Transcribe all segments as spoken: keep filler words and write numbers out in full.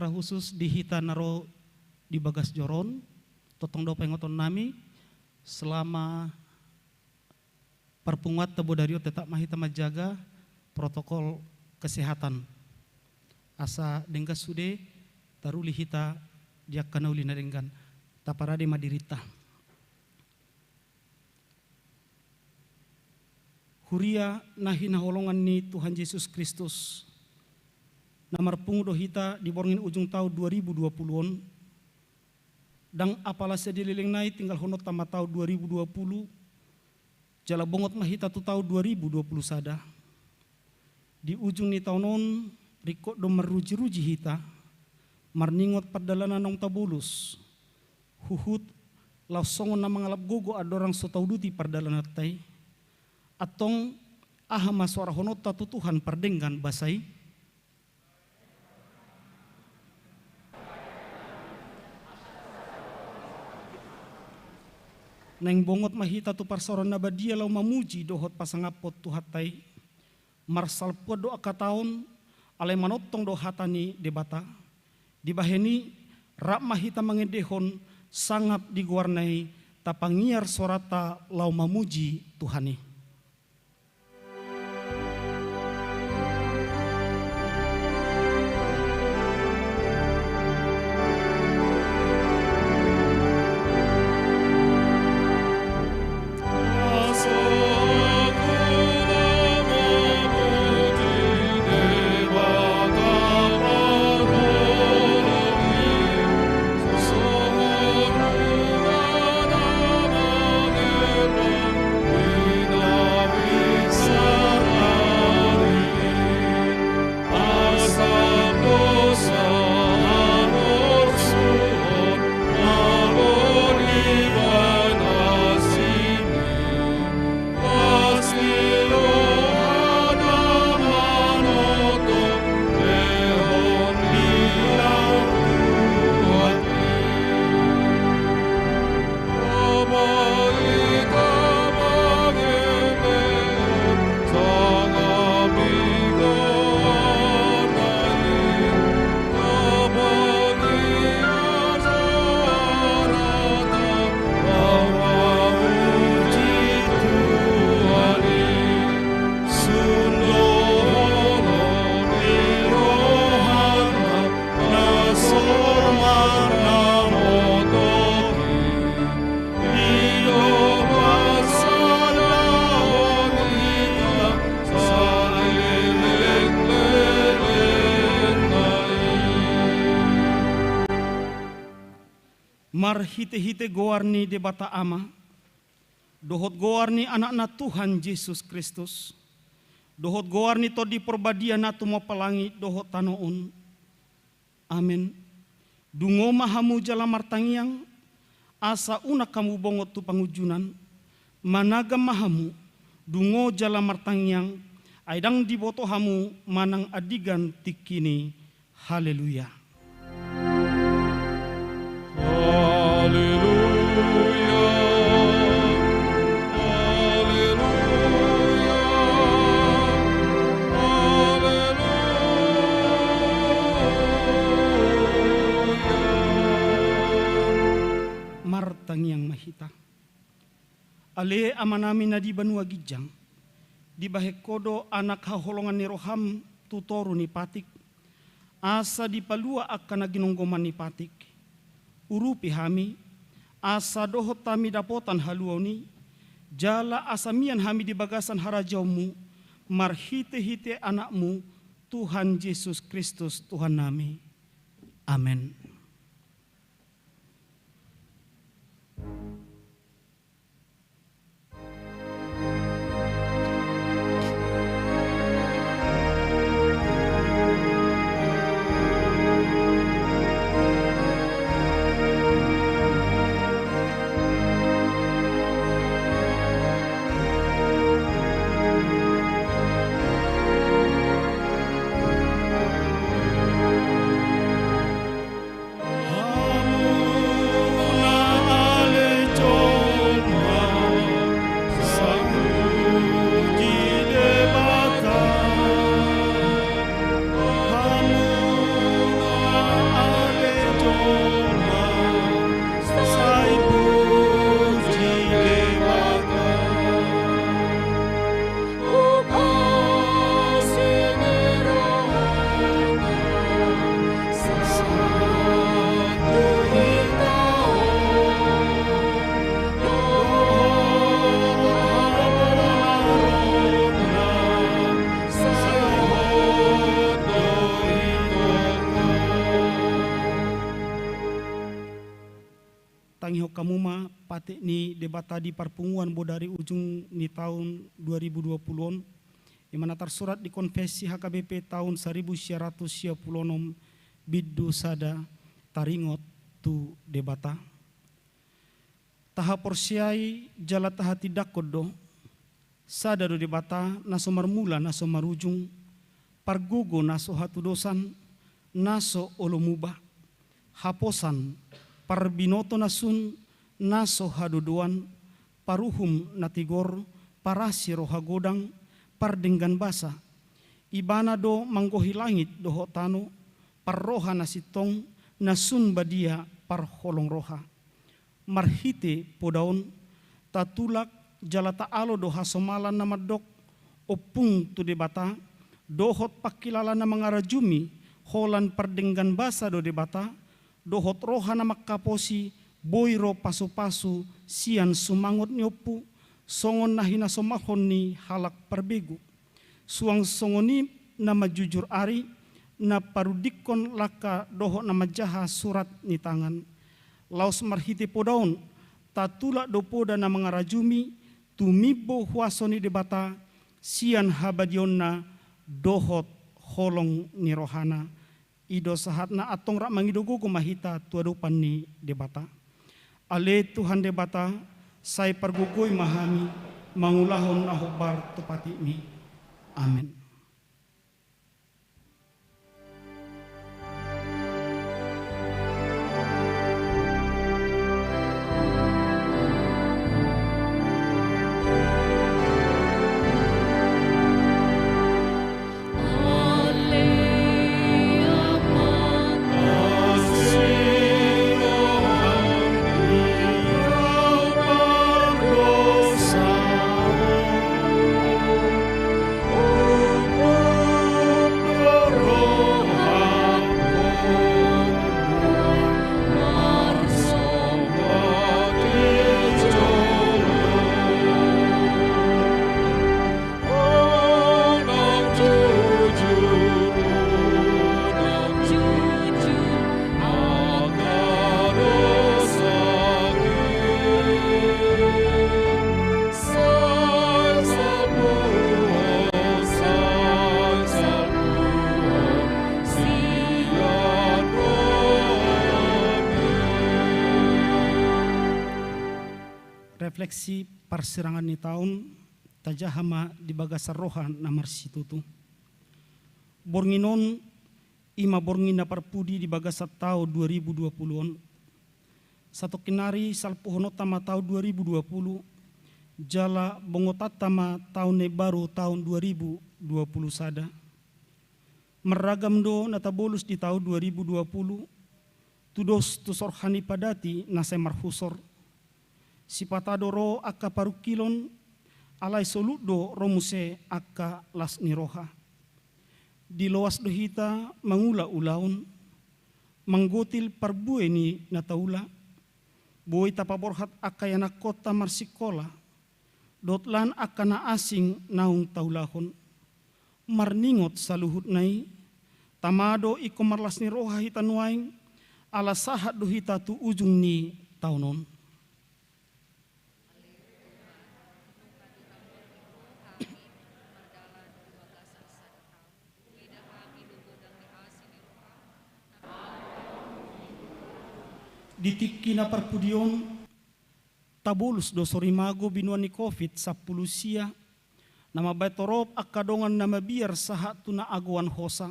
Secara khusus di hita na ro di bagas joro on, tongtong do pangidoan nami, selama parpunguanta bodari on tetap ma hita manjaga protokol kesehatan. Asa denggan sude taruli hita di angka na uli na denggan, taparade ma dirinta. Huria na hinaholongan ni Tuhan Jesus Kristus, na marpungu do hita di borngin ujung taon dua ribu dua puluh on, ndang apala sian dileleng nai tinggalhononta ma taon dua ribu dua puluh, jala bongot ma hita tu taon dua ribu dua puluh sada. Di ujung ni taon on, ringkot do marrujiruji hita, marningot pardalanan naung tabolus, huhut laos songon na mangalap gogo andorang so tauduti pardalananta i. Antong, aha ma soarahononta tu Tuhan pardenggan basa i? Naeng bongot ma hita tu parsaoran na badia laho mamuji dohot pasangaphon Tuhanta i. Marsalpuan do angka taon, alai manongtong do hata ni Debata. Dibahen i, rap ma hita mangendehon sangap di goarna i, tapangiar soaranta laho mamuji Tuhan i. Marhitehite goar ni Debata Ama, dohot goar ni Anakna Tuhan Jesus Kristus, dohot goar ni Tondi Parbadia na tumompa langit dohot tano on. Amen. Dungo ma hamu jala martangiang, asa unang hamu bongot tu pangunjunan. Managam ma hamu, dungo jala martangiang, ai ndang diboto hamu manang andigan tingki ni. Haleluya. Haleluya. Haleluya. Haleluya. Martangiang ma hita. Ale Amanami na di banua ginjang, dibahen Ho do anak haholongan ni roham tu toru ni patik, asa dipalua angka na ginonggoman ni patik. Urupi hami, asa dohot hami dapotan haluaon i, jala asa mian hami di bagasan harajaonmu, marhitehite Anakmu, Tuhan Jesus Kristus, Tuhannami. Amen. Tangihon hamu ma patik ni Debata di parpunguan bodari ujung ni taon dua ribu dua puluh on, i ma na tarsurat di Konfesi H K B P taon saribu sia ratus sia pulu onom bindu sada, taringot tu Debata. Tahaporseai jala tahatindangkon do, sada do Debata na so marmula na so marujung, pargogo na so hatudosan, na so olo muba, haposan, parbinoto na sun, na so hadodoan, paruhum na tigor, parasi roha godang, pardenggan basa. Ibana do manggohi langit dohot tano, parroha na sintong, na sun badia parholong roha. Marhite poda on, tatulak jala taalo do hasomalan na mandok ompung tu Debata, dohot pangkilala na mangarajumi, holan pardenggan basa do Debata, dohot roha na mangkaposi, boi ro pasupasu sian sumangot ni ompu, songon na hinasomalhon ni halak parbegu. Suang songon i na manjujur ari, na parundingkon langka dohot na manjaha surat ni tangan. Laos marhite poda on, tatulak do poda na mangarajumi, tumimbo huaso ni Debata, sian habadiaonna dohot holong ni rohana. I do sahatna, antong rap mangido gogo ma hita tu adopan ni Debata. Ale Tuhan Debata, sai pargogoi ma hami mangulahon na hombar tu patikmi. Amen. Refleksi parsirangan ni taon, tajaha ma di bagasan roha na marsitutu. Borngin on i ma borngin na parpudi di bagasan taon dua ribu dua puluh on. Satongkin nari salpuhononta ma taon dua ribu dua puluh, jala bongotanta ma taon na imbaru taon dua ribu dua puluh sada. Marragam do na tabolus di taon dua ribu dua puluh, tudos tu sorhan ni padati na sai marhusor. Sipata do ro angka parungkilon, alai solut do ro muse angka las ni roha. Diloas do hita mangula ulaon, manggotil parbue ni na taula, boi tapaborhat angka ianakkonta marsingkola, dohot lan angka na asing naung taulahon. Marningot saluhutna i, tama do ingkon marlas ni roha hita nuaeng, ala sahat do hita tu ujung ni taon on. Di tingki na parpudi on, tabolus do sorimago binuan ni covid sampulu sia, na mambahen torop angka dongan na mabiar sahat tu na agoan hosa.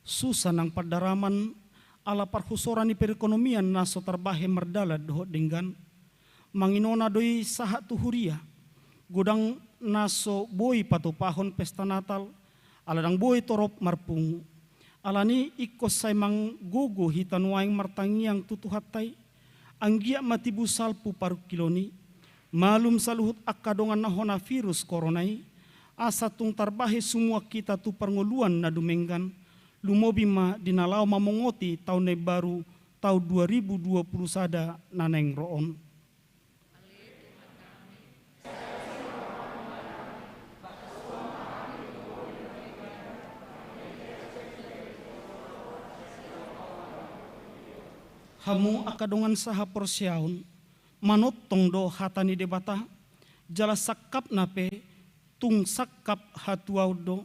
Susa nang pandaraman, ala parhusoran ni perekonomian na so tarbahen mardalan dohot denggan. Manginona do i sahat tu huria, godang na so boi patupahon pesta Natal, ala ndang boi torop marpungu. Alani i ingkon sai manggogo hita nuaeng martangiang tu Tuhanta i, anggiat ma tibu salpu parungkilon i, malum saluhut angka dongan na hona virus korona i, asa tung tarbahen sumuan hita tu parngoluan na dumenggan, lumobi ma di na laho mamongoti taon na imbaru, taon dua ribu dua puluh sada na naeng ro on. Hamu angka dongan sahaporseaon, manongtong do hata ni Debata, jala sangkapna pe tung sangkap hatuaon do.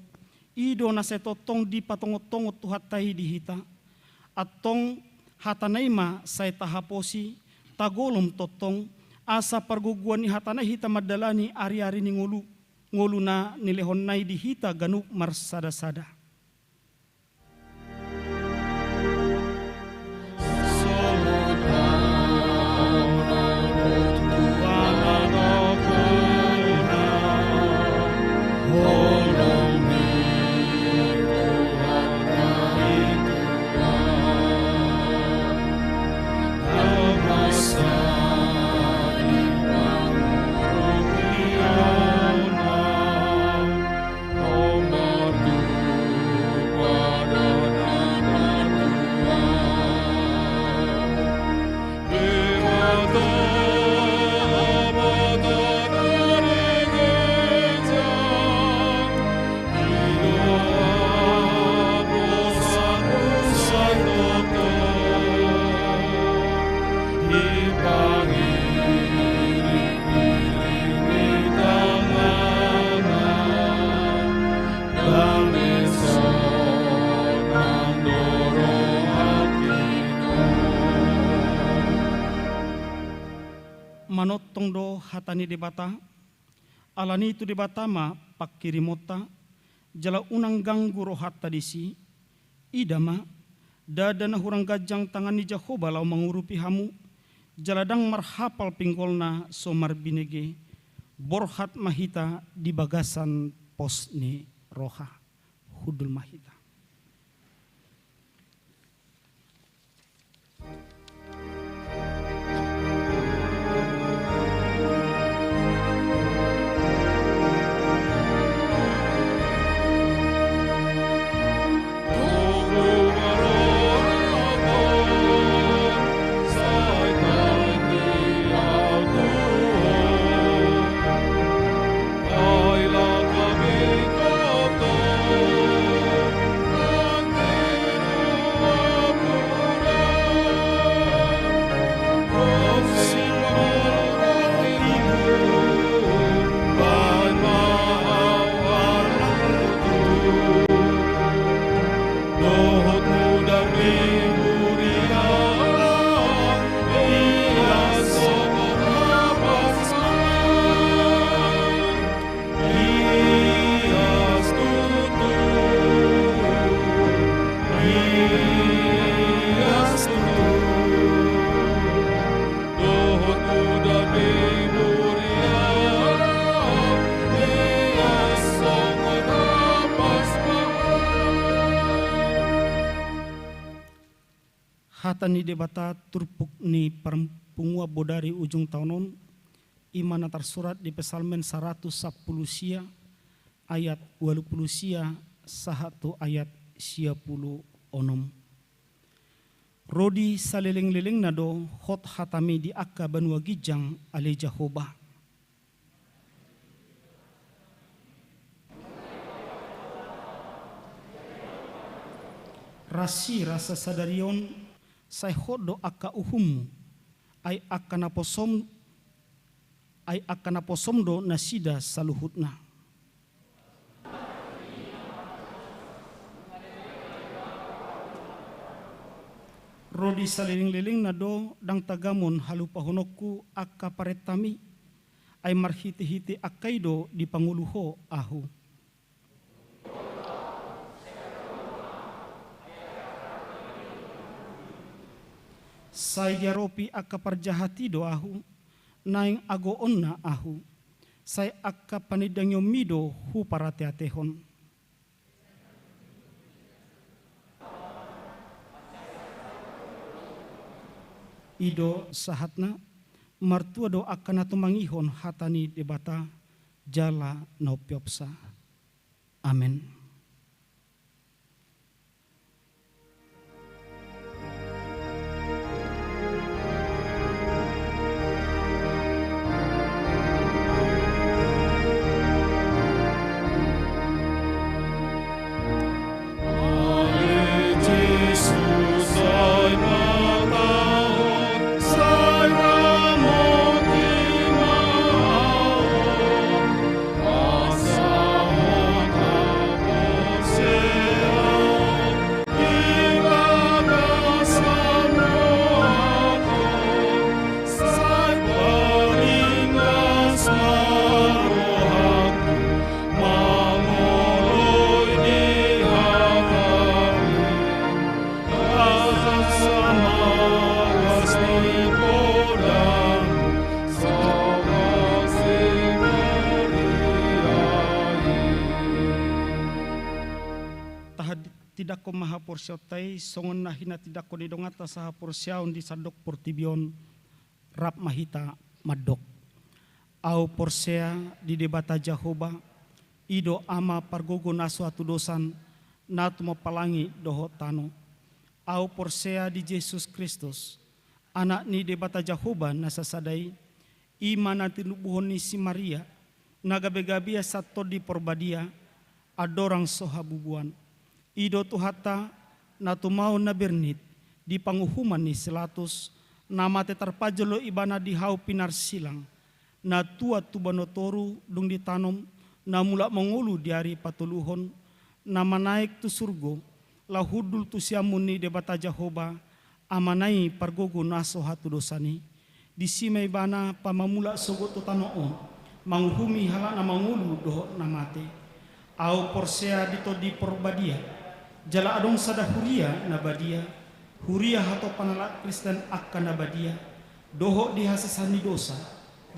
I do na sai tongtong dipatongot-tongot Tuhanta i di hita. Antong hatana i ma sai tahaposi, tagolom tongtong, asa pargogoan ni hatana i hita mandalani ari-ari ni ngolu, ngolu na nilehonna i di hita ganup marsada-sada. Manongtong do hata ni Debata. Alani i tu Debata ma pangkirimonta, jala unang ganggu rohanta disi. Ida ma, ndada na hurang ganjang tangan ni Jahowa laho mangurupi hamu, jala ndang marhapal pinggolna so marbinege. Borhat ma hita di bagasan pos ni roha. Hundul ma hita. Hata ni Debata turpuk ni parpunguan bodari ujung taon on, i ma na tarsurat di Psalmen saratus sampulu sia, ayat ualu pulu sia sahat tu ayat sia pulu onom. Ro di saleleng-lelengna do hot hatami di angka banua ginjang, ale Jahowa. Rasi rasa sadari on, sai hot do angka uhummu, ai angka naposom, ai angka naposom do nasida saluhutna. Ro di saleleng-lelengna do ndang tagamon halupahononku angka parentami, ai marhite-hite angka i do dipangolu ho ahu. Sai diaropi angka parjahat i do ahu, naeng agoonna ahu, sai angka panindangionmi do huparate-atehon. I do sahatna, martua do angka na tumangihon hata ni Debata, jala na umpeopsa. Amen. Tindangkon ma haporseaonta i songon na hinatindangkon ni donganta sahaporseaon di sandok portibi on. Rap ma hita mandok. Ahu porsea di Debata Jahowa, i do Ama pargogo na so hatudosan, na tumompa langit dohot tano. Ahu porsea di Jesus Kristus, Anak ni Debata Jahowa na sasada i, i ma na tinubuhon ni si Maria, na gabe-gabe ia sian Tondi Porbadia, andorang so habubuan. I do Tuhanta, na tumaon na bernit, di panguhuman ni si Pilatus, na mate tarpanjolo ibana di hau pinarsilang, na tuat tu banua toru dung ditanom, na mulak mangolu di ari patoluhon, na manaek tu surgo, laho hundul tu siamun ni Debata Jahowa, Amana i pargogo na so hatudosan i. Disi ma ibana pamamulak sogot tu tano on, manguhumi halak na mangolu dohot na mate. Ahu porsea di Tondi Porbadia, jala adong sada huria na badia, huria hatopan halak Kristen angka na badia, dohot di hasesaan ni dosa,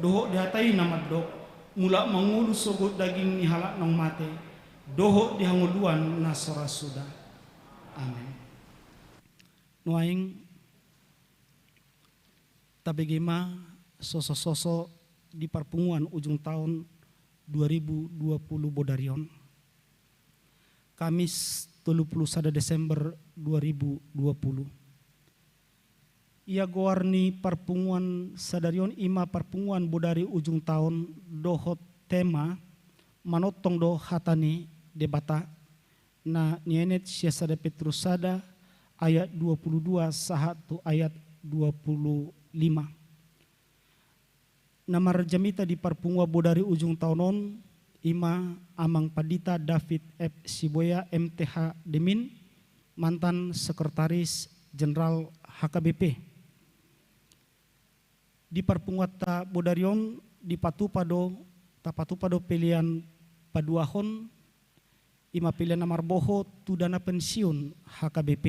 dohot di hata i na mandok, mulak mangolu sogot daging ni halak naung mate, dohot di hangoluan na so ra suda. Amen. Nuaeng tabege ma soso-soso di parpunguan ujung taon dua ribu dua puluh bodari on. Kamis tolu puluh sada Desember dua ribu dua puluh. Ia goar ni parpunguan sadari on i ma parpunguan bodari ujung taon dohot tema manongtong do hata ni Debata na nienet sian sada Petrus sada ayat dua puluh dua sahat tu ayat dua puluh lima. Na marjamita di parpunguan bodari ujung taon on i ma Amang Pandita David F Sibuea M T H Demin, mantan Sekretaris Jenderal H K B P. Di parpunguanta bodari on dipatupa do, tapatupa do pelean paduahon, i ma pelean na marboho tu dana pensiun H K B P.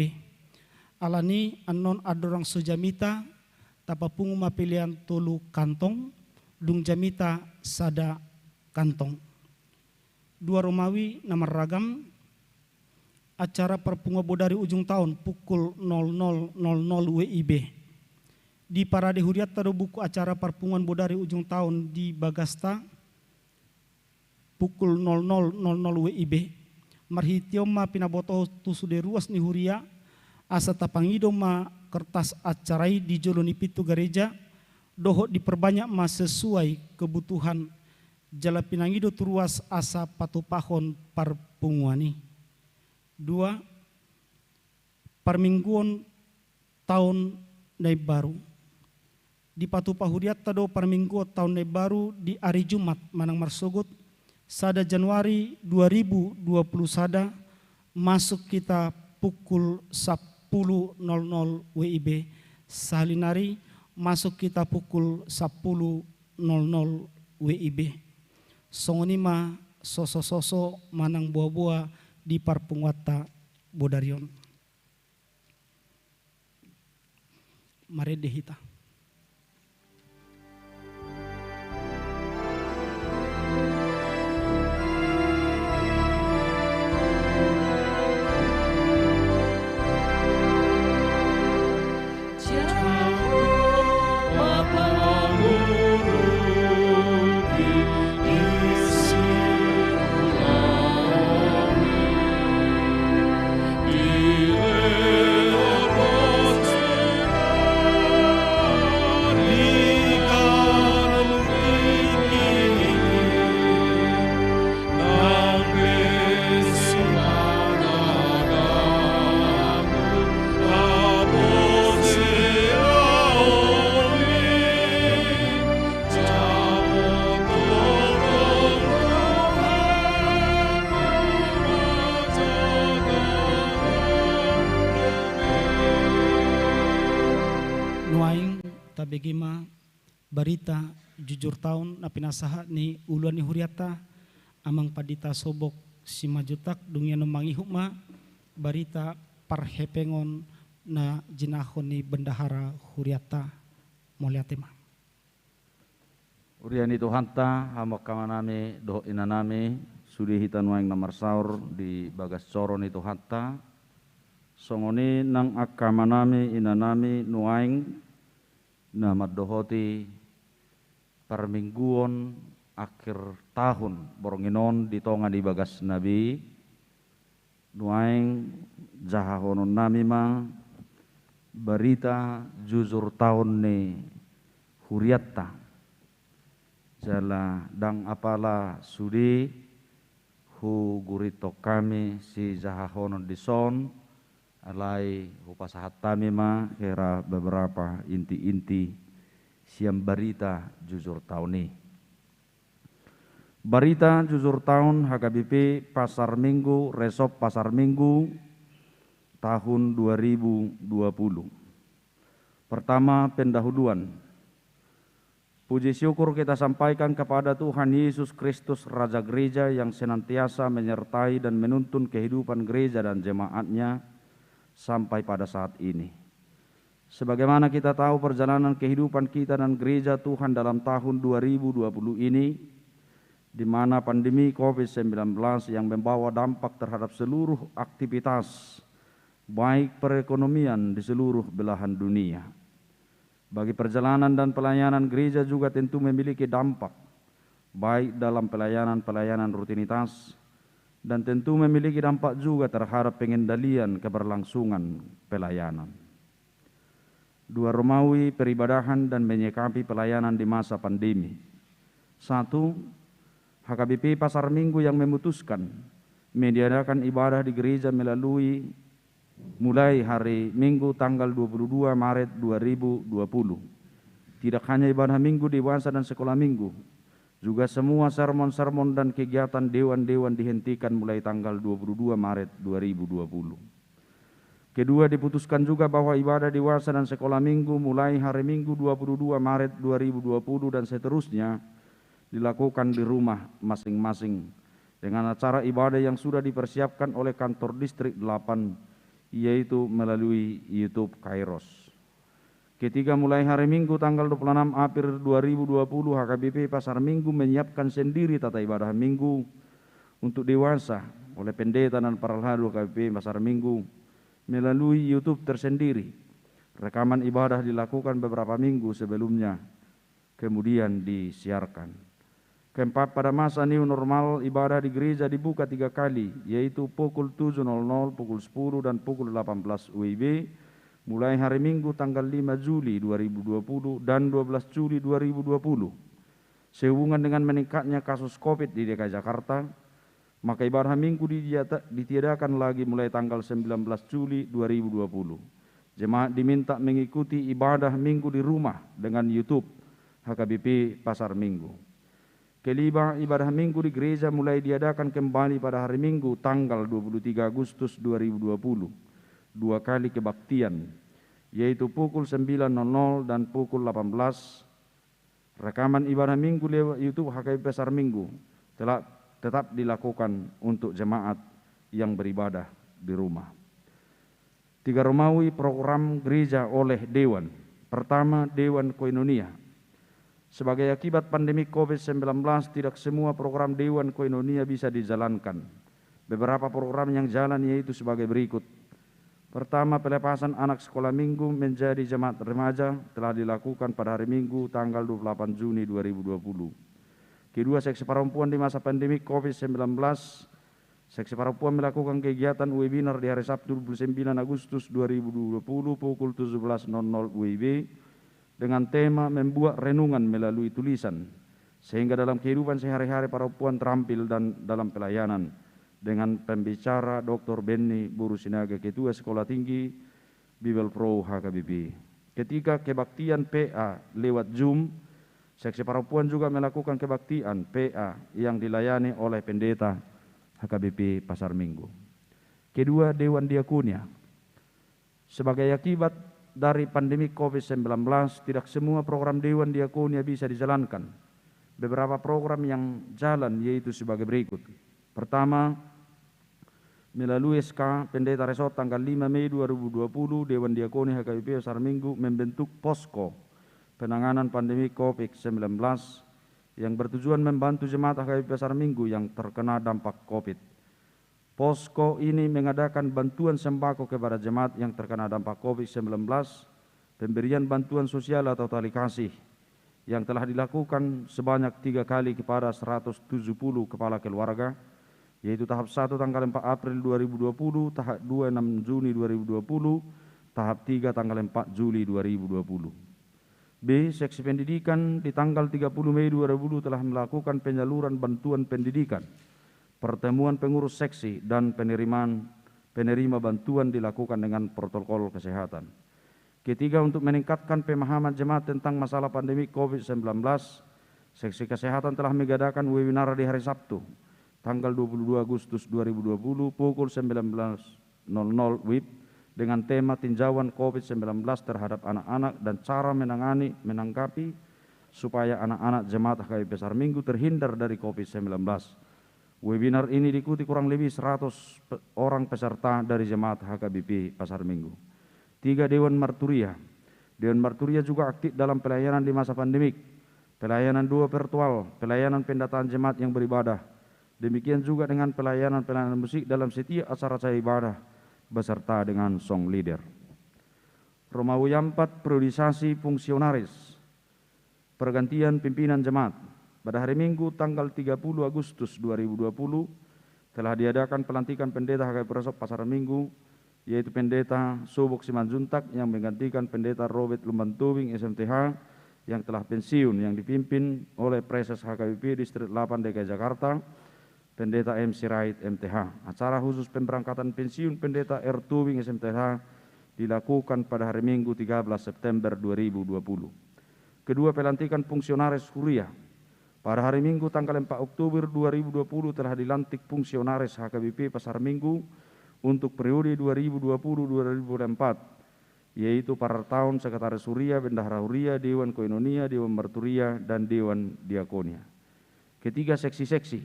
Alani annon andorang so jamita, tapapungu ma pelean tolu kantong, dung jamita sada kantong. Dua Romawi na marragam. Acara parpunguan bodari ujung taon pukul nol nol nol nol W I B. Di parade hurianta do buku acara parpunguan bodari ujung taon di bagasta pukul nol nol nol nol W I B. Marhite on ma pinaboto tu sude ruas ni huria, asa tapangido ma kertas acara i di jolo ni pintu gareja, dohot diperbanyak ma sesuai kebutuhan, jala pinangido tu ruas asa patupahon parpunguan i. Dua, parmingguon taon na imbaru. Dipatupa hurianta do parmingguon taon na imbaru di ari Jumat manang marsogot, sada Januari dua ribu dua puluh sada, masuk hita pukul sampulu nol nol W I B, sahali nari masuk hita pukul sampulu nol nol W I B. Songon i ma soso-soso manang boa-boa di parpunguanta bodari on. Marende hita. Nuaeng tabege ma barita jujur taon na pinasahat ni uluan ni hurianta, Amang Pandita Sobok Simanjuntak, dung i annon mangihut ma barita parhepengon na jinahon ni bendahara hurianta. Mauliate ma. Huria ni Tuhanta, hamu angka amanami dohot inanami, sude hita nuaeng na marsaor di bagas joro ni Tuhanta, Songon i nang angka amanami, inanami, nuaeng na mandohoti parmingguon akhir tahun borngin on di tonga ni bagasna be, nuaeng jahahonon nami ma barita jujur taon ni hurianta. Jala ndang apala sude hugurithon hami sijahahonon dison, alai hupasahat hami ma hera beberapa inti-inti sian barita jujur taon i. Barita jujur taon H K B P Pasar Minggu, Resop Pasar Minggu tahun dua ribu dua puluh. Pertama, pendahuluan. Puji syukur kita sampaikan kepada Tuhan Yesus Kristus, Raja Gereja, yang senantiasa menyertai dan menuntun kehidupan gereja dan jemaatnya sampai pada saat ini. Sebagaimana kita tahu, perjalanan kehidupan kita dan gereja Tuhan dalam tahun dua ribu dua puluh ini, di mana pandemi covid sembilan belas yang membawa dampak terhadap seluruh aktivitas, baik perekonomian di seluruh belahan dunia. Bagi perjalanan dan pelayanan gereja juga tentu memiliki dampak, baik dalam pelayanan-pelayanan rutinitas, dan tentu memiliki dampak juga terhadap pengendalian keberlangsungan pelayanan. Dua, Romawi peribadahan dan menyikapi pelayanan di masa pandemi. Satu, H K B P Pasar Minggu yang memutuskan meniadakan ibadah di gereja melalui mulai hari Minggu tanggal dua puluh dua Maret dua ribu dua puluh. Tidak hanya ibadah Minggu, dewasa, dan sekolah Minggu, juga semua sermon-sermon dan kegiatan dewan-dewan dihentikan mulai tanggal dua puluh dua Maret dua ribu dua puluh. Kedua, diputuskan juga bahwa ibadah dewasa dan sekolah Minggu mulai hari Minggu dua puluh dua Maret dua ribu dua puluh dan seterusnya dilakukan di rumah masing-masing dengan acara ibadah yang sudah dipersiapkan oleh Kantor Distrik delapan, yaitu melalui YouTube Kairos. Ketiga, mulai hari Minggu tanggal dua puluh enam April dua ribu dua puluh, H K B P Pasar Minggu menyiapkan sendiri tata ibadah Minggu untuk dewasa oleh pendeta dan paralhado H K B P Pasar Minggu melalui YouTube tersendiri. Rekaman ibadah dilakukan beberapa minggu sebelumnya, kemudian disiarkan. Keempat, pada masa new normal, ibadah di gereja dibuka tiga kali, yaitu pukul tujuh nol nol, pukul sepuluh, dan pukul delapan belas W I B, mulai hari Minggu tanggal lima Juli dua ribu dua puluh dan dua belas Juli dua ribu dua puluh. Sehubungan dengan meningkatnya kasus covid di D K I Jakarta, maka ibadah Minggu didiata-, ditiadakan lagi mulai tanggal sembilan belas Juli dua ribu dua puluh. Jemaat diminta mengikuti ibadah Minggu di rumah dengan YouTube H K B P Pasar Minggu. Kelima, ibadah Minggu di gereja mulai diadakan kembali pada hari Minggu tanggal dua puluh tiga Agustus dua ribu dua puluh, dua kali kebaktian, yaitu pukul sembilan nol nol dan pukul delapan belas. Rekaman ibadah Minggu lewat YouTube H K B P Pasar Minggu telah tetap dilakukan untuk jemaat yang beribadah di rumah. Tiga, Romawi program gereja oleh Dewan. Pertama, Dewan Koinonia. Sebagai akibat pandemi covid sembilan belas, tidak semua program Dewan Koinonia bisa dijalankan. Beberapa program yang jalan yaitu sebagai berikut. Pertama, pelepasan anak sekolah Minggu menjadi jemaat remaja telah dilakukan pada hari Minggu tanggal dua puluh delapan Juni dua ribu dua puluh. Kedua, seksi perempuan di masa pandemi covid sembilan belas. Seksi perempuan melakukan kegiatan webinar di hari Sabtu dua puluh sembilan Agustus dua ribu dua puluh pukul tujuh belas nol nol W I B dengan tema membuat renungan melalui tulisan, sehingga dalam kehidupan sehari-hari perempuan terampil dan dalam pelayanan, dengan pembicara Doktor Benny Boru Sinaga, Ketua Sekolah Tinggi Bibelvrouw H K B P. Ketiga, kebaktian P A lewat Zoom. Seksi perempuan juga melakukan kebaktian P A yang dilayani oleh pendeta H K B P Pasar Minggu. Kedua, Dewan Diakonia. Sebagai akibat dari pandemi covid sembilan belas, tidak semua program Dewan Diakonia bisa dijalankan. Beberapa program yang jalan yaitu sebagai berikut. Pertama, melalui S K Pendeta Resort tanggal lima Mei dua ribu dua puluh, Dewan Diakonia H K B P Pasar Minggu membentuk posko penanganan pandemi covid sembilan belas yang bertujuan membantu jemaat H K B P Pasar Minggu yang terkena dampak covid. Posko ini mengadakan bantuan sembako kepada jemaat yang terkena dampak covid sembilan belas, pemberian bantuan sosial atau tali kasih yang telah dilakukan sebanyak tiga kali kepada seratus tujuh puluh kepala keluarga, yaitu tahap satu tanggal empat April dua ribu dua puluh, tahap dua enam Juni dua ribu dua puluh, tahap tiga tanggal empat Juli dua ribu dua puluh. B. Seksi pendidikan di tanggal tiga puluh Mei dua ribu dua puluh telah melakukan penyaluran bantuan pendidikan, pertemuan pengurus seksi, dan penerimaan penerima bantuan dilakukan dengan protokol kesehatan. Ketiga, untuk meningkatkan pemahaman jemaat tentang masalah pandemi covid sembilan belas, seksi kesehatan telah mengadakan webinar di hari Sabtu, tanggal dua puluh dua Agustus dua ribu dua puluh, pukul sembilan belas nol nol W I B, dengan tema tinjauan covid sembilan belas terhadap anak-anak dan cara menangani, menanggapi supaya anak-anak jemaat H K B P Pasar Minggu terhindar dari covid sembilan belas. Webinar ini diikuti kurang lebih seratus pe-, orang peserta dari jemaat H K B P Pasar Minggu. Tiga, Dewan Marturia. Dewan Marturia juga aktif dalam pelayanan di masa pandemik. Pelayanan doa virtual, pelayanan pendataan jemaat yang beribadah. Demikian juga dengan pelayanan-pelayanan musik dalam setiap acara-acara ibadah beserta dengan song leader. Romawi empat, priorisasi fungsionaris. Pergantian pimpinan jemaat. Pada hari Minggu tanggal tiga puluh Agustus dua ribu dua puluh telah diadakan pelantikan pendeta H K B P Resort Pasar Minggu, yaitu Pendeta Sobok Simanjuntak yang menggantikan Pendeta Robert Lumban Tobing, S M T H, yang telah pensiun, yang dipimpin oleh Praeses H K B P Distrik delapan D K I Jakarta, Pendeta M Sirait, M T H. Acara khusus pemberangkatan pensiun Pendeta R Tobing, S M T H, dilakukan pada hari Minggu tiga belas September dua ribu dua puluh. Kedua, pelantikan fungsionaris huria. Pada hari Minggu tanggal empat Oktober dua ribu dua puluh telah dilantik fungsionaris H K B P Pasar Minggu untuk periode dua ribu dua puluh dua ribu dua puluh empat, yaitu parartaon, sekretaris huria, bendahara huria, dewan koinonia, dewan marturia, dan dewan diakonia. Ketiga, seksi-seksi.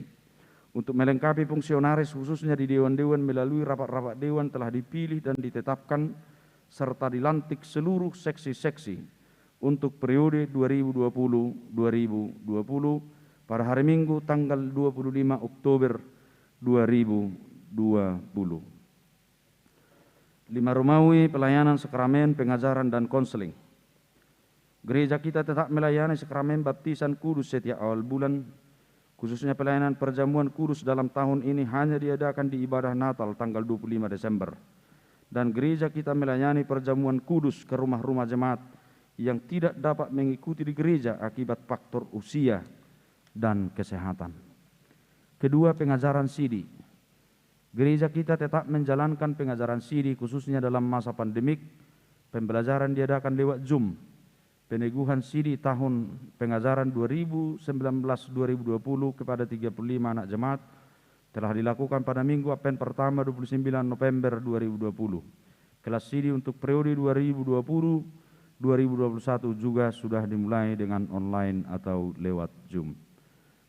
Untuk melengkapi fungsionaris, khususnya di dewan-dewan, melalui rapat-rapat dewan telah dipilih dan ditetapkan serta dilantik seluruh seksi-seksi untuk periode dua ribu dua puluh dua ribu dua puluh pada hari Minggu tanggal dua puluh lima Oktober dua ribu dua puluh. Lima, Romawi, pelayanan sakramen, pengajaran, dan konseling. Gereja kita tetap melayani sakramen baptisan kudus setiap awal bulan, khususnya pelayanan perjamuan kudus dalam tahun ini hanya diadakan di ibadah Natal tanggal dua puluh lima Desember. Dan gereja kita melayani perjamuan kudus ke rumah-rumah jemaat yang tidak dapat mengikuti di gereja akibat faktor usia dan kesehatan. Kedua, pengajaran sidi. Gereja kita tetap menjalankan pengajaran sidi, khususnya dalam masa pandemik, pembelajaran diadakan lewat Zoom. Peneguhan sidi tahun pengajaran dua ribu sembilan belas dua ribu dua puluh kepada tiga puluh lima anak jemaat telah dilakukan pada Minggu Advent pertama, dua puluh sembilan November dua ribu dua puluh. Kelas sidi untuk periode dua ribu dua puluh dua ribu dua puluh satu juga sudah dimulai dengan online atau lewat Zoom.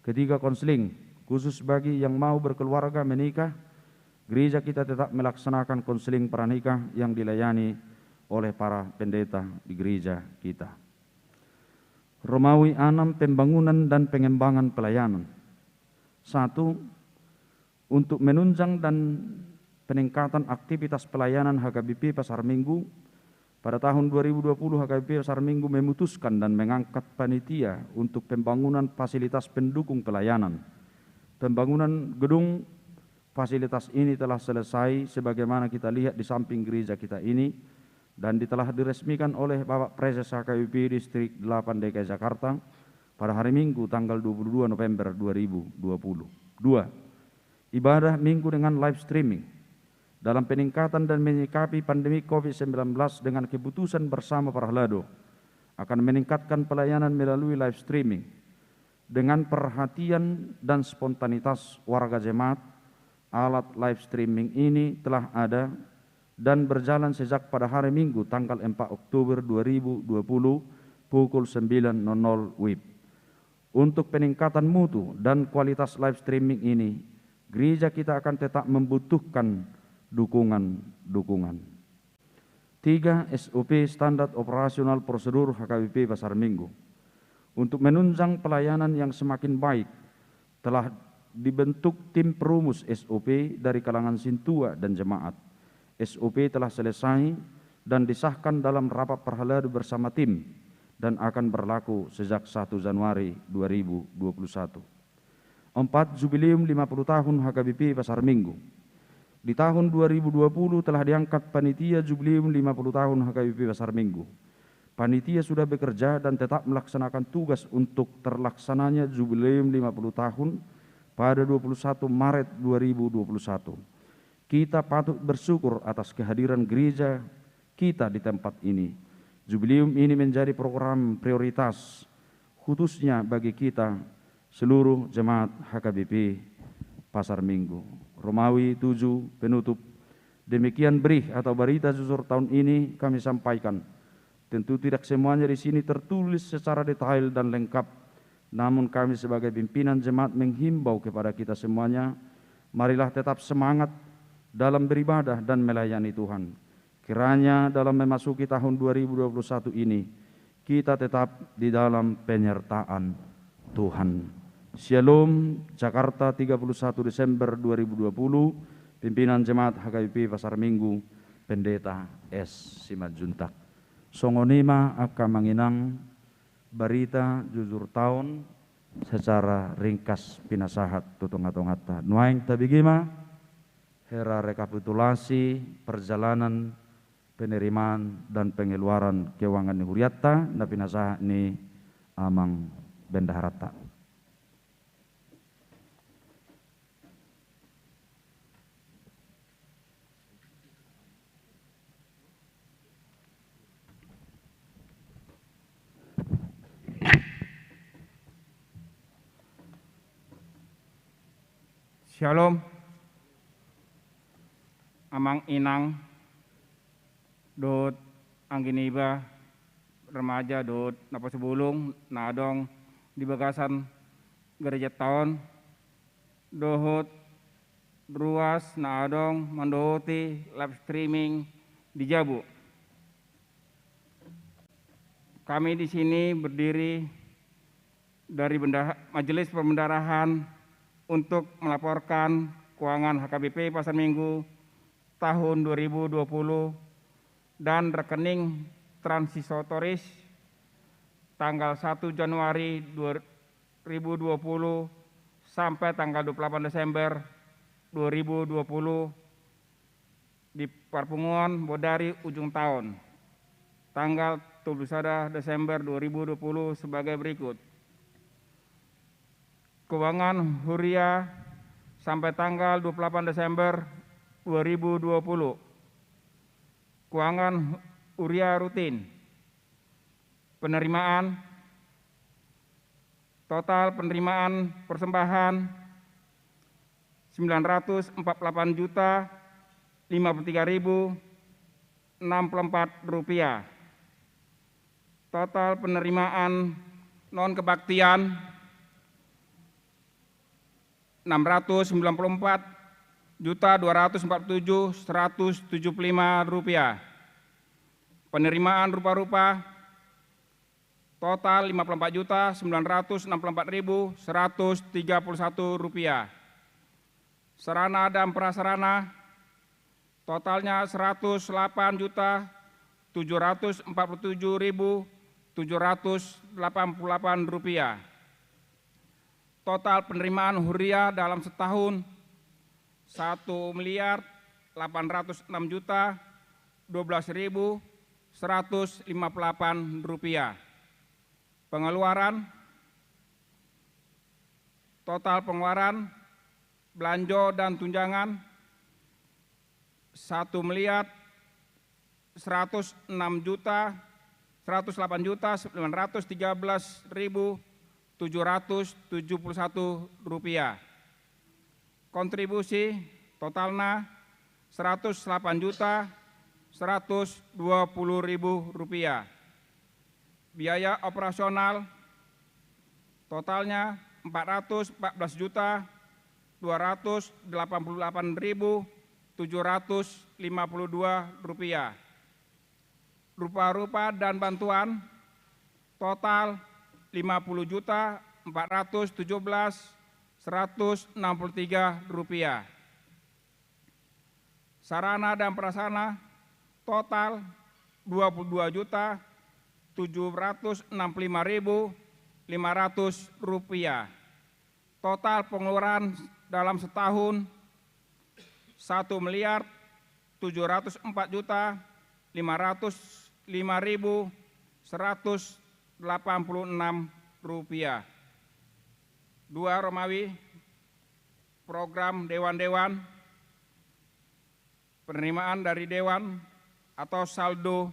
Ketiga, konseling khusus bagi yang mau berkeluarga, menikah. Gereja kita tetap melaksanakan konseling pranikah yang dilayani oleh para pendeta di gereja kita. Romawi enam, pembangunan dan pengembangan pelayanan. Satu, untuk menunjang dan peningkatan aktivitas pelayanan H K B P Pasar Minggu, pada tahun dua ribu dua puluh H K B P Pasar Minggu memutuskan dan mengangkat panitia untuk pembangunan fasilitas pendukung pelayanan. Pembangunan gedung fasilitas ini telah selesai sebagaimana kita lihat di samping gereja kita ini, dan telah diresmikan oleh Bapak Praeses H K B P Distrik delapan D K I Jakarta pada hari Minggu tanggal dua puluh dua November dua ribu dua puluh. Dua, ibadah Minggu dengan live streaming. Dalam peningkatan dan menyikapi pandemi covid sembilan belas dengan keputusan bersama Prahlado akan meningkatkan pelayanan melalui live streaming. Dengan perhatian dan spontanitas warga jemaat, alat live streaming ini telah ada dan berjalan sejak pada hari Minggu tanggal empat Oktober dua ribu dua puluh pukul sembilan nol nol W I B. Untuk peningkatan mutu dan kualitas live streaming ini, gereja kita akan tetap membutuhkan dukungan-dukungan. Tiga, S O P, standar operasional prosedur H K B P Pasar Minggu. Untuk menunjang pelayanan yang semakin baik, telah Dibentuk tim perumus S O P dari kalangan sintua dan jemaat. S O P telah selesai dan disahkan dalam rapat parhalado bersama tim dan akan berlaku sejak satu Januari dua ribu dua puluh satu. Empat, Jubileum lima puluh tahun H K B P Pasar Minggu. Di tahun dua ribu dua puluh telah diangkat panitia Jubileum lima puluh tahun H K B P Pasar Minggu. Panitia sudah bekerja dan tetap melaksanakan tugas untuk terlaksananya Jubileum lima puluh tahun pada dua puluh satu Maret dua ribu dua puluh satu. Kita patut bersyukur atas kehadiran gereja kita di tempat ini. Jubileum ini menjadi program prioritas, khususnya bagi kita seluruh jemaat H K B P Pasar Minggu. Romawi tujuh, penutup. Demikian brih atau berita jujur tahun ini kami sampaikan. Tentu tidak semuanya di sini tertulis secara detail dan lengkap. Namun kami sebagai pimpinan jemaat menghimbau kepada kita semuanya, marilah tetap semangat dalam beribadah dan melayani Tuhan. Kiranya dalam memasuki tahun dua ribu dua puluh satu ini, kita tetap di dalam penyertaan Tuhan. Syalom, Jakarta, tiga puluh satu Desember dua ribu dua puluh, pimpinan jemaat H K B P Pasar Minggu, Pendeta S Simanjuntak. Songon i ma angka amang inang, berita jujur tahun secara ringkas pinasahat tu tonga-tonganta. Nuaeng tabege ma hera rekapitulasi perjalanan penerimaan dan pengeluaran keuangan ni hurianta na pinasahat ni amang bendaharanta. Syalom, amang inang, dohot anggi niba, remaja dohot naposobulung na adong di bagasan gerejanta on, dohot ruas na adong mandohoti live streaming di jabu. Kami di sini berdiri dari benda-, Majelis Perbendaharian untuk melaporkan keuangan H K B P Pasar Minggu tahun dua ribu dua puluh dan rekening transitoris tanggal satu Januari dua ribu dua puluh sampai tanggal dua puluh delapan Desember dua ribu dua puluh di parpunguan bodari ujung taon, tanggal dua puluh sada Desember dua ribu dua puluh sebagai berikut. Keuangan huria sampai tanggal dua puluh delapan Desember dua ribu dua puluh. Keuangan huria rutin. Penerimaan, total penerimaan persembahan sembilan ratus empat puluh delapan juta lima puluh tiga ribu enam puluh empat rupiah. Total penerimaan non kebaktian enam ratus sembilan puluh empat juta dua ratus empat puluh tujuh seratus tujuh puluh lima rupiah. Penerimaan rupa-rupa total lima puluh empat juta sembilan ratus enam puluh empat ribu seratus tiga puluh satu rupiah. Sarana dan prasarana totalnya seratus delapan juta tujuh ratus empat puluh tujuh ribu tujuh ratus delapan puluh delapan rupiah. Total penerimaan huria dalam setahun satu miliar delapan ratus enam juta dua belas ribu seratus lima puluh delapan rupiah. Pengeluaran, total pengeluaran, belanja dan tunjangan satu miliar seratus enam juta, seratus delapan juta sembilan ratus tiga belas ribu tujuh ratus tujuh puluh satu rupiah. Kontribusi totalna seratus delapan juta seratus dua puluh ribu rupiah. Biaya operasional totalnya empat ratus empat belas juta dua ratus delapan puluh delapan ribu tujuh ratus lima puluh dua rupiah. Rupa-rupa dan bantuan total lima puluh juta empat ratus tujuh belas seratus enam puluh tiga rupiah. Sarana dan prasarana total dua puluh dua juta tujuh ratus enam puluh lima ribu lima ratus rupiah. Total pengeluaran dalam setahun satu miliar tujuh ratus empat juta lima ratus lima ribu seratus delapan puluh enam rupiah. Dua, Romawi, program dewan-dewan, penerimaan dari dewan atau saldo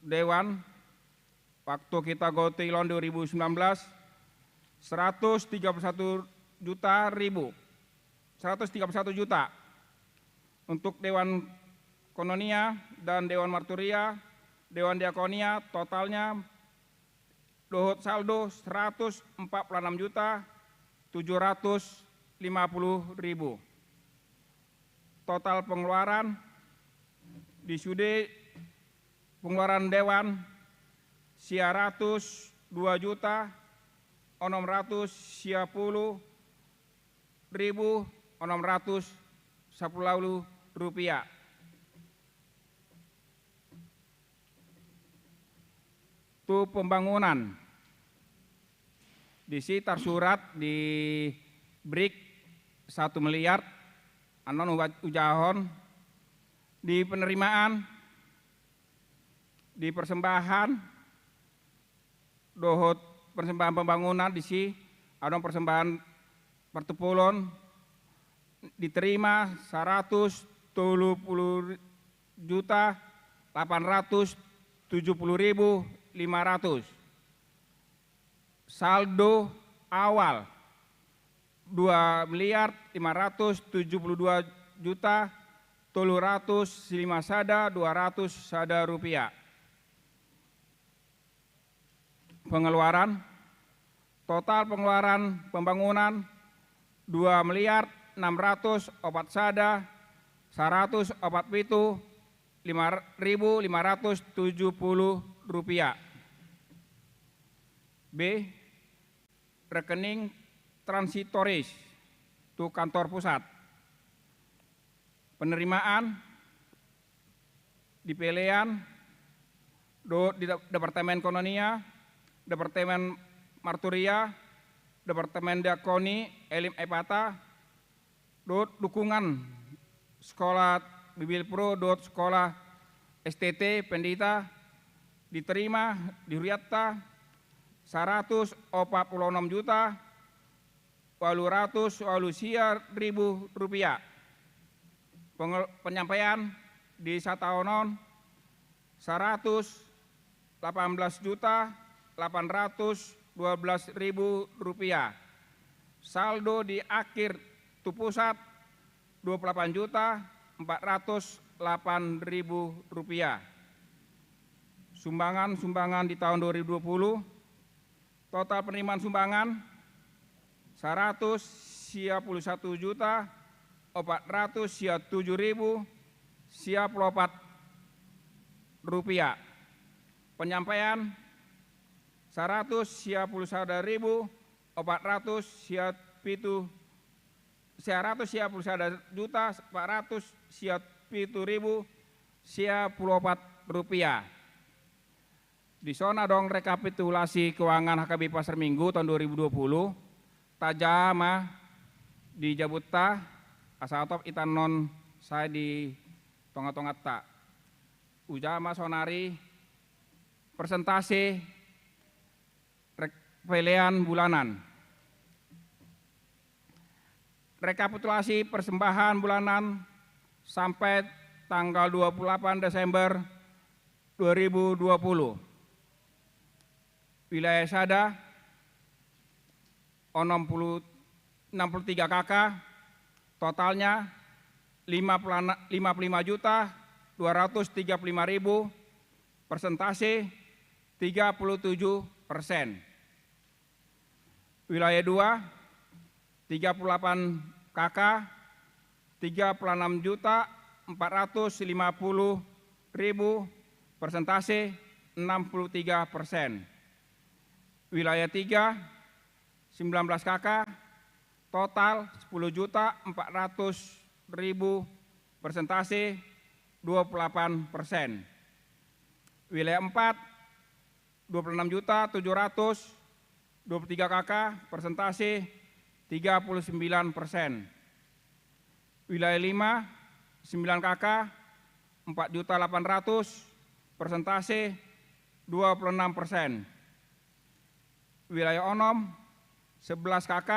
dewan waktu kita gotong royong dua ribu sembilan belas, seratus tiga puluh satu juta ribu, seratus tiga puluh satu juta. Untuk dewan koinonia dan dewan marturia, dewan diakonia, totalnya dohot saldo seratus empat puluh enam juta tujuh ratus lima puluh ribu. Total pengeluaran di sude pengeluaran dewan sia ratus dua juta onom ratus sia pulu ribu onom ratus sapulu rupiah. Tu pembangunan. Disi tarsurat di brik satu miliar, annon uba-, ujahon di penerimaan, di persembahan, dohot persembahan pembangunan disi, adong persembahan partumpolon diterima seratus tolu puluh juta delapan ratus tujuh puluh ribu lima ratus. Saldo awal dua miliar lima ratus tujuh puluh dua juta tolu ratus lima sada dua ratus sada rupiah. Pengeluaran, total pengeluaran pembangunan dua miliar enam ratus opat sada saratus opat pitu lima ribu lima ratus tujuh puluh rupiah. B, rekening transitoris tu kantor pusat. Penerimaan di pelean dohot di Departemen Koinonia, Departemen Marturia, Departemen Diakoni, Elim Epata, dohot dukungan Sekolah Bibil Pro dohot Sekolah S T T Pendeta diterima di hurianta saratus opat pulu onom juta ualu ratus ualu sia ribu rupiah. Pengel-, penyampaian di sataon on saratus lapan belas juta lapan ratus dua belas ribu rupiah. Saldo di akhir tu pusat dua puluh lapan juta empat ratus lapan ribu rupiah. Sumbangan-sumbangan di tahun dua ribu dua puluh, total penerimaan sumbangan saratus sia pulu satu juta opat ratus sia tujuh ribu sia pulu opat rupiah. Penyampaian saratus sia pulu sada ribu opat ratus sia pitu, saratus sia pulu sada juta opat ratus sia pitu ribu sia pulu opat rupiah. Dison adong rekapitulasi keuangan H K B I Pasar Minggu tahun dua ribu dua puluh, tajaha ma di jabunta, asa otop ita annon sae di tonga-tonganta. Ujaha ma sonari persentase rek-, pelean bulanan. Rekapitulasi persembahan bulanan sampai tanggal dua puluh delapan Desember dua ribu dua puluh. Wilayah sada onom pulu, enam pulu tiga K K, totalnya lima pulu, lima pulu lima juta dua ratus tiga pulu lima ribu, persentase tiga pulu tujuh persen. Wilayah dua, tiga pulu delapan K K, tiga pulu enam juta empat ratus lima pulu ribu, persentase enam pulu tiga persen. Wilayah tiga, sembilan belas K K, total sepuluh juta empat ratus ribu, persentase dua puluh delapan persen. Wilayah empat, dua puluh enam juta tujuh ratus dua puluh tiga K K, persentase tiga puluh sembilan persen. Wilayah lima, sembilan K K, empat juta delapan ratus, persentase dua puluh enam persen. Wilayah onom, sebelas K K,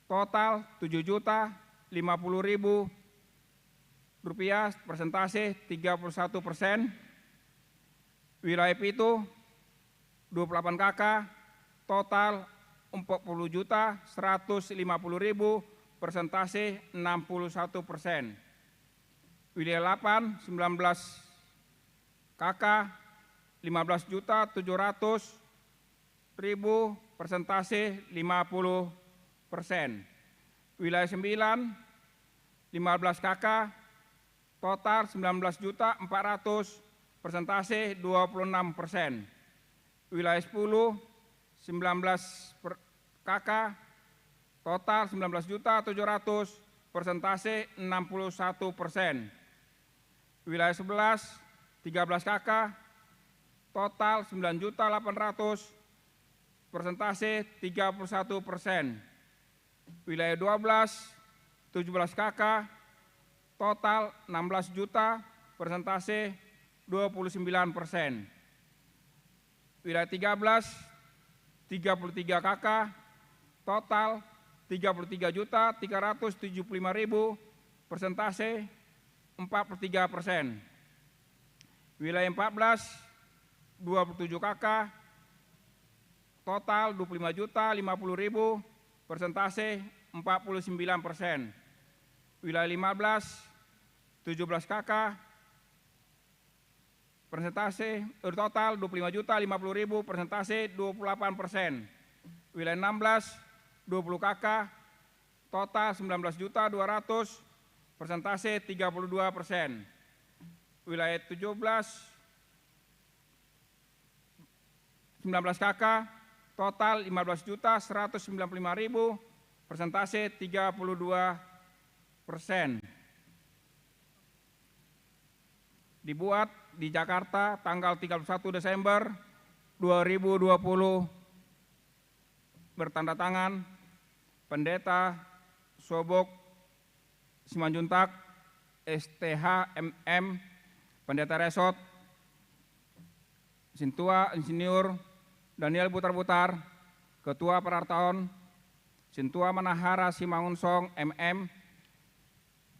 total tujuh juta lima puluh ribu rupiah, persentase tiga puluh satu persen. Wilayah pitu, dua puluh delapan K K, total empat puluh juta seratus lima puluh ribu, persentase enam puluh satu persen. Wilayah delapan, sembilan belas K K, lima belas juta tujuh ratus ribu, persentase lima puluh persen. Wilayah sembilan, lima belas K K, total sembilan belas juta empat ratus, persentase dua puluh enam persen. Wilayah sepuluh, sembilan belas per-, K K, total sembilan belas juta tujuh ratus, persentase enam puluh satu persen. Wilayah sebelas, tiga belas K K, total sembilan juta delapan ratus, persentase tiga puluh satu persen. Wilayah dua belas, tujuh belas K K, total enam belas juta, persentase dua puluh sembilan persen. Wilayah tiga belas, tiga puluh tiga K K, total tiga puluh tiga juta tiga ratus tujuh puluh lima ribu, persentase empat puluh tiga persen. Wilayah empat belas, dua puluh tujuh K K, total dua puluh lima juta lima puluh ribu, persentase empat puluh sembilan persen. Wilayah lima belas, tujuh belas K K, persentase, eh, total dua puluh lima juta lima puluh ribu, persentase dua puluh delapan persen. Wilayah enam belas, dua puluh K K, total sembilan belas juta dua ratus, persentase tiga puluh dua persen. Wilayah tujuh belas, sembilan belas K K, total lima belas juta seratus sembilan puluh lima ribu, persentase tiga puluh dua persen. Dibuat di Jakarta tanggal tiga puluh satu Desember dua ribu dua puluh, bertanda tangan Pendeta Sobok Simanjuntak, S T H, M M, Pendeta Resort, Sintua Insinyur Daniel Butarbutar, Ketua Parartaon, Sintua Manahara Simangunsong, M M,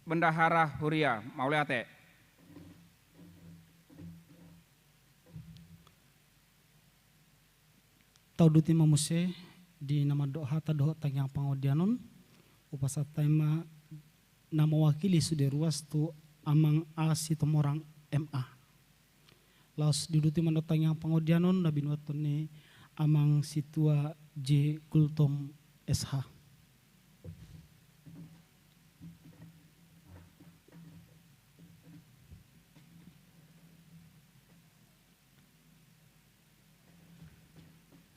Bendahara Huria. Mauliate. Tauduti ma muse di na mandok hata dohot tangiang pangodian on, hupasahat hami ma na mewakili sude ruas tu Amang A Situmorang M A. Laos diuduti ma on tangiang pangodian on na binuathon ni Amang Sintua J Gultom S H.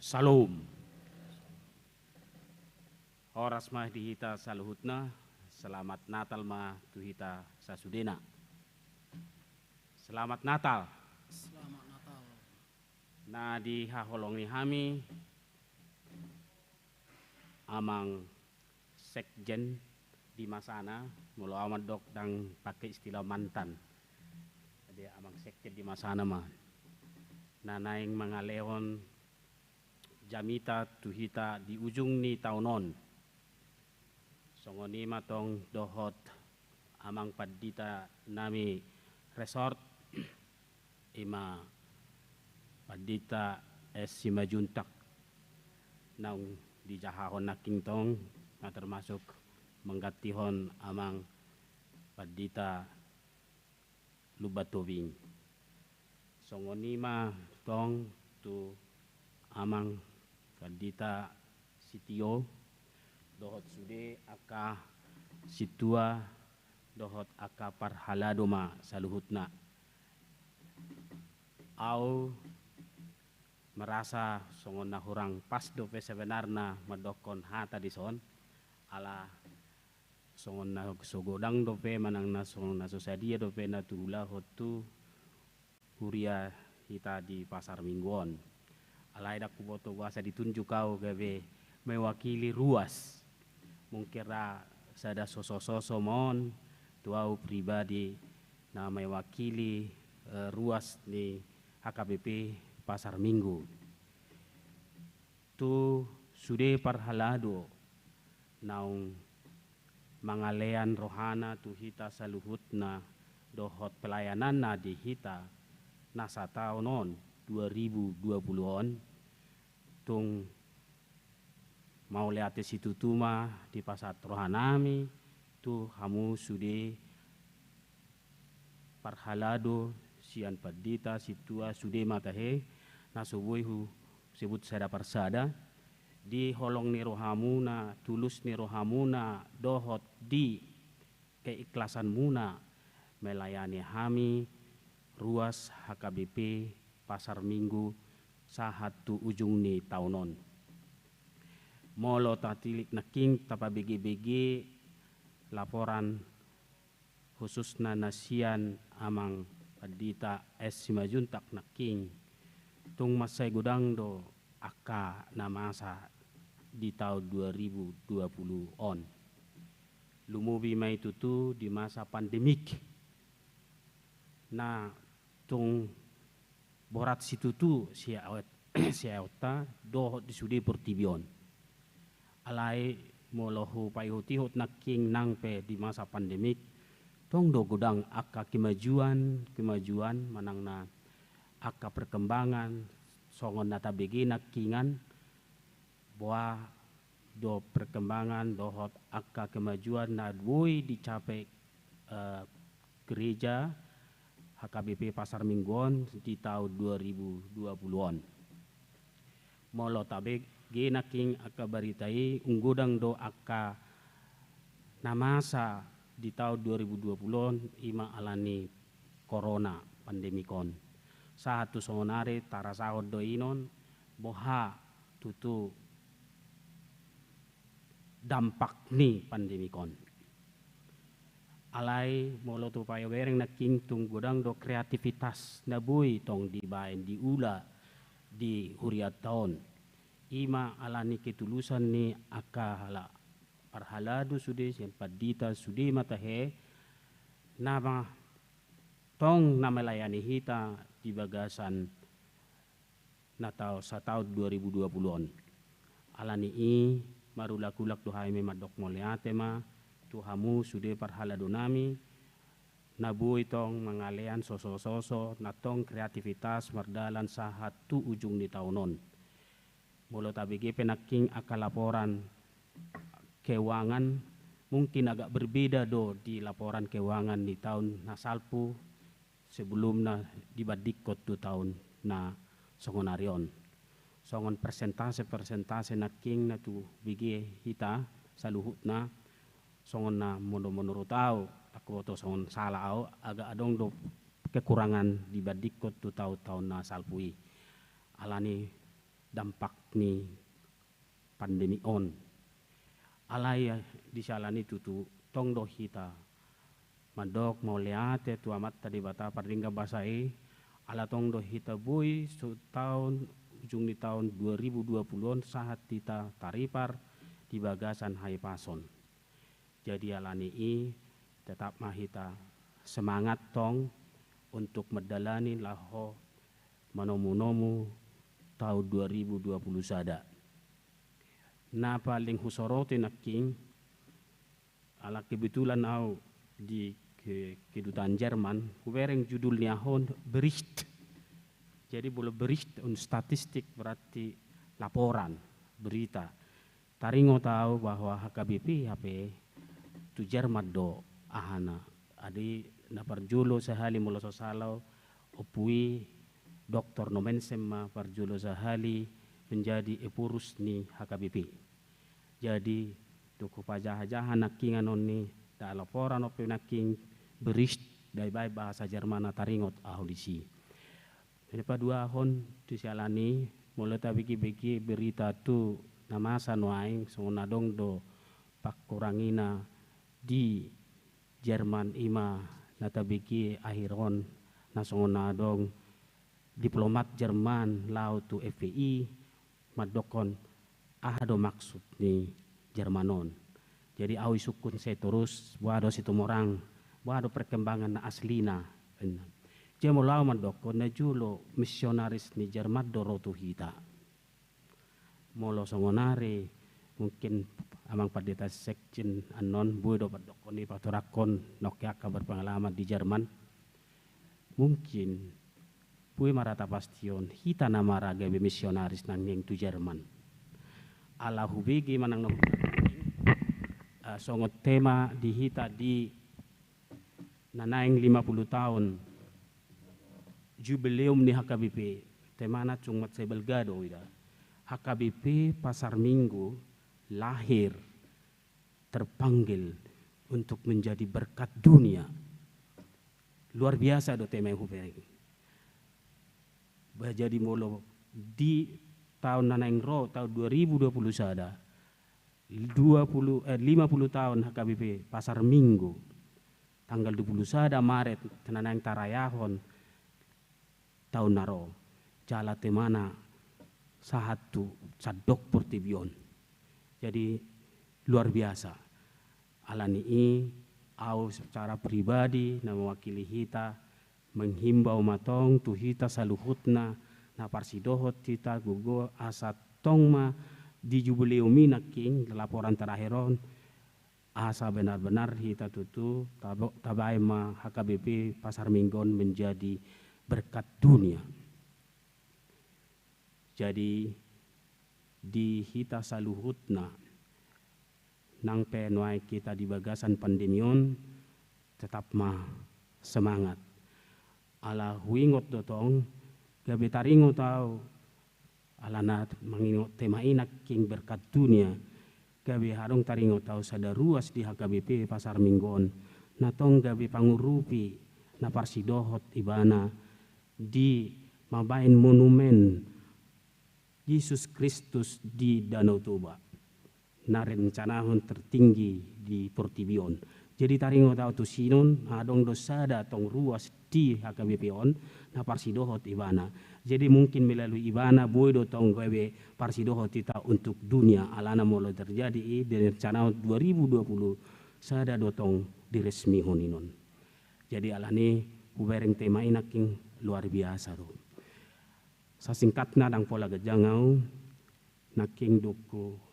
Syalom. Horas ma di hita saluhutna, selamat Natal ma tu hita sasudena. Selamat Natal. Selamat Natal. Na dihaholongi hami Amang Sekjen di masana, molo au mandok ndang pake istilah mantan. Jadi Amang Sekjen di masana ma. Na naeng mangalehon jamita tu hita di ujung ni taon on. Songon i ma tong dohot Amang Pandita nami Resort, i ma Pandita S Simanjuntak, naung dijahahon nangkin tong, na termasuk manggantihon Amang Pandita Lumban Tobing. Songon i ma tong tu Amang Pandita Sitio, dohot sude angka sintua, dohot angka parhalado ma saluhutna. Au merasa songon na hurang pas dope sebenarna mandokkon hata dison, Ala songon na so godang dope manang na songon na so sadia dope na tuulahon tu huria hita di Pasar Minggu on. Alai ndang huboto boasa ditunjuk au gabe mewakili ruas. Mungkin ra sada sosososo ma on tu au pribadi na mewakili, eh, ruas ni H K B P Pasar Minggu. Tu sude parhalado naung mangalean rohana tu hita saluhutna dohot pelayananna di hita na sataon on dua ribu dua puluh on, tung mauliate situtu ma dipasahat rohanami tu hamu sude parhalado, sian pandita, sintua, sude ma tahe, na so boi husebut sada parsada, di holong ni rohamuna, tulus ni rohamuna, dohot di keikhlasanmuna melayani hami ruas H K B P Pasar Minggu sahat tu ujung ni taon on. Molo tatilik nangkin tapabege-bege laporan khususna na sian Amang Pandita S. Simanjuntak nangkin, tung mansai godang do angka na masa di taon dua ribu dua puluh on. Lumobi ma i tutu di masa pandemik na tung borat situtu siaot-, siaotta dohot di sude portibi on. Alai molo hupaihut-ihut nangkin nang pe di masa pandemik, tong do godang angka kemajuan-kemajuan manang na angka perkembangan songon na tabege nangkinan, boha do perkembangan dohot angka kemajuan na boi dicapai, eh, gereja H K B P Pasar Minggu on di taon dua ribu dua puluh on. Molo tabege nangkin angka barita i, ung godang do angka na masa di taon dua ribu dua puluh on, i ma alani korona pandemik on. Sahat tu songonari tarasahon do inon boha tutu dampak ni pandemik on. Alai molo tu pabereng nangkin tung godang do kreativitas na boi tong dibaen diula di hurianta on. I ma alani ketulusan ni angka halak parhalado sude sian pandita sude ma tahe, na ma tong na melayani hita di bagasan na tao sataon dua ribu dua puluh on. Alani i marulak-ulak do hami mandok mauliate ma tu hamu sude parhaladonami na boi tong mangalean sosososo na tong kreativitas mardalan sahat tu ujung ni taon on. Molo tabege pe nangkin angka laporan keuangan, mungkin agak berbeda do di laporan keuangan di taon na salpu sebelumna dibandingkon tu taon na songonari on. Songon persentase-persentase nangkin na tubege hita saluhutna, songon na molo menurut au, anggo boto songon sala au, agak adong do kekurangan dibandingkon tu taon-taon na salpu i. Alani dampak ni pandemi on. Alai di siala ni tutu tong do hita mandok mauliate tu Amanta Debata pardenggan basa i, ala tong do hita boi so taon, ujung ni taon dua ribu dua puluh on sahat hita taripar di bagasan hahipason. Jadi alani i tetap ma hita semangat tong untuk mendalani laho manomu-nomu taon dua ribu dua puluh sada. Na paling husoroti nangkin, ala kebetulan au di ke-, kedutaan Jerman, hubereng judul ni aha on Bericht. Jadi molo Bericht on statistik, berarti laporan, berita. Taringot au bahwa H K B P hape tu Jerman do ahana. Adi na parjolo sahali molo so sala au, Ompu i Doktor Nommensen ma parjolo sahali menjadi Ephorus ni H K B P. Jadi tung hupajaha-jaha nangkinan on i, da laporan on pe nangkin Bericht, da ibaen bahasa Jerman na taringot ahu disi. Jadi paduahon tu siala ni, molo tabege-bege berita tu na masa nuaeng, songon adong do pangkorangina di Jerman, i ma na tabege akhir on, na songon na adong diplomat Jerman laho tu F P I mandokkon aha do maksud ni Jerman on. Jadi ahu isungkun sai torus, boha do Situmorang, boha do perkembangan na aslina. Jadi molo ahu mandokkon, na jolo misionaris ni Jerman do ro tu hita. Molo songon ari, mungkin Amang Pandita Sekjen annon boi do pandokkon i, patorangkon, nongke angka berpengalaman di Jerman. Mungkin boi ma ra tapastion hita na maragabe misionaris nangkin tu Jerman. Ala hubege manang na hubege, eh, songon tema di hita di na naeng lima puluh taon jubileum ni H K B P, temana cuma mansai balga do ida. H K B P Pasar Minggu lahir, terpanggil untuk menjadi berkat dunia. Luar biasa do tema i hubereng. Bah, jadi molo di taon na naeng ro, taon dua ribu dua puluh sada, dua puluh, eh, lima puluh taon H K B P Pasar Minggu, tanggal dua puluh sada Maret na naeng tarayahon taon na ro, jala temana sahat tu sandok portibi on. Jadi luar biasa. Ala ni i, ahu secara pribadi na mewakili hita menghimbau ma tong tu hita saluhutna na parsidohot hita gogo asa tong ma di jubileum i nangkin, laporan terakhir on, asa benar-benar hita tutu tabo-, tabaen ma H K B P Pasar Minggu on menjadi berkat dunia. Jadi di hita saluhutna, nang pe nuaeng hita di bagasan pandemi on, tetap ma semangat. Ala huingot do tong, gabe taringot ahu, alana mangingot tema i nangkin berkat dunia, gabe adong taringot ahu sada ruas di H K B P Pasar Minggu on, na tong gabe pangurupi na parsidohot ibana di mambaen monumen Jesus Kristus di Danau Toba, na rencanahon tertinggi di portibi on. Jadi taringot ahu tu sinon, adong do sada tong ruas di H K B P on na parsidohot ibana. Jadi mungkin melalui ibana boi do tong gabe parsidohot hita untuk dunia, alana molo terjadi i direncanahon dua ribu dua puluh sada do tong diresmihon i non. Jadi alani hubereng tema i nangkin luar biasa do. Sasingkatna, ndang pola ganjang ahu, nangkin dung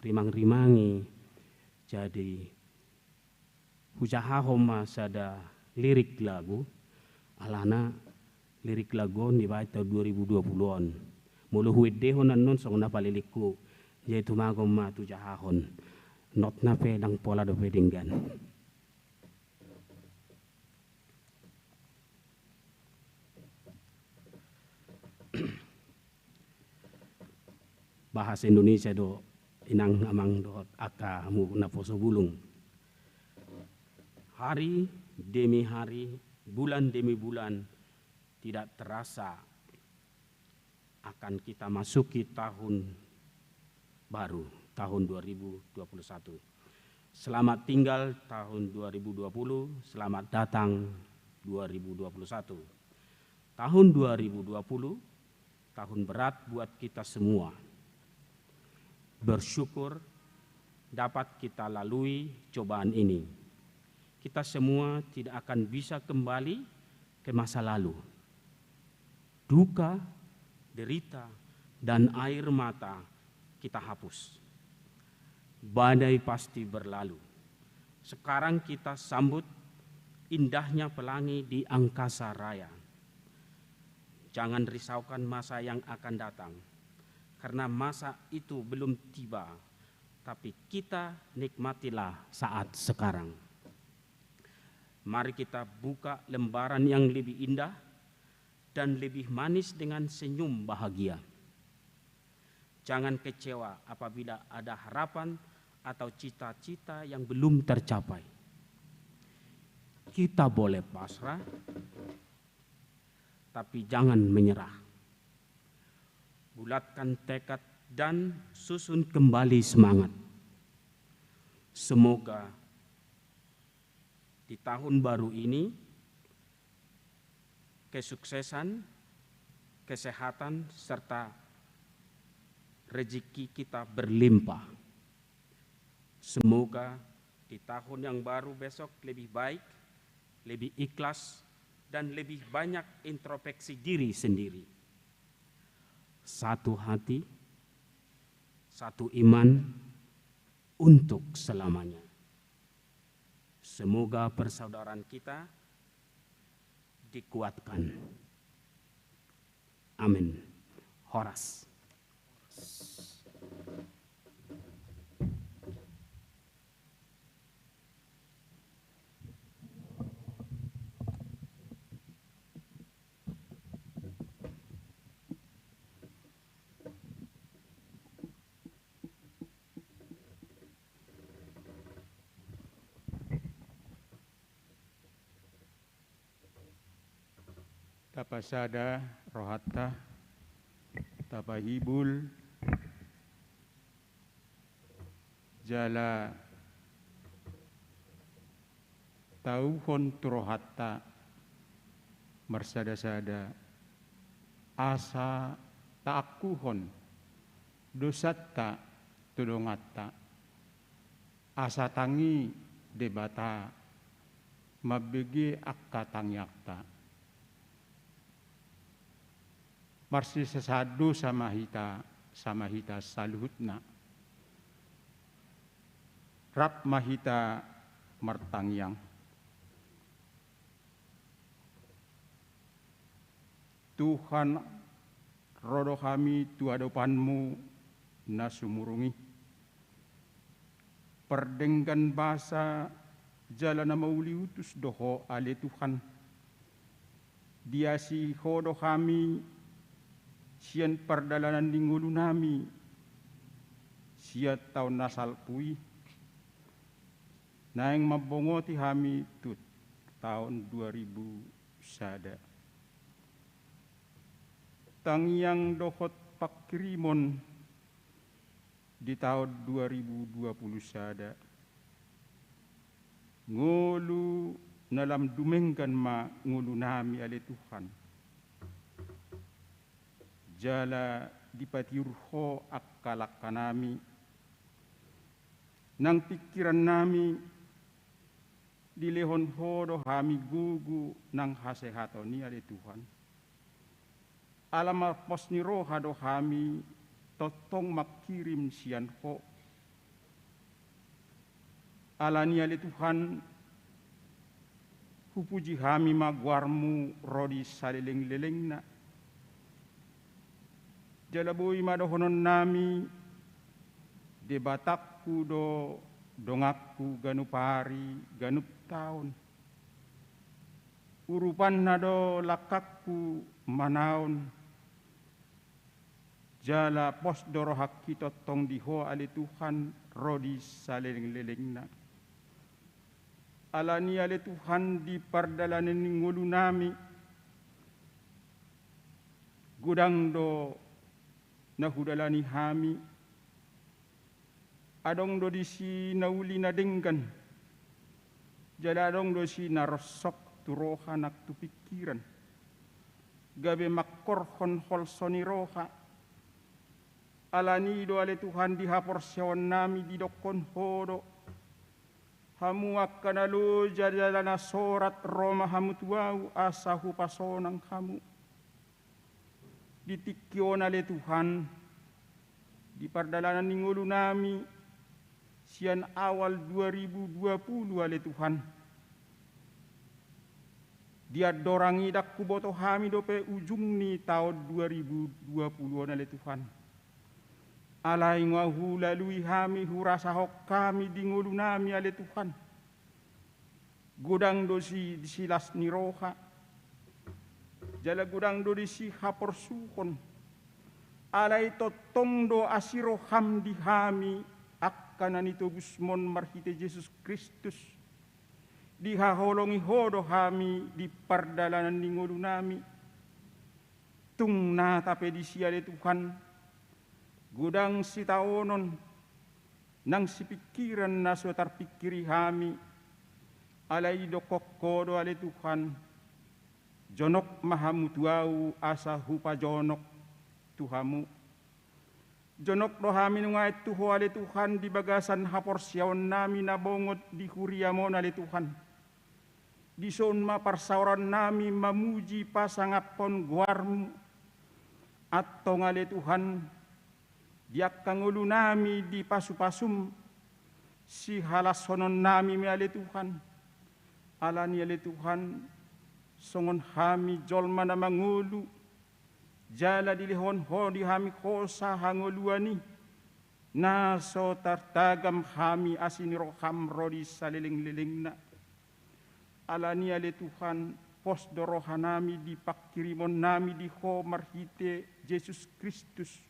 hurimang-rimangi, jadi hujahahon ma sada lirik lagu, alana lirik lagu on dibaen taon dua ribu dua puluh on. Molo huendehon annon songon na palelenghu, jadi tumagon ma tu jahahon. Notna pe ndang pola dope denggan. Bahasa Indonesia do, inang, amang dohot angka hamu naposo bulung. Hari demi hari, bulan demi bulan, tidak terasa akan kita masuki tahun baru, tahun dua ribu dua puluh satu. Selamat tinggal tahun dua ribu dua puluh, selamat datang dua ribu dua puluh satu. Tahun dua ribu dua puluh, tahun berat buat kita semua. Bersyukur dapat kita lalui cobaan ini. Kita semua tidak akan bisa kembali ke masa lalu. Duka, derita, dan air mata kita hapus. Badai pasti berlalu. Sekarang kita sambut indahnya pelangi di angkasa raya. Jangan risaukan masa yang akan datang, karena masa itu belum tiba, tapi kita nikmatilah saat sekarang. Mari kita buka lembaran yang lebih indah dan lebih manis dengan senyum bahagia. Jangan kecewa apabila ada harapan atau cita-cita yang belum tercapai. Kita boleh pasrah, tapi jangan menyerah. Bulatkan tekad dan susun kembali semangat. Semoga di tahun baru ini kesuksesan, kesehatan, serta rezeki kita berlimpah. Semoga di tahun yang baru besok lebih baik, lebih ikhlas, dan lebih banyak introspeksi diri sendiri. Satu hati, satu iman untuk selamanya. Semoga persaudaraan kita dikuatkan. Amin. Horas. Tapasada rohanta, tapahibul, jala tauhon tu rohanta marsada-sada, asa taangkuhon dosanta tu donganta, asa tangi Debata mambege angka tangiangta. Marsisasahan dosa ma hita, sama hita saluhutna. Rap ma hita martangiang. Tuhan, ro do hami tu adopanMu na sumurung i. Pardenggan basa jala na mauliutus do Ho ale Tuhan. Diasihi Ho do hami sian pardalanan ni ngolunami sian taon na salpu i. Naeng mambongoti hami tu taon dua ribu sada. Tangiang dohot pangkirimon di taon dua ribu dua puluh sada. Ngolu na lam dumenggan ma ngolunami ale Tuhan. Jala dipatiur Ho angka langkanami. Nang pingkirannami dilehon Ho do hami gogo nang hasehaton i ale Tuhan. Ala marpos ni roha do hami tongtong mangkirim sian Ho. Alani i ale Tuhan, hupuji hami ma goarMu ro di saleleng-lelengna. Jala boi ma dohononnami, Debatangku do donganku ganup ari ganup taon. Urupanna do langkangku manaon. Jala pos do rohangki tongtong di Ho ale Tuhan ro di saleleng-lelengna. Alani i ale Tuhan di pardalanan ni ngolunami. Godang do na hudalani hami. Adong do disi na uli na denggan. Jala adong do disi na ronsok tu roha nang tu pingkiran. Gabe mangkorhon holso ni roha. Alani i do ale Tuhan di haporseaonnami didokkon Ho do. Hamu angka na loja jala na sorat ro ma hamu tu Ahu asa hupasonang hamu. Di tingki on ale Tuhan, di pardalanan ni ngolunami, sian awal dua ribu dua puluh ale Tuhan. Di andorang i ndang huboto hami dope ujung ni taon dua ribu dua puluh on ale Tuhan. Alai nga hulalui hami hurasahon hami di ngolunami ale Tuhan. Godang do disi las ni roha. Jala godang do disi haporsuhon. Alai tongtong do asi roham di hami angka na nitobusmon marhite Jesus Kristus. Dihaholongi Ho do hami di pardalanan ni ngolunami. Tung nata pe disi ale Tuhan. Godang sitaonon. nang sipingkiran na so tarpingkiri hami, alai didokkon Ho do ale Tuhan, jonok ma hamu tu Ahu asa hupajonok tu hamu. Jonok do hami nuaeng tu Ho ale Tuhan di bagasan haporseaonnami na bongot di huriaM on ale Tuhan. Dison ma parsaorannami mamuji pasangaphon goarMu. Antong ale Tuhan, di angka ngolunami di pasupasuM, sihalashononnami ma i ale Tuhan. Alani ale Tuhan, songon hami jolma na mangolu, jala dilehon Ho di hami hosa hangoluan i, na so tartagam hami asi ni rohaM ro di salelenglelengna. Alani ale Tuhan, pos do rohanami di panghirimonnami di Ho marhite Jesus Kristus.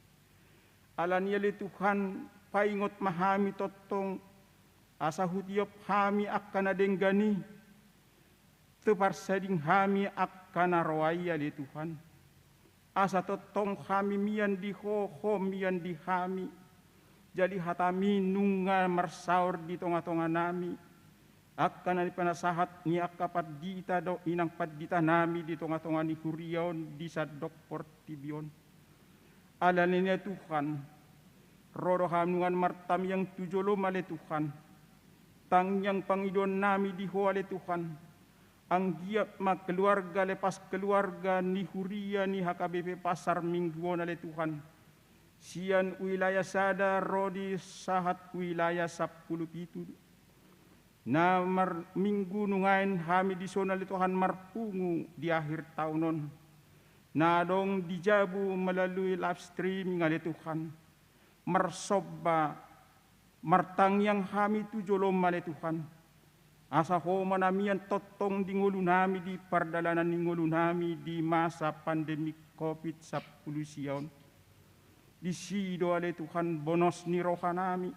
Alani ale Tuhan, paingot ma hami tongtong, asa hutiop hami angka na denggan i, tu parsading hami angka na roa i ale Tuhan. Asa tongtong hami mian di Ho, Ho mian di hami. Jadi hataMi nunga marsaor di tongatonganami. Angka na pinasahat ni angka pandita dohot inang panditanami di tongatonga ni huria on di sandok portibi on. Alani ale Tuhan, ro do hami nuaeng martangiang tu joloM ale Tuhan. Tangiang pangidoannami di Ho ale Tuhan. Anggiat ma keluarga lepas keluarga ni huria ni H K B P Pasar Minggu on ale Tuhan. Sian wilayah sada ro di sahat wilayah sampulu pitu. Na marminggu nuaeng hami dison ale Tuhan marpungu di akhir taon on. Na adong di jabu melalui live streaming ale Tuhan. Marsomba, martangiang hami tu joloM ale Tuhan. Asa Ho ma na mian tongtong di ngolunami di pardalanan ni ngolunami di masa pandemi covid sampulu sia on. Disi do ale Tuhan bonos ni rohanami.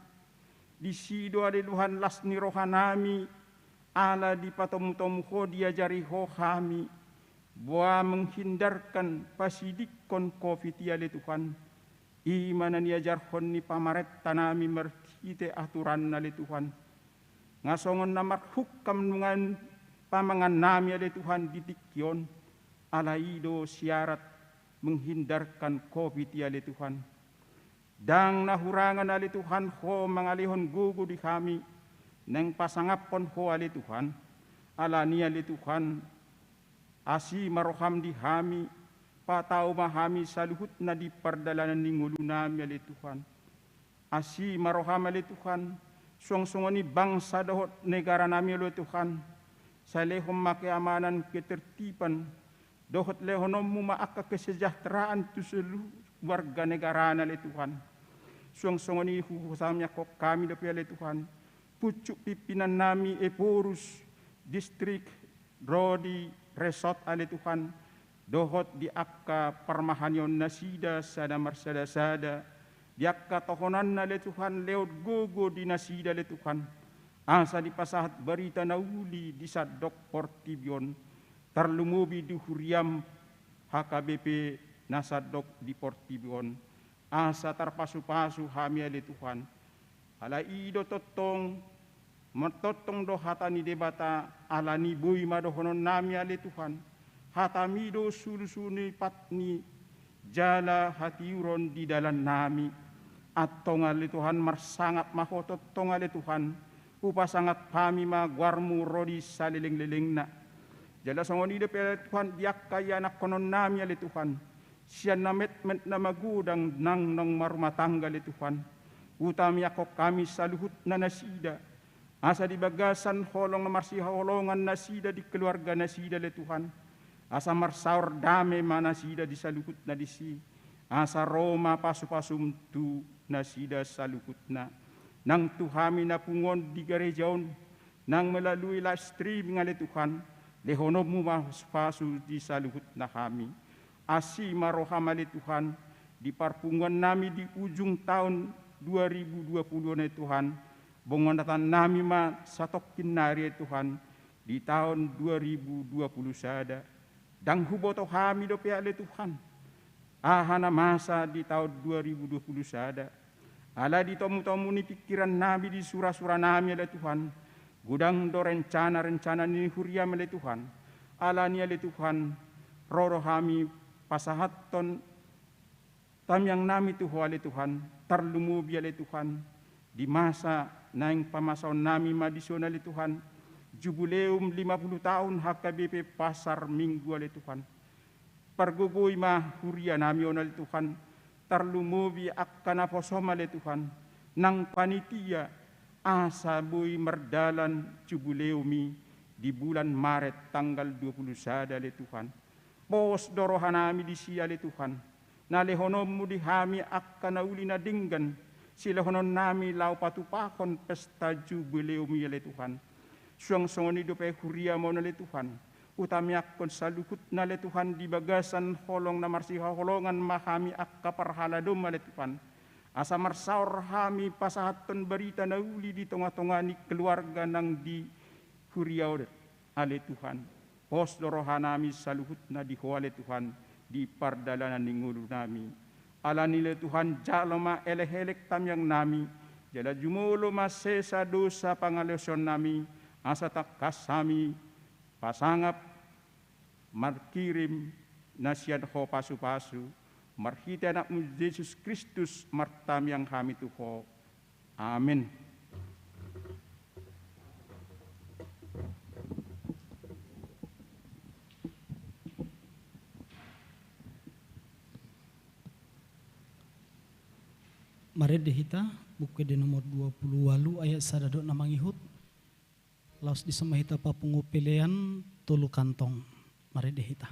Disi do ale Tuhan las ni rohanami, ala dipatomutomu Ho diajari Ho hami, boa menghindarkan pasidingkon covid i ale Tuhan. I ma na niajarhon ni pamarentanami marhite aturanna ale Tuhan. Nga songon na marhungkam nuaeng pamangannami ale Tuhan di tingki on, ala i do syarat menghindarkan covid i ale Tuhan. Ndang na hurangan ale Tuhan Ho mangalehon gogo di hami, naeng pasangaphon Ho ale Tuhan. Alani ale Tuhan, asi ma rohaM di hami, patau ma hami saluhutna di pardalanan ni ngolunami ale Tuhan. Asi ma rohaM ale Tuhan, suang songon i bangsa dohot negaranami ale Tuhan. Sai lehon ma keamanan ketertiban, dohot lehononMu ma angka kesejahteraan tu seluruh warga negarana ale Tuhan. Suang songon i hutangiangkon hami dope ale Tuhan, pucuk pimpinannami Ephorus distrik ro di resort ale Tuhan, dohot di angka parmahanion nasida sada marsadasada, di angka tohonanna ale Tuhan lehon gogo di nasida ale Tuhan, asa dipasahat barita na uli di sandok portibi on, tarlumobi di huriaM H K B P na sandok di portibi on, asa tarpasupasu hami ale Tuhan. Ala i do tongtong, martongtong do hata ni Debata, alani boi ma dohononnami ale Tuhan. HataMi do sulusulu ni patni jala hatiuron di dalannami. Antong ale Tuhan, marsangap ma Ho tongtong ale Tuhan. Hupasangap hami ma goarMu ro di salelenglelengna. Jala songon i dope ale Tuhan di angka ianakhononnami ale Tuhan. Sian na metmet na magodang nang naung marrumah tangga ale Tuhan. Hutangiangkon hami saluhutna nasida. Asa di bagasan holong na marsihaholongan nasida di keluarga nasida ale Tuhan. Asa marsaor dame ma nasida di saluhutna disi. Asa ro ma pasupasuM tu nasida saluhutna. Nang tu hami na pungu on di gareja on, nang melalui live streaming ale Tuhan, lehononMu ma pasupasu di saluhutna hami. Asi ma rohaM ale Tuhan, di parpunguannami di ujung taon dua ribu dua puluh on ale Tuhan, bongonatannami ma satongkin nari ale Tuhan, di taon dua ribu dua puluh sada. Ndang huboto hami dope ale Tuhan, aha na masa di taon dua ribu dua puluh sada. Ala di tomutomu ni pingkirannami, di surasuranami ale Tuhan, godang do rencanarencana ni huriam ale Tuhan. Alani ale Tuhan, ro do hami pasahathon tangiangnami tu Ho ale Tuhan, tarlumobi ale Tuhan, di masa naeng pamasaonnami ma dison ale Tuhan, jubileum lima puluh tahun H K B P Pasar Minggu ale Tuhan. Pargogoi ma hurianami on ale Tuhan, tarlumobi angka naposom ale Tuhan, nang panitia, asa boi mardalan jubileum i di bulan Maret tanggal dua puluh sada ale Tuhan. Pos do rohanami disi ale Tuhan, na lehononmu di hami angka na uli na denggan silehononnami laho patupahon pesta jubileum i ale Tuhan. Suang songon i dope huriam on ale Tuhan, hutangiangkon saluhutna ale Tuhan, di bagasan holong na marsihaholongan ma hami angka parhaladom ale Tuhan, asa marsaor hami pasahathon barita na uli di tongatonga ni keluarga nang di huria on ale Tuhan. Pos do rohanami saluhutna di Ho ale Tuhan, di pardalanan ni ngolunami. Alani ale Tuhan, jalo ma elek-elek tangiangnami, jala jumolo ma sesa dosa pangalaosionnami, asa tangkas hami pasangap marhirim na sian Ho pasupasu. Marhite Anakmu Jesus Kristus martangiang hami tu Ho. Amen. Marende hita, Buku Ende nomor dua puluh ualu, ayat sada dohot na mangihut. Laos dison ma hita papungu pelean tolu kantong. Marende hita.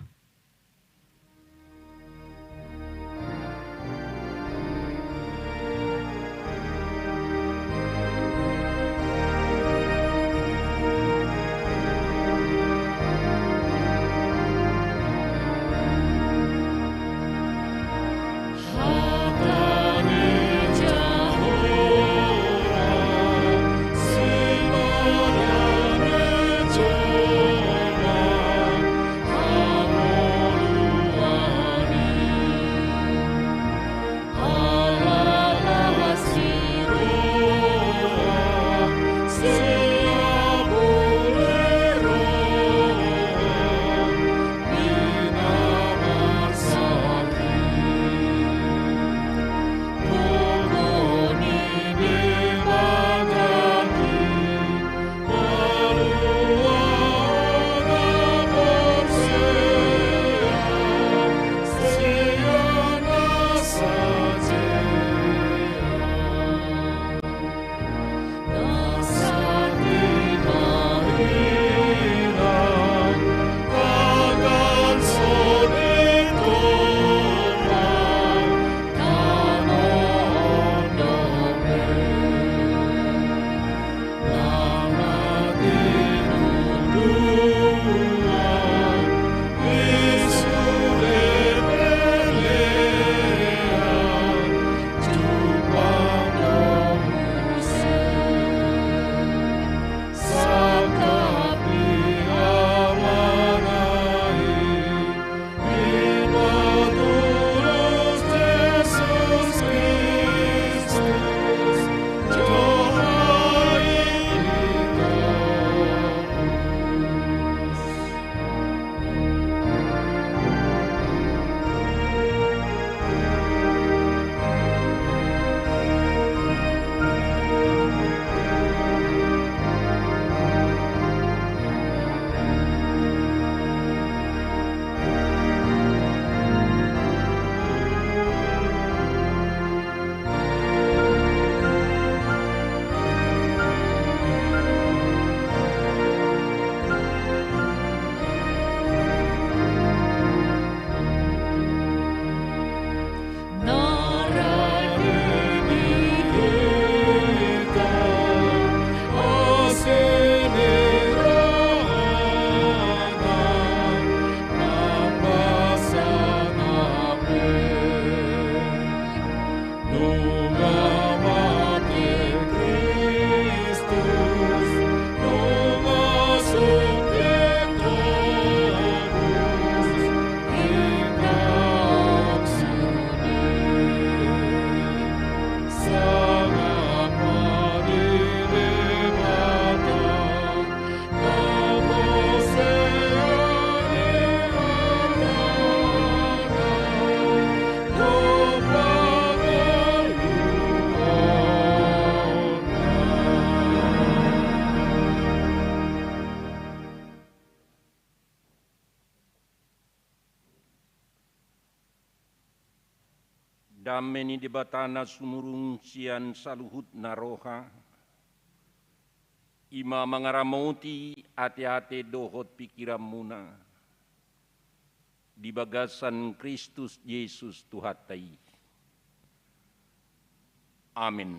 Dame ni Debata na sumurung sian saluhutna roha, i ma mangaramoti ateate dohot pingkiranmuna di bagasan Kristus Jesus Tuhanta i. Amin.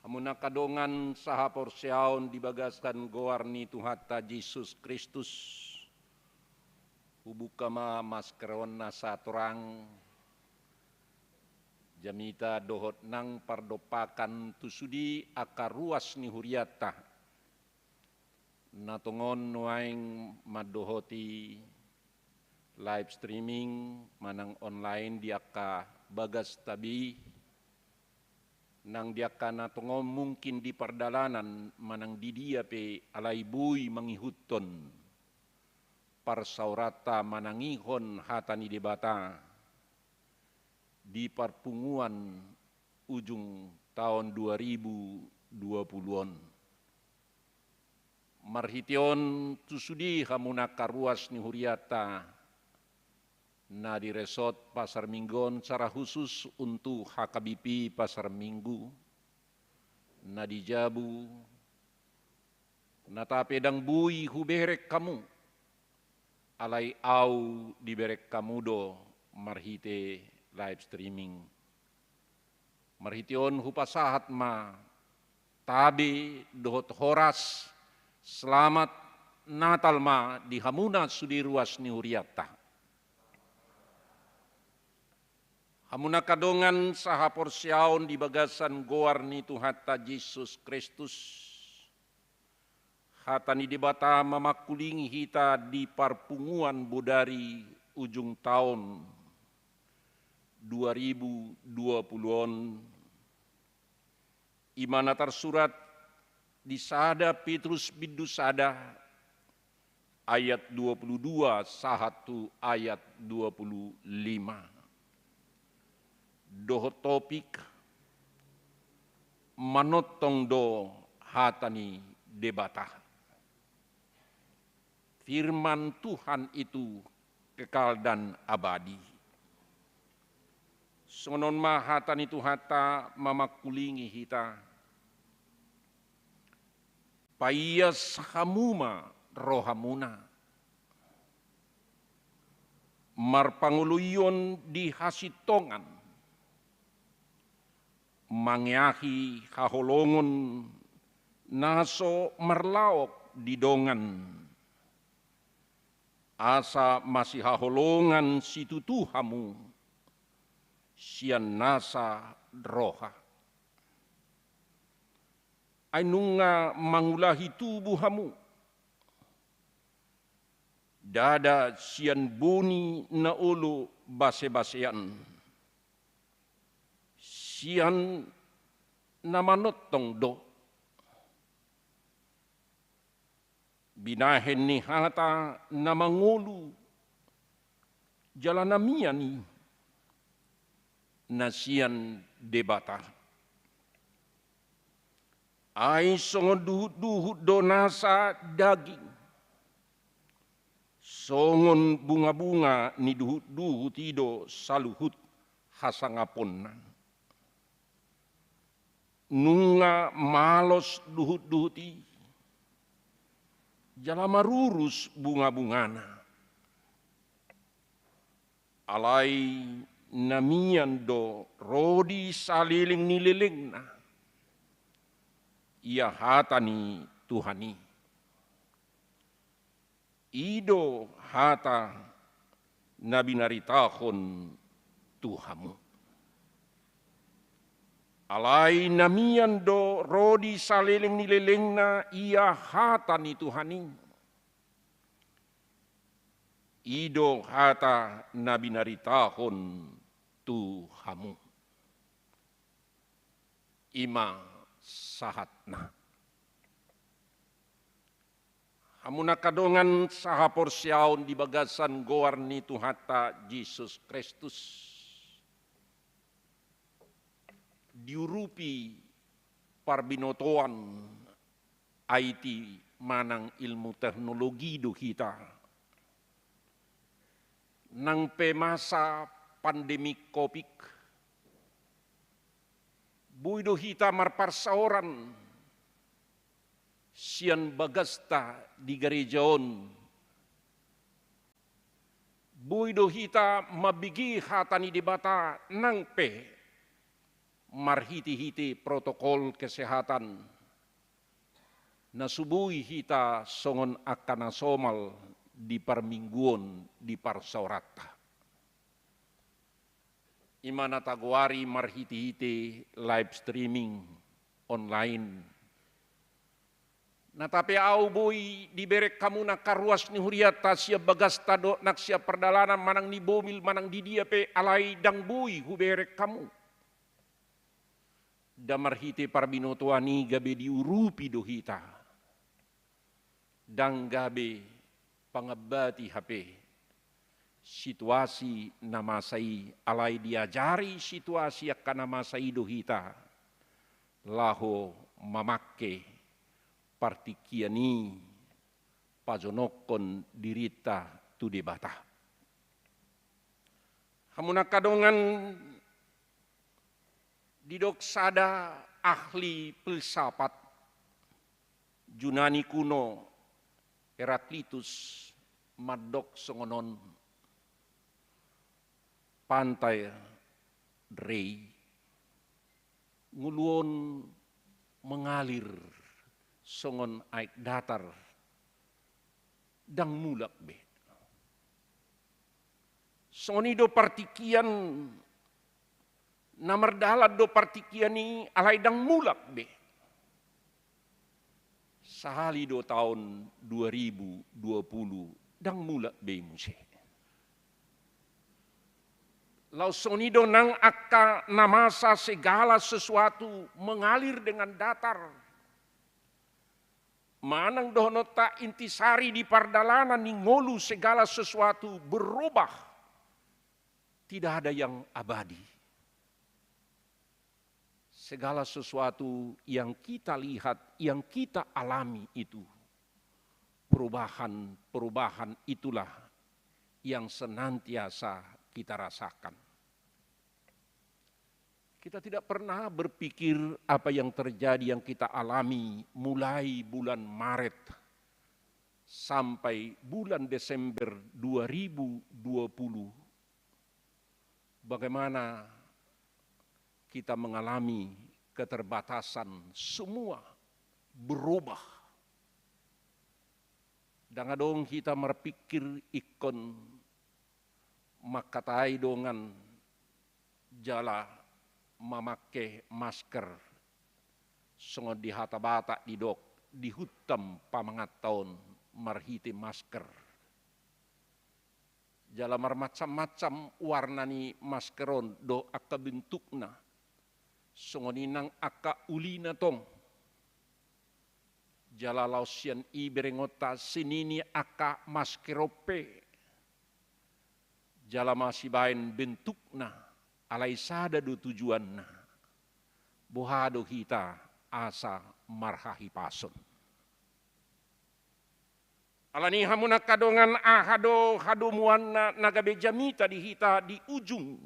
Hamu angka dongan sahaporseaon di bagasan goar ni Tuhanta Jesus Kristus, hubuka ma masker on asa torang, jamita dohot nang pardompakan tu sude angka ruas ni hurianta na tongon nuaeng mandohoti live streaming manang online di angka bagasta be, nang di angka na tongon mungkin di pardalanan manang di dia pe alai boi mangihuthon parsaoranta manangihon hata ni Debata di parpunguan ujung taon dua ribu dua puluh on. Marhite on tu sude hamu angka ruas ni hurianta na di resort Pasar Minggu on, secara khusus untuk H K B P Pasar Minggu na di jabu, na tape ndang boi hubereng hamu, alai au dibereng hamu do marhite live streaming. Marhite on hupasahat ma tabe dohot horas, selamat Natal ma di hamuna sude ruas ni hurianta. Hamu angka dongan sahaporseaon di bagasan goar ni Tuhanta Jesus Kristus, hata ni Debata mamangkulingi hita di parpunguan bodari ujung taon dua ribu dua puluh on, i ma na tarsurat di sada Petrus bindu sada ayat dua puluh dua sahat tu ayat dua puluh lima. Dohot topik, manongtong do hata ni Debata. Firman Tuhan itu kekal dan abadi. Songon on ma hata ni Tuhanta mamangkulingi hita. Paias hamu ma rohamuna, marpangoloion di hasintongan, mangeahi haholongon na so marlaok di dongan, asa masihaholongan situtu hamu sian nasa roha. Ai nunga mangulahi tubu hamu, ndada sian boni na olo basebasean, sian na manongtong do, binahen ni hata na mangolu jala na mian i na sian Debata. Ai songon duhutduhut do nasa daging, songon bungabunga ni duhutduhut i do saluhut hasangaponna. Nunga malos duhutduhut i, jala marurus bungabungana. Alai na mian do ro di saleleng ni lelengna, ia hata ni Tuhan i. I do hata na binaritahon tu hamu. Alai na mian do ro di saleleng ni lelengna, ia hata ni Tuhan i. I do hata na binaritahon tu hamu. I ma sahatna. Hamu angka dongan sahaporseaon di bagasan goar ni Tuhanta Jesus Kristus, diurupi parbinotoan I T manang ilmu teknologi do hita. Nang pe masa pandemi covid, boi do hita marparsaoran sian bagasta di gareja on. Boi do hita mambege hata ni Debata nang pe marhitehite protokol kesehatan na so boi hita songon angka na somal di parmingguon di parsaoranta. I ma na tagoari marhitehite live streaming online. Na tape ahu boi dibereng hamu nang angka ruas ni hurianta sian bagasta dohot nang sian pardalanan manang ni mobil manang di dia pe, alai ndang boi hubereng hamu. Nda marhite parbinotoan i gabe diurupi do hita. Ndang gabe pangambati hape situasi na masa i, alai diajari situasi angka na masa i do hita laho mamangke partingkian i pajonokhon dirinta tu Debata. Hamu na angka dongan, didok sada ahli filsafat Junani kuno, Heraklitus, mandok songon on: Panta, rei, ngolu on mengalir songon aek datar, ndang mulak be. Songon i do partingkian, na mardalan do partingkian i, alai ndang mulak be. Sahali do taon dua ribu dua puluh, ndang mulak be i muse. Laos songon i do nang angka na masa, segala sesuatu mengalir dengan datar. Manang dohononta intisari di pardalanan ni ngolu, segala sesuatu berubah. Tidak ada yang abadi. Segala sesuatu yang kita lihat, yang kita alami itu, perubahan-perubahan itulah yang senantiasa kita rasakan. Kita tidak pernah berpikir apa yang terjadi, yang kita alami mulai bulan Maret sampai bulan Desember dua ribu dua puluh, bagaimana kita mengalami keterbatasan, semua berubah. Ndang adong hita marpikir ingkon mangkatai dongan jala mamangke masker, songon di hata Batak didok, dihuntam pamanganta on marhite masker. Jala marmacam-macam warna ni masker on dohot angka bentukna. Songon i nang angka ulina tong. Jala laos sian i berengonta sinini angka masker on pe. Jala masibaen bentukna, alai sada do tujuanna. Boha do hita asa marhahipason. Alani i hamu na angka dongan, aha do hadomuanna na gabe jamita di hita di ujung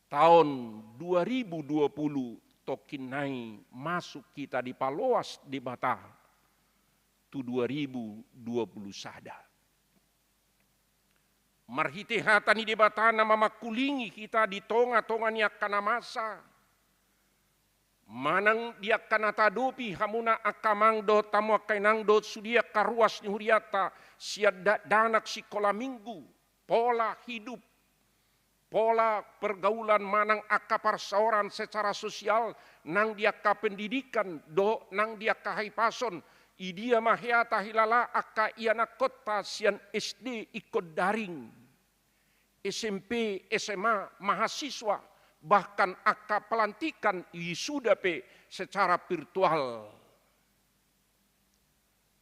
taon dua ribu dua puluh, tongkin nai masuk hita dipaloas Debata tu dua ribu dua puluh sada. Marhite hata ni Debata na mamangkulingi hita di tonga-tonga ni angka na masa. Manang di angka na taadopi hamu na angka amang dohot hamu angka inang dohot sude angka ruas ni hurianta, sian dakdanak sikola minggu, pola hidup, pola pergaulan manang angka parsaoran secara sosial, nang di angka pendidikan dohot nang di angka hahipason, i dia ma hea tahilala angka ianakkonta sian S D ingkon daring, S M P, S M A, mahasiswa, bahkan angka pelantikan wisuda pe secara virtual.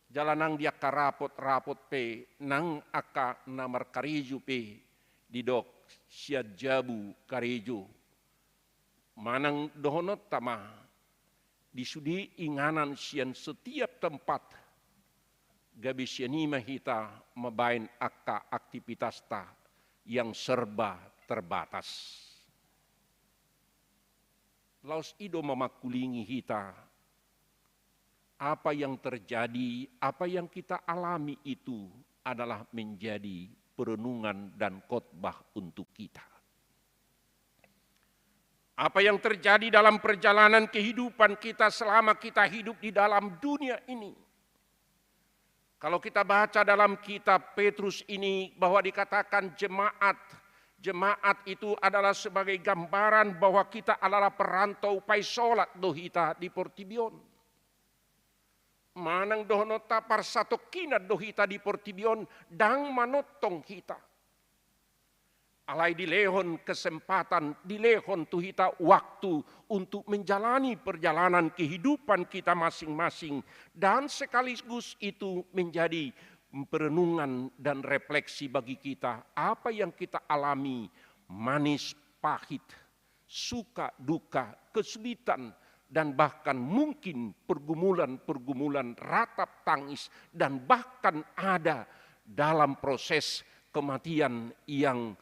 Jala nang di angka rapot-rapot pe, nang angka na markarejo pe didok sian jabu karejo. Manang dohononta ma di sude inganan sian setiap tempat, gabe sian i ma hita mambaen angka aktivitasta yang serba terbatas. Laos i do mamangkulingi hita, apa yang terjadi, apa yang kita alami itu adalah menjadi perenungan dan khotbah untuk kita. Apa yang terjadi dalam perjalanan kehidupan kita selama kita hidup di dalam dunia ini. Kalau kita baca dalam kitab Petrus ini bahwa dikatakan jemaat, jemaat itu adalah sebagai gambaran bahwa kita adalah perantau paisolat do hita di portibi on. Manang dohononta parsatongkinan do hita di portibi on, ndang manongtong hita. Alai dilehon kesempatan, dilehon tu hita waktu untuk menjalani perjalanan kehidupan kita masing-masing, dan sekaligus itu menjadi perenungan dan refleksi bagi kita, apa yang kita alami, manis, pahit, suka, duka, kesulitan, dan bahkan mungkin pergumulan-pergumulan ratap tangis, dan bahkan ada dalam proses kematian yang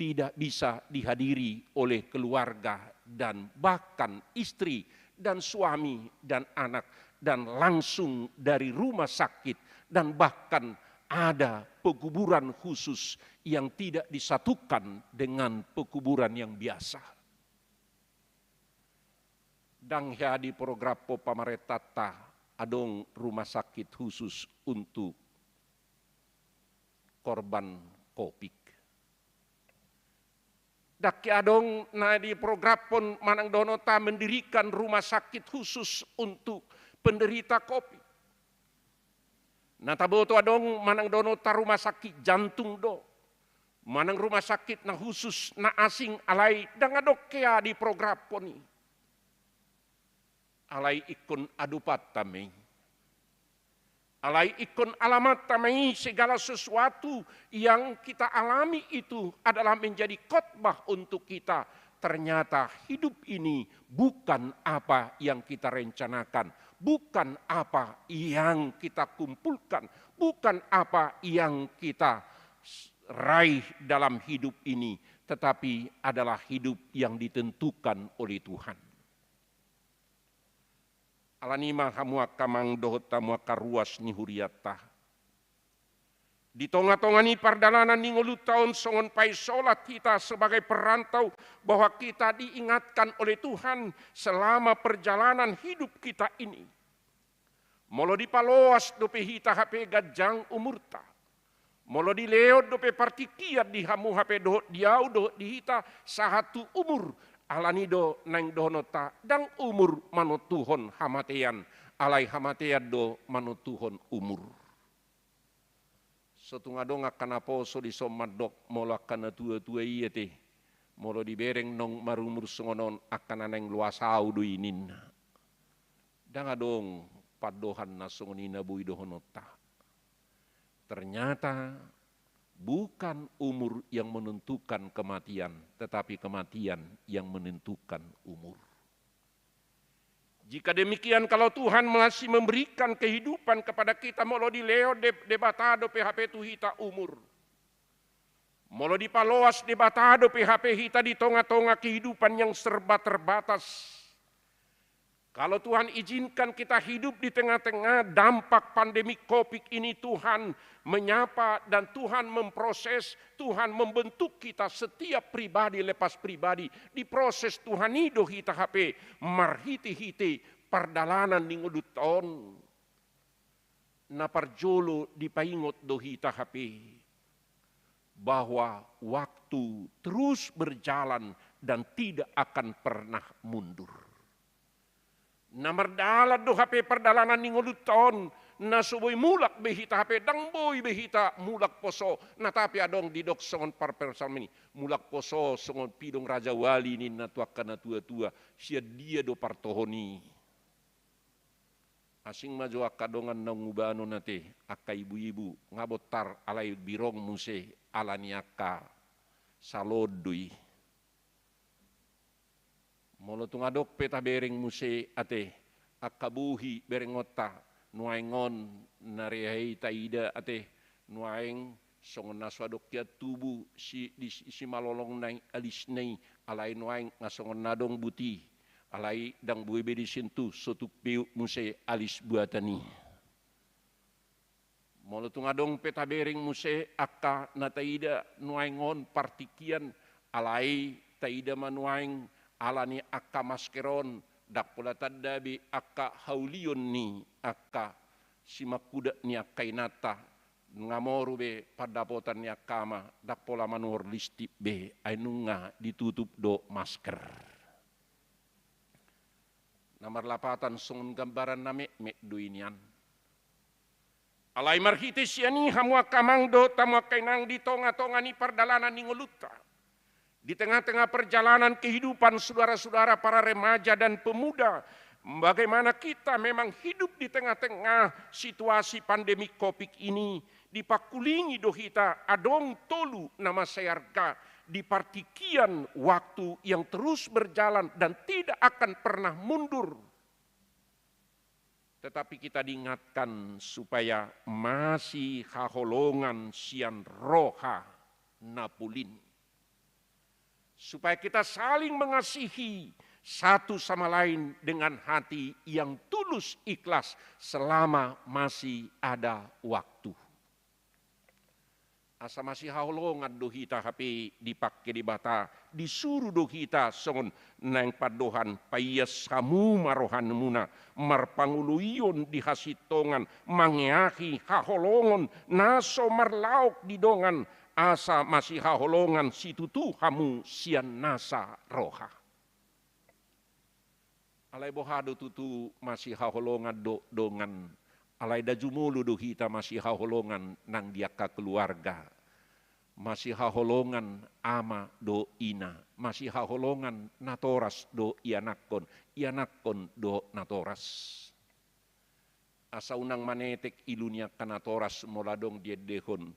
tidak bisa dihadiri oleh keluarga dan bahkan istri dan suami dan anak, dan langsung dari rumah sakit, dan bahkan ada pekuburan khusus yang tidak disatukan dengan pekuburan yang biasa. Ndang hea diprogramhon pamarentanta adong rumah sakit khusus untuk korban covid. Ndang hea adong na diprogramhon manang dohononta mendirikan rumah sakit khusus untuk penderita covid. Na taboto adong manang dohononta rumah sakit jantung do, manang rumah sakit na khusus na asing, alai ndang adong hea diprogramhon i. Alai ingkon adopanta ma i. Alai ingkon alamanta ma i, segala sesuatu yang kita alami itu adalah menjadi khotbah untuk kita. Ternyata hidup ini bukan apa yang kita rencanakan, bukan apa yang kita kumpulkan, bukan apa yang kita s-, raih dalam hidup ini, tetapi adalah hidup yang ditentukan oleh Tuhan. Alani i ma hamu angka amang dohot hamu angka ruas ni hurianta, di tonga-tonga ni pardalanan ni ngolunta on songon paisolat hita sebagai perantau, bahwa kita diingatkan oleh Tuhan selama perjalanan hidup kita ini. Molo dipaloas dope hita hape ganjang umurta, molo dilehon dope partingkian di hamu hape dohot di ahu dohot di hita sahat tu umur, alani do naeng dohononta, ndang umur manontuhon hamatean, alai hamatean do manontuhon umur. So tung adong angka naposo dison mandok, molo angka natua-tua i ate, molo dibereng naung marumur songon on, angka na naeng loas ahu do i ninna. Ndang adong pandohan na songon i na boi dohononta. Ternyata bukan umur yang menentukan kematian, tetapi kematian yang menentukan umur. Jika demikian, kalau Tuhan masih memberikan kehidupan kepada kita, molo dilehon De-, Debata dope hape tu hita umur, molo dipaloas Debata dope hape hita di tonga-tonga kehidupan yang serba terbatas, kalau Tuhan izinkan kita hidup di tengah-tengah dampak pandemi covid ini, Tuhan menyapa dan Tuhan memproses, Tuhan membentuk kita setiap pribadi lepas pribadi. Diproses Tuhan i do hita hape marhite-hite pardalanan ni ngolunta on. Na parjolo dipaingot do hita hape bahwa waktu terus berjalan dan tidak akan pernah mundur. Na mardalan do hape pardalanan ni ngolunta on, na so boi mulak be hita hape, ndang boi be hita mulak poso, na tapi adong didok songon parpsalmen i, mulak poso songon pidong rajawali ninna tu angka natua-tua, sian dia do partohon i. Asing ma jo angka dongan naung hubanon ate, angka ibu-ibu, nga bontar alai birong muse alani angka salon do i. Molo tung adong pe tabereng muse ate, angka bohi berengonta, Nuaeng on na rea i taida ate, nuaeng songon na so adong hian tubu si, di si, simalolongna i, alisna i, alai nuaeng nga songon na adong buti, alai ndang boi be disintu, so tung peuk muse alis buatan i. Molo tung adong pe tabereng muse angka na taida nuaeng on partingkian, alai taida ma nuaeng ala ni angka masker on, ndang pola tanda be angka haulion ni angka simangkudat ni angka inanta, nga moru be pandapotan ni angka ama, ndang pola manuhor listip be, ai nunga ditutup do masker. Na marlapatan songon gambaran na metmet do i nian. Alai marhite sian i hamu angka amang dohot hamu angka inang di tongatonga ni pardalanan ni ngolunta, di tengah-tengah perjalanan kehidupan saudara-saudara para remaja dan pemuda, bagaimana kita memang hidup di tengah-tengah situasi pandemi covid ini, dipangkulingi do hita adong tolu na mansai arga di partingkian waktu yang terus berjalan dan tidak akan pernah mundur. Tetapi kita diingatkan supaya masihaholongan sian roha na polin. Supaya kita saling mengasihi satu sama lain dengan hati yang tulus ikhlas selama masih ada waktu. Asa masihaholongan do hita hape dipangke Debata, disuru do hita songon naeng pandohan, paias hamu ma rohamuna, marpangoloion di hasintongan, mangeahi haholongon na so marlaok di dongan, asa masihaholongan situtu hamu sian nasa roha. Alai boha do tutu masihaholongan dohot dongan, alai nda jumolo do hita masihaholongan nang di angka keluarga. Masihaholongan ama dohot ina, masihaholongan natoras dohot ianakhon, ianakhon dohot natoras. Asa unang manetek ilu ni angka natoras molo adong diendehon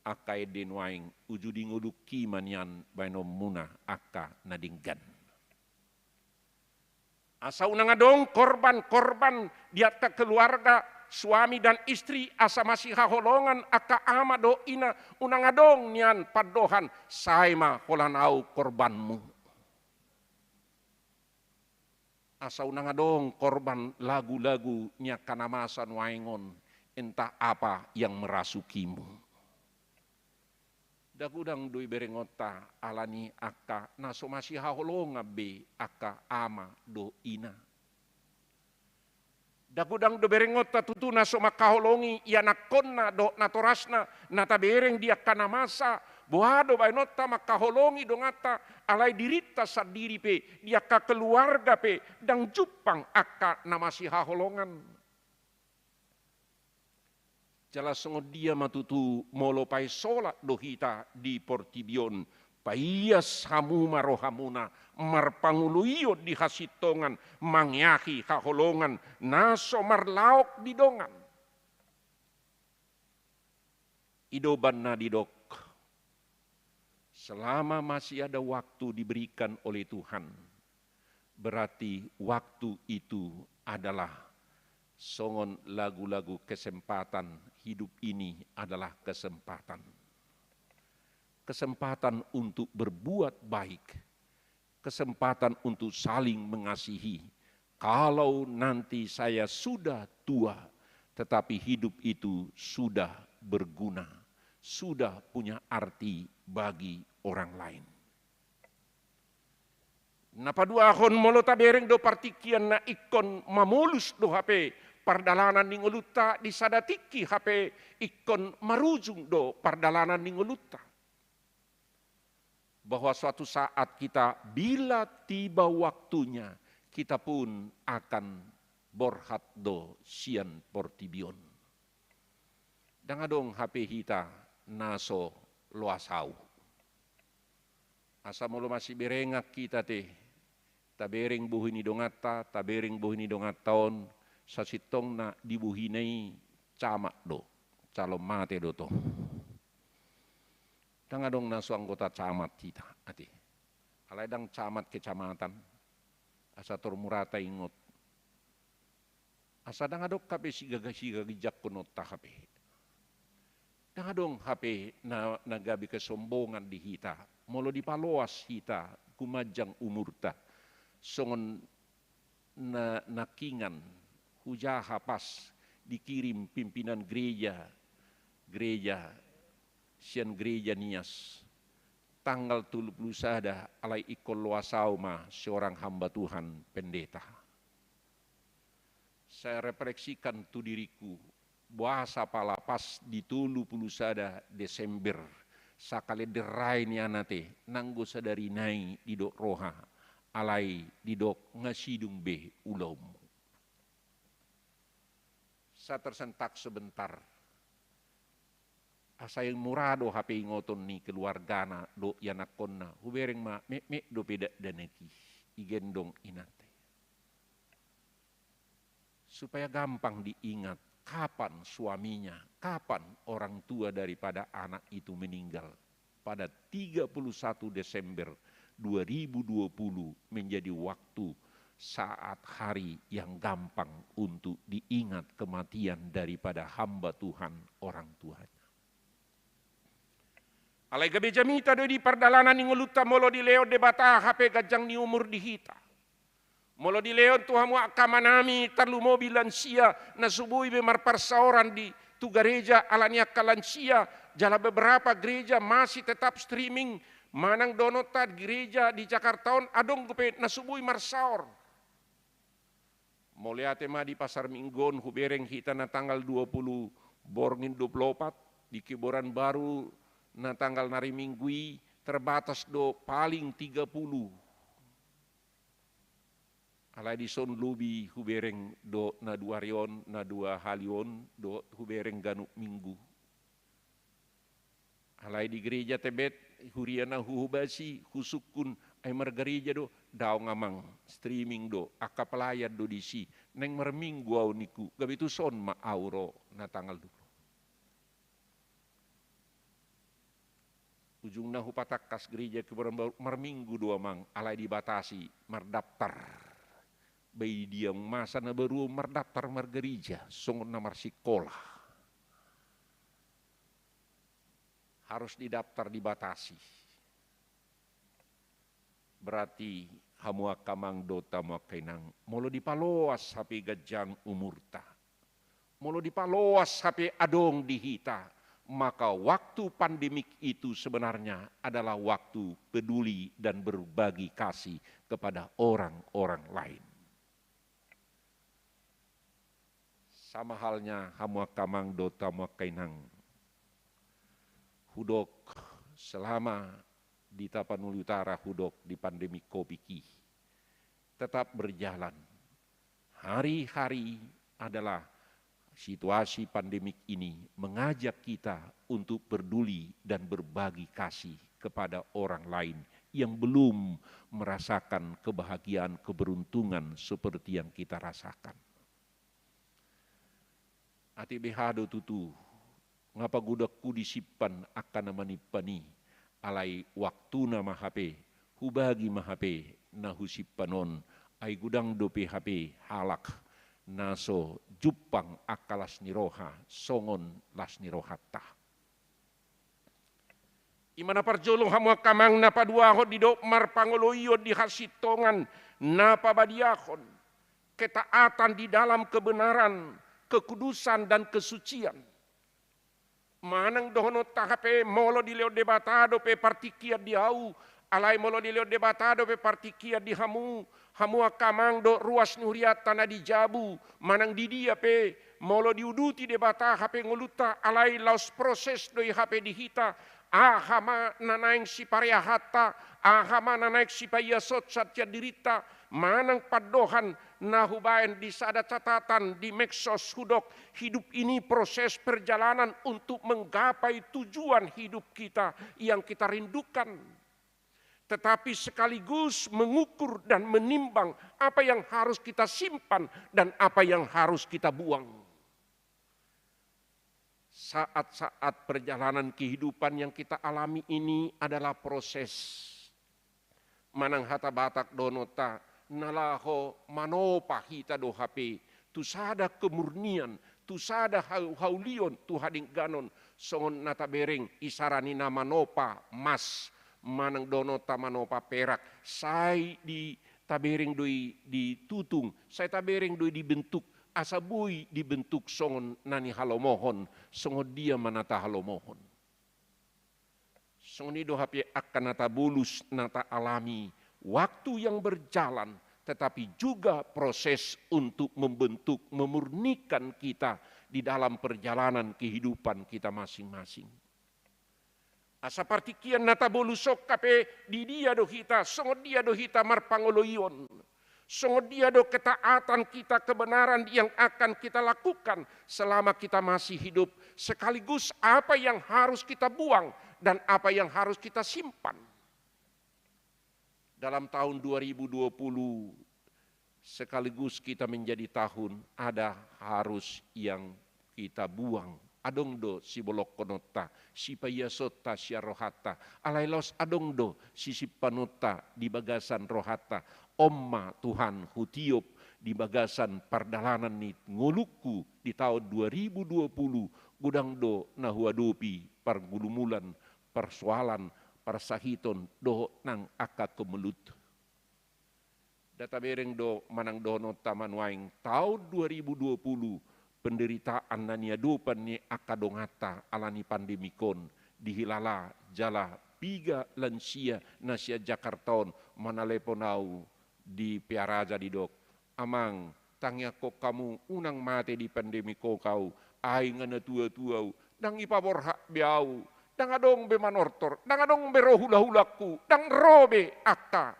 angka ende nuaeng, uju di ngolungki ma nian baenonmuna angka na denggan. Asa unang adong korban-korban di angka keluarga, suami dan istri, asa masihaholongan angka ama dohot ina, unang adong nian pandohan, sae ma holan au korbanmu. Asa unang adong korban lagu-lagu ni angka na masa nuaeng on, entah apa yang merasukimu. Nda godang do i berengonta ala ni angka na so masihaholongan be angka ama dohot ina. Nda godang do berengonta tutu na so mangkaholongi ianakhonna dohot natorasna, na tabereng di angka na masa, boha do baenonta mangkaholongi donganta, alai dirinta sandiri pe, di angka keluarga pe, ndang jumpang angka na masihaholongan. Jala songon dia ma tutu molo paesolat do hita di portibi on, paias hamu ma rohamuna, marpangoloion di hasintongan, mangeahi haholongan na so marlaok di dongan. I do umbahen na didok, selama masih ada waktu diberikan oleh Tuhan, berarti waktu itu adalah songon lagu-lagu kesempatan, hidup ini adalah kesempatan. Kesempatan untuk berbuat baik, kesempatan untuk saling mengasihi. Kalau nanti saya sudah tua, tetapi hidup itu sudah berguna, sudah punya arti bagi orang lain. Na paduahon, molo tabereng do partingkian na ingkon mamolus do hape pardalanan ni ngolunta, di sada tingki hape ingkon marujung do pardalanan ni ngolunta. Bahwa suatu saat kita, bila tiba waktunya, kita pun akan borhat do sian portibi on. Ndang adong hape hita na so loas hau. Asa molo masiberengan hita te, tabereng bohi ni donganta, tabereng bohi ni donganta on, sasintongna di bohina i camat do, calon mate do tong. Ndang adong na so anggota camat hita ate. Alai ndang camat kecamatan, asa tor mura taingot. Asa ndang adong hape sigaga-, sigaginjangkononta hape. Ndang adong hape na, na gabe kesombongan di hita, molo dipaloas hita gumanjang umurta, songon na, nangkiningan hujaha pas dikirim pimpinan gereja, gereja, sian gereja Nias, tanggal tolu pulu sada, alai ingkon loas au ma seorang hamba Tuhan pendeta. Sai refleksikan tu diriku, boasa pala pas di tolu pulu sada Desember, sakalender rai nian ate, nanggo sadari nai didok roha, alai didok nga sidung be ulaonmu. Sa tersentak sebentar. Asa mura do hape ingoton ni keluargana dohot ianakkonna, hubereng ma metmet dope dakdanak i, igendong inanta i. Supaya gampang diingat kapan suaminya, kapan orang tua daripada anak itu meninggal. Pada tiga puluh satu Desember dua ribu dua puluh menjadi waktu, saat, hari yang gampang untuk diingat kematian daripada hamba Tuhan, orang tuanya. Alai gabe jamita do i di pardalanan ni ngolunta molo dilehon Debata hape ganjang ni umur di hita. Molo dilehon tu hamu angka amanami, tarlumobi lansia, na so boi be marparsaoran di tu gareja ala ni angka lansia, jala beberapa gereja masih tetap streaming, manang dohononta gereja di Jakarta on adong dope na so boi marsaor. Mauliate ma di pasar Minggu on, hubereng hita na tanggal dua puluh borngin dua puluh opat, di Kebayoran Baru na tanggal na ari Minggu i terbatas do paling tiga puluh. Alai dison lobi hubereng do na dua ari on, na dua hali on do hubereng ganup Minggu. Alai di gereja Tebet, huria na huhobasi, husungkun, ai margareja do, daong amang, streaming do, angka pelayan do disi, naeng marminggu au ningku, gabe tuson ma au ro na tanggal dua puluh. Ujungna hupatangkas gereja Kebayoran Baru, marminggu do amang, alai dibatasi mardaftar. Baen dia masa na baru mardaftar margareja, songon na marsikola. Harus didaftar, dibatasi. Berarti hamu angka amang dohot hamu angka inang, molo dipaloas hape ganjang umurta, molo dipaloas hape adong di hita, maka waktu pandemik itu sebenarnya adalah waktu peduli dan berbagi kasih kepada orang-orang lain. Sama halnya hamu angka amang dohot hamu angka inang. Hudok selama di Tapanuli Utara, hudok di pandemi covid i tetap berjalan. Hari-hari adalah situasi pandemik ini mengajak kita untuk peduli dan berbagi kasih kepada orang lain yang belum merasakan kebahagiaan, keberuntungan seperti yang kita rasakan. Ate beha do tutu, nga pagodangku disimpan angka na manimpan i, alai waktuna ma hape, hubagi ma hape na husimpan on, ai godang dope hape halak na so jumpang angka las ni roha songon las ni rohanta. I ma na parjolo hamu angka amang, na paduahon didok marpangoloion di hasintongan, na pabadiahon ketaatan di dalam kebenaran, kekudusan dan kesucian. Manang dohononta hape molo dilehon Debata dope partingkian di ahu, alai molo dilehon Debata dope partingkian di hamu, hamu angka amang dohot ruas ni hurianta na di jabu, manang di dia pe, molo diuduti Debata hape ngolunta, alai laos proses do i hape di hita, aha ma na naeng sipareahanta, aha ma na naeng sipaiasonta sian dirinta, manang pandohan na hubaen di sada catatan di medsos hudok, hidup ini proses perjalanan untuk menggapai tujuan hidup kita yang kita rindukan. Tetapi sekaligus mengukur dan menimbang apa yang harus kita simpan dan apa yang harus kita buang. Saat-saat perjalanan kehidupan yang kita alami ini adalah proses. Manang hata Batak dohononta, na laho manopa hita do hape tu sada kemurnian, tu sada hau-, haulion, tu hadengganon, songon na tabereng isarani na manopa mas, manang dohononta manopa perak, sai di tabereng do i ditutung, sai tabereng do i dibentuk, asa boi dibentuk songon na nihalomohon, songon dia ma na tahalomohon. Songon i do hape angka na tabolus, na taalami, waktu yang berjalan, tetapi juga proses untuk membentuk, memurnikan kita di dalam perjalanan kehidupan kita masing-masing. Asa partingkian na tabolus on hape, di dia do hita, songon dia do hita marpangoloion. Songon dia do ketaatan kita, kebenaran yang akan kita lakukan selama kita masih hidup, sekaligus apa yang harus kita buang dan apa yang harus kita simpan. Dalam tahun dua ribu dua puluh, sekaligus kita menjadi tahun, ada harus yang kita buang. Adong do sibolongkononta, sipaiasonta sian rohanta. Alai laos adong do sisimpanonta di bagasan rohanta. On ma Tuhan hutiop di bagasan pardalanan ni ngolungku di tahun dua ribu dua puluh, godang do na huadopi pargulumulan, parsoalan, parsahiton, dohot nang angka kemelut. Nda tabereng do manang dohononta ma nuaeng tahun dua ribu dua puluh, penderitaan na niadopan ni angka donganta ala ni pandemik on, dihilala jala piga lansia na sian Jakarta on manalepon au di Pearaja, didok, "Amang, tangiangkon hamu, unang mate di pandemik on au, ai nga na tua-tua au, ndang ipaborhat be au, ndang adong be manortor, ndang adong be ro hula-hulangku, ndang ro be angka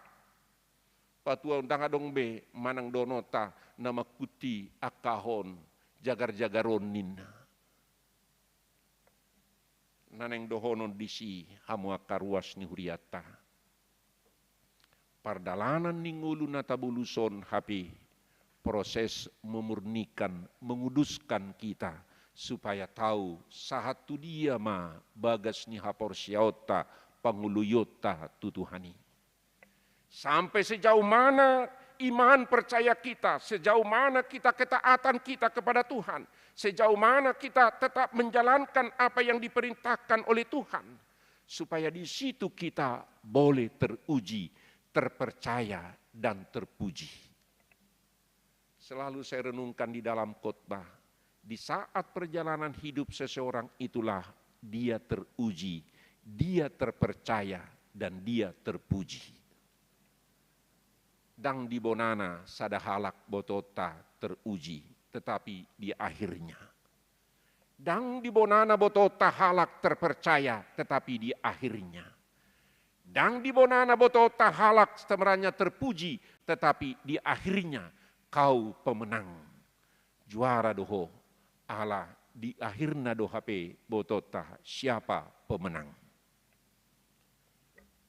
patuaon, ndang adong be manang dohononta na mangkuti angka on jagar-jagar on," ninna. Na naeng dohonon disi hamu angka ruas ni hurianta, pardalanan ni ngolu na tabolus on hape proses memurnikan, menguduskan kita, supaya tahu sahat tu dia ma bagas ni haporseaonta, pangoloionta tu Tuhan i. Sampai sejauh mana iman percaya kita, sejauh mana kita, ketaatan kita kepada Tuhan, sejauh mana kita tetap menjalankan apa yang diperintahkan oleh Tuhan, supaya di situ kita boleh teruji, terpercaya, dan terpuji. Selalu saya renungkan di dalam khotbah, di saat perjalanan hidup seseorang itulah dia teruji, dia terpercaya, dan dia terpuji. Ndang di bonana sada halak botoonta teruji, tetapi di akhirnya. Ndang di bonana botoonta halak terpercaya, tetapi di akhirnya. Ndang di bonana botoonta halak sebenarnya terpuji, tetapi di akhirnya kau pemenang. Juara do ho, ala di akhirna do hape botoonta siapa pemenang.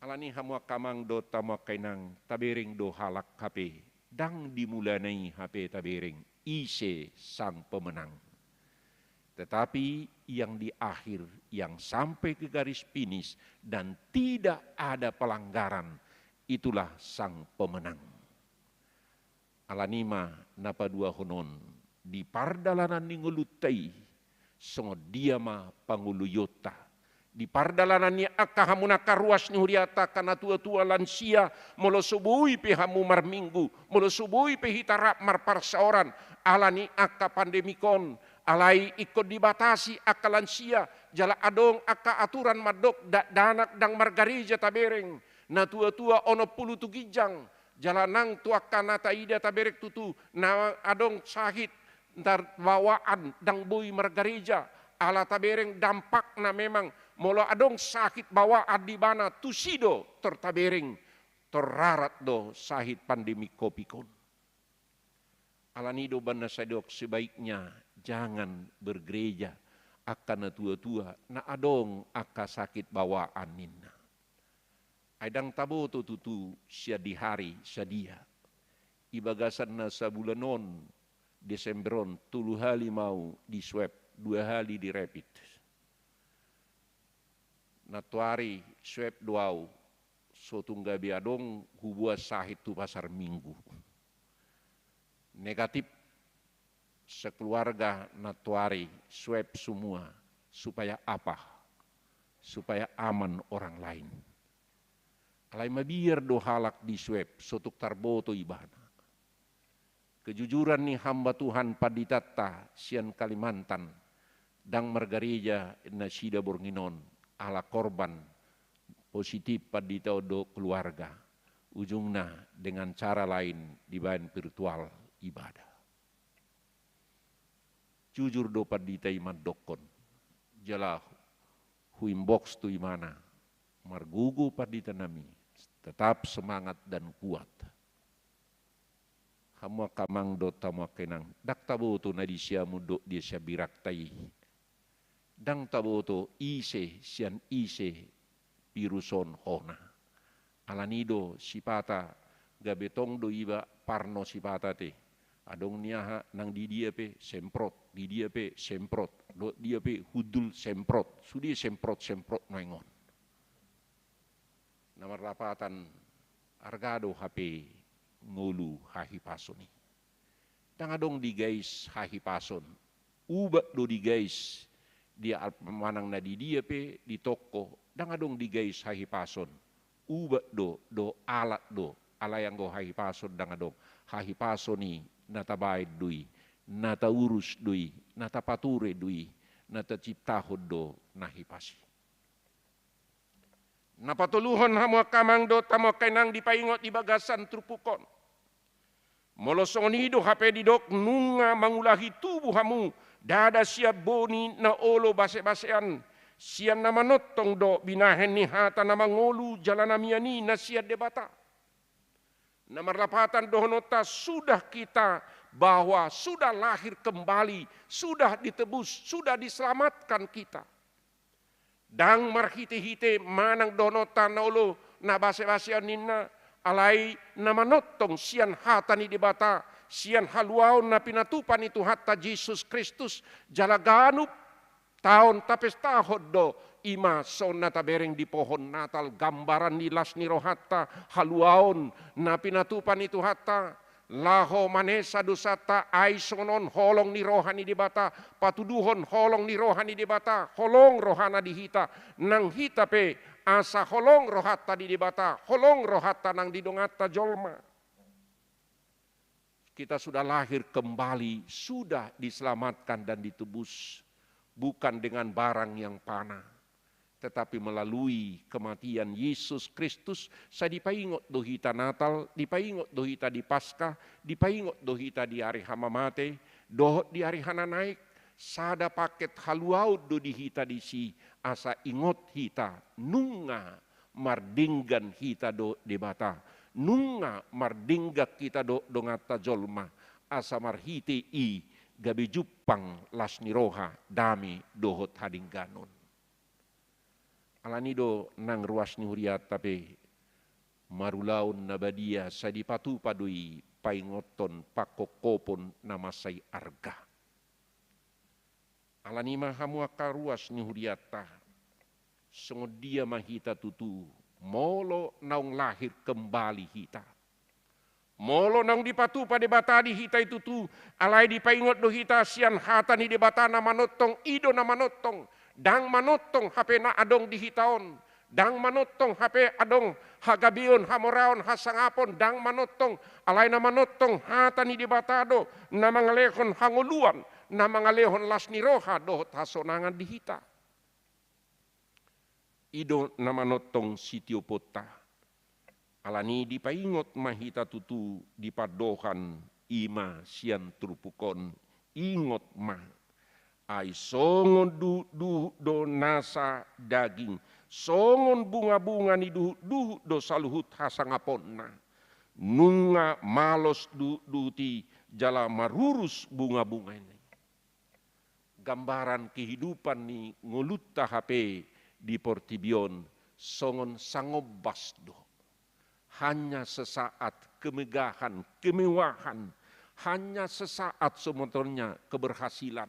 Alani i hamu angka amang dohot hamu angka inang, tabereng do halak hape, ndang di mulana i hape tabereng ise sang pemenang. Tetapi yang di akhir, yang sampai ke garis finish dan tidak ada pelanggaran, itulah sang pemenang. Alani i ma na paduahon on, di pardalanan ni ngolunta i, songon dia ma pangoloionta. Di pardalanan ni angka hamu na angka ruas ni hurianta, angka na tua-tua, lansia, molo so boi pe hamu marminggu, molo so boi pe hita rap marparsaoran, alani angka pandemik on, alai ingkon dibatasi angka lansia, jala adong angka aturan mandok dakdanak ndang margareja tabereng, na tua-tua onom pulu tu ginjang, jala nang tu angka na taida tabereng tutu na adong sahit, ndang bawaan, ndang boi margareja, ala tabereng dampakna memang molo adong sahit bawaan di ibana tusi do tor tabereng, tor rarat do sahit pandemik covid on. Alani i do umbahen na sai didok sebaiknya jangan bergereja angka na tua-tua na adong angka sakit bawaan ninna. Ai ndang taboto tutu sian di ari sadia. Di bagasan na sabulan on, Desember on, tolu hali ma au di swab, dua hali di rapid. Nantoari swab do au, so tung gabe adong huboan sahit tu pasar Minggu. Negatif. sekeluarga nantoari swab semua. Supaya apa? Supaya aman orang lain. Alai mabiar do halak diswab, so tung tarboto ibana. Kejujuran ni hamba Tuhan panditanta sian Kalimantan, ndang margareja nasida borngin on, ala korban positif pandita on dohot keluarga. Ujungna dengan cara lain dibaen virtual ibadah. Jujur do pandita i mandokkon. Jala huinbox tu ibana. Margogo pandita nami. Tetap semangat dan kuat. Hamu angka amang dohot hamu angka inang, ndang taboto na di siamun dohot di sian birangta i. Ndang taboto ise sian ise virus on hona. Alani do sipata gabe tong do iba parno sipata te. Adong ni aha nang di dia pe semprot, di dia pe semprot, dohot dia pe hundul semprot, sude semprot-semprot nuaeng on. Na marlapatan arga do hape ngolu hahipason i. Ndang adong digais hahipason. Ubat do digais di al-, manang na di dia pe di toko, ndang adong digais hahipason. Ubat do, do alat do, alai anggo hahipason ndang adong. Hahipason i na tabaen do i, na taurus do i, na tapature do i, na taciptahon do na hipas i. Na patoluhon hamu angka amang dohot hamu angka inang dipaingot di bagasan turpuk on. Molo songon i do hape didok nunga mangulahi tubu hamu, ndada sian boni na olo basebasean, sian na manongtong do binahen ni hata na mangolu jala na mian i na sian Debata. Na marlapatan dohononta sudah kita bahwa sudah lahir kembali, sudah ditebus, sudah diselamatkan kita. Ndang marhitehite manang dohononta na olo na basebasean ninna, alai na manongtong sian hata ni Debata, sian haluaon na pinatupa ni Tuhanta Jesus Kristus, jala ganup taon tapestahon do i ma songon na tabereng di pohon Natal, gambaran ni las ni rohanta, haluaon na pinatupa ni Tuhanta, laho manesa dosanta, ai songon on holong ni roha ni Debata, patuduhon holong ni roha ni Debata, holong rohana di hita, nang hita pe asa holong rohanta di Debata, holong rohanta nang di donganta jolma. Kita sudah lahir kembali, sudah diselamatkan dan ditebus, bukan dengan barang yang fana, tetapi melalui kematian Yesus Kristus. Sai dipaingot do hita Natal, dipaingot do hita di Paskah, dipaingot do hita di ari hamamate, dohot di ari hananaek. Sada paket haluaon do di hita disi, asa ingot hita nunga mardenggan hita dohot Debata, nunga mardenggan hita dohot donganta jolma, asa marhite i gabe jumpang las ni roha, dame dohot hadengganon. Alani do nang ruas ni hurianta pe, marulaon na badia sai dipatupa do i paingothon pangkophopon na mansai arga. Alani ma hamu angka ruas ni hurianta, songon dia ma hita tutu, molo naung lahir kembali hita. Molo naung dipatupa Debata di hita i tutu, alai dipaingot do hita sian hata ni Debata na manongtong, i do na manongtong, ndang manongtong hape na adong di hita on, ndang manongtong hape adong hagabeon, hamoraon, hasangapon, ndang manongtong, alai na manongtong hata ni Debata do, na mangalehon hangoluan, na mangalehon las ni roha dohot hasonangan di hita. I do na manongtong sitioponta. Alani dipaingot ma hita tutu di pandohan i ma sian turpuk on, ingot ma. Ai songon duhutduhut do nasa daging, songon bungabunga ni duhutduhut do saluhut hasangaponna. Nunga malos duhutduhut i jala marurus bungabunga i. Gambaran kehidupan ni ngolunta hape di portibi on songon sangombas do. Hanya sesaat kemegahan, kemewahan, hanya sesaat sebetulnya keberhasilan.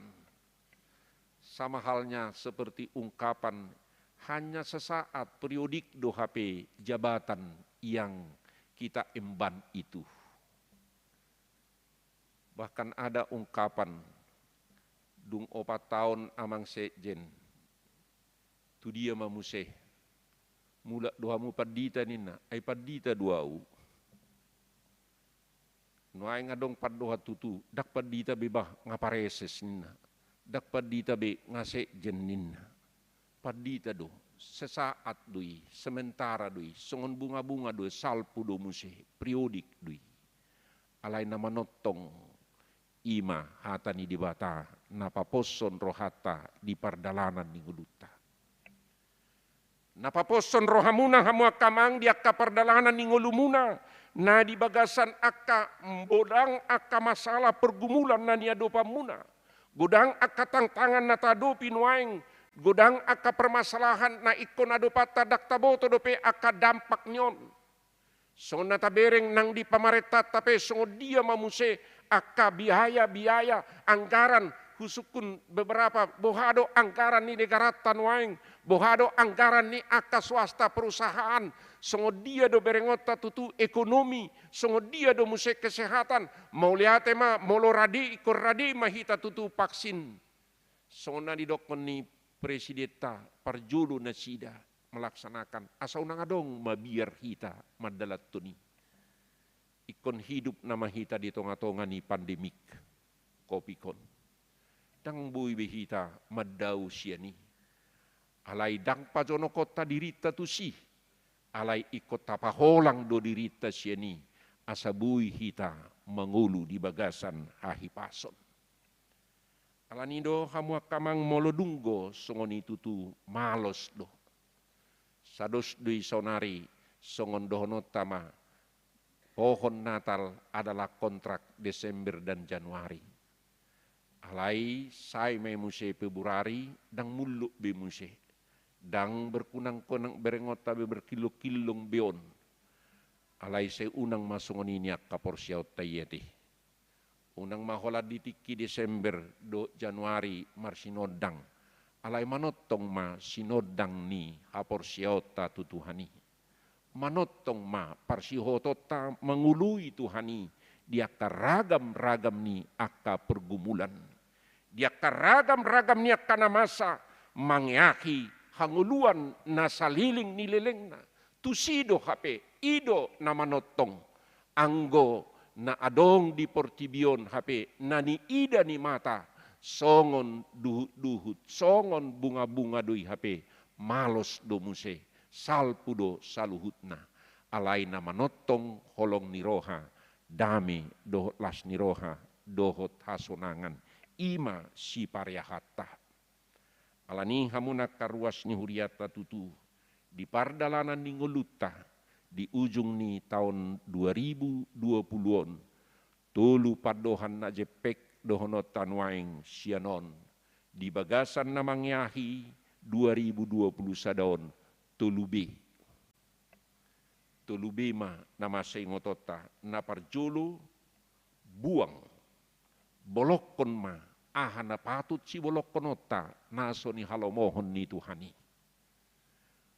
Sama halnya seperti ungkapan hanya sesaat, periodik do hape jabatan yang kita emban itu. Bahkan ada ungkapan, Dung opat taon amang sekjen, tu dia ma muse? Mulak do hamu pandita ninna. Ai pandita do au. Nuaeng adong pandohan tutu, ndang pandita be bah, nga pareses ninna. Ndang pandita be, nga sekjen ninna. Pandita do, sesaat do i, sementara do i, songon bunga-bunga do, salpu do muse, periodik do i. Alai na manongtong i ma hata ni Debata na paposhon rohanta di pardalanan ni ngolunta. Na paposhon rohamuna hamu angka amang di angka pardalanan ni ngolumuna, na di bagasan angka godang angka masalah pergumulan na niadopanmuna. Godang angka tantangan na taadopi nuaeng, godang angka permasalahan na ingkon adopanta, ndang taboto dope angka dampak ni on. Songon na tabereng nang di pamarentanta pe, songon dia ma muse angka biaya-biaya, anggaran, husungkun beberapa, boha do anggaran ni negaranta nuaeng, boha do anggaran ni angka swasta perusahaan, songon dia do berengonta tutu ekonomi, songon dia do muse kesehatan, mauliate ma molo rade, ingkon rade ma hita tutu vaksin. Songon na nidokkon ni presidenta, parjolo nasida melaksanakan, asa unang adong mabiar hita mandalanhon i. Ingkon hidup nama hita di tonga-tonga ni pandemik covid on. Ndang boi be hita mandao sian i. Alai ndang pajonokhonta dirinta tusi. Alai ingkon tapaholang do dirinta sian i, asa boi hita mangolu di bagasan hahipason. Alani do hamu angka amang, molo dunggo songon i tutu malos do. Sados do i saonari, songon dohononta ma, pohon Natal adalah kontrak Desember dan Januari. Alai sae ma i muse Februari, ndang mulluk be muse. Ndang berkunang-kunang berengonta be, berkillong-killong be on. Alai sai unang ma songon i nian haporseaonta i ate. Unang ma holan di tingki Desember dohot Januari marsinondang. Alai manongtong ma sinondang ni haporseaonta tu Tuhan i. Manongtong ma parsihohotonta mangoloi Tuhan i di angka ragam-ragam ni angka pergumulan. Di angka ragam-ragam ni angka na masa mangeahi hangoluan na saleleng ni lelengna. Tusi do hape, i do na manongtong. Anggo na adong di portibi on hape na niida ni mata, songon duhut-duhut, songon bunga-bunga do i hape, malos do muse, salpu do saluhutna. Alai na manongtong holong ni roha, dame dohot las ni roha, dohot hasonangan, i ma sipareahanta. Alani i hamu na angka ruas ni hurianta tutu, di pardalanan ni ngolunta, di ujung ni taon dua ribu dua puluh on, tolu pandohan na jempek dohononta nuaeng sian on, di bagasan na mangeahi dua ribu dua puluh sada on, tolu B. Tolu B ma na masa ingotonta. Na parjolo, buang. Bolongkon ma aha na patut sibolongkononta na so nihalomohon ni Tuhan i.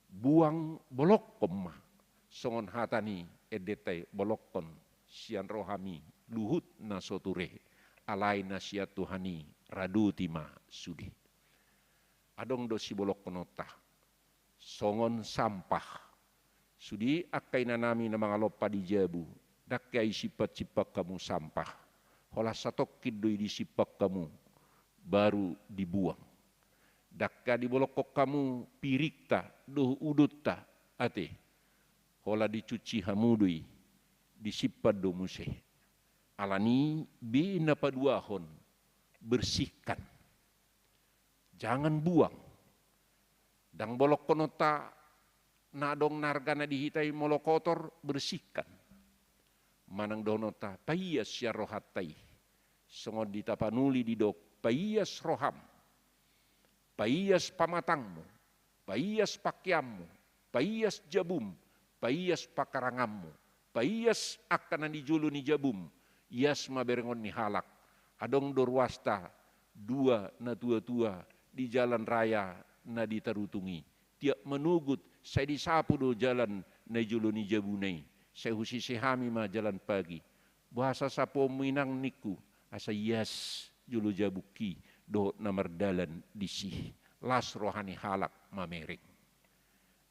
Buang, bolongkon ma. Songon hata ni endenta i, bolongkon sian rohami luhut na so ture, alai na sian Tuhan i radoti ma sude. Adong do sibolongkononta. Songon sampah. Sude angka inanami na mangalompa di jabu, ndang hea isimpan-simpan hamu sampah. Holan satongkin do i disimpan hamu, baru dibuang. Ndang hea dibolongkon hamu piringta dohot udonta, ate. Holan dicuci hamu do i, disimpan do muse. Alani i be na paduahon, bersihkan. Jangan buang. Ndang bolongkononta na adong na argana di hita i molo kotor, bersihkan. Manang dohononta, paias sian rohanta i. Songon di Tapanuli didok, paias roham. Paias pamatangmu. Paias pakeanmu. Paias jabum. Paias pakaranganmu. Paias angka na di jolo ni jabum. Ias ma berengon ni halak. Adong do ruasta dua na tua-tua di jalan raya na di Tarutung i. Tiap manogot, sai disapu do jalan na di jolo ni jabuna i. Sai husise hami ma jalan pagi. Boasa sapuonmu inang ningku, asa ias jolo jabungki, dohot na mardalan disi. Las roha ni halak mamereng.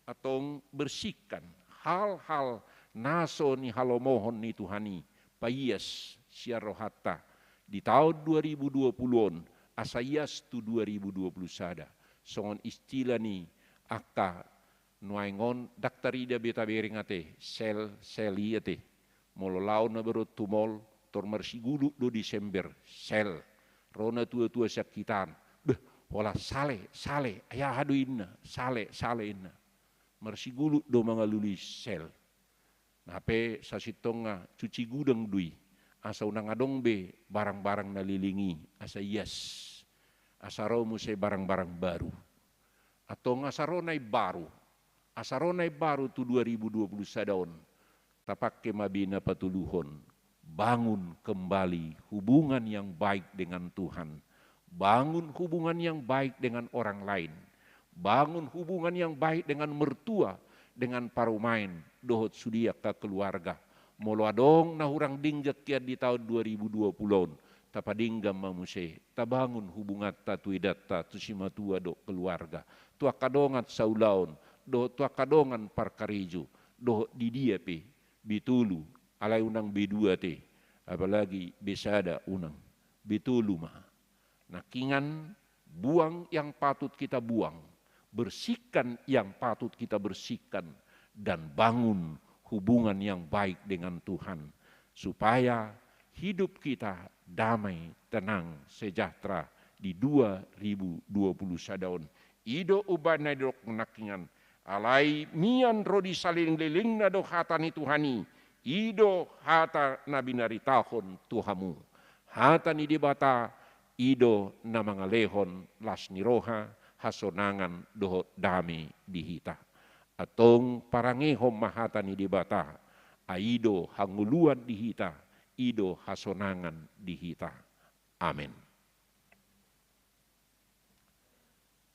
Antong bersihkan hal-hal na so nihalomohon ni Tuhan i, paias sian rohanta di taon dua ribu dua puluh on, asa ias tu dua ribu dua puluh sada. Songon istilah ni angka nuaeng on, ndang tarida be tabereng ate, sel, sel i ate. Molo laho na baru tu mall, tor marsigulut do Desember, sel. Ro natua-tua sian hita an, beh, holan sale, sale, ai aha do inna, sale, sale inna. Marsigulut do mangalului sel. Hape sasintongna cuci gudang do i, asa unang adong be barang-barang na leleng i, asa ias. Asa ro muse barang-barang baru. Antong asa ro na imbaru. Asa ro na imbaru tu dua ribu dua puluh sada on. Tapake ma be na patoluhon. Bangun kembali hubungan yang baik dengan Tuhan. Bangun hubungan yang baik dengan orang lain. Bangun hubungan yang baik dengan mertua, dengan parumaen, dohot sude angka keluarga. Molo adong na hurang denggan hian di taon dua ribu dua puluh on, tapadenggan ma muse, tabangun hubunganta tu edanta, tu simatua dohot keluarga, tu angka dongan saulaon, dohot tu angka dongan parkarejo, dohot di dia pe, be tolu, alai unang be dua ate, apalagi be sada unang, be tolu ma. Nangkingan, buang yang patut kita buang, bersihkan yang patut kita bersihkan, dan bangun hubungan yang baik dengan Tuhan, supaya hidup kita damai, tenang, sejahtera di dua ribu dua puluh sada on. I do umbahen na didok nangkingan, alai mian ro di saleleng-lelengna do hata ni Tuhan i, i do hata na binaritahon tu hamu. Hata ni Debata i do na mangalehon las ni roha, hasonangan dohot dame di hita. Antong parangehon ma hata ni Debata, ai i do hangoluan di hita, i do hasonangan di hita. Amen.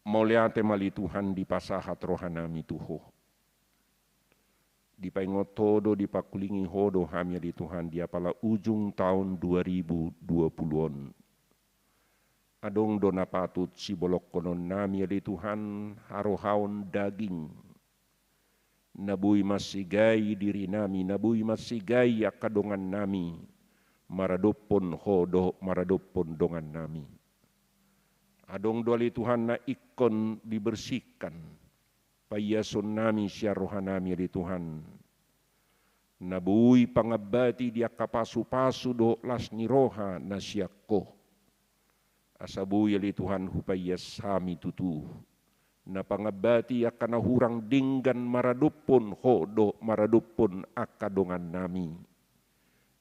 Mauliate ma ale Tuhan dipasahat rohanami tu Ho. Dipaingot Ho do, dipangkulingi Ho do hami ale Tuhan di apala ujung taon dua ribu dua puluh on. Adong do na patut sibolongkononnami ale Tuhan, harohaon daging. Na boi mansegai dirinami, na boi mansegai angka dongannami, maradophon Ho dohot maradophon dongannami. Adong do ale Tuhan na ingkon dibersihkan, paiasonnami sian rohanami ale Tuhan. Na boi pangambati di angka pasupasu dohot las ni roha na sian Ho. Asa boi ale Tuhan hupaias hami tutu. Na pangambati angka na hurang denggan maradophon Ho dohot maradophon angka dongannami.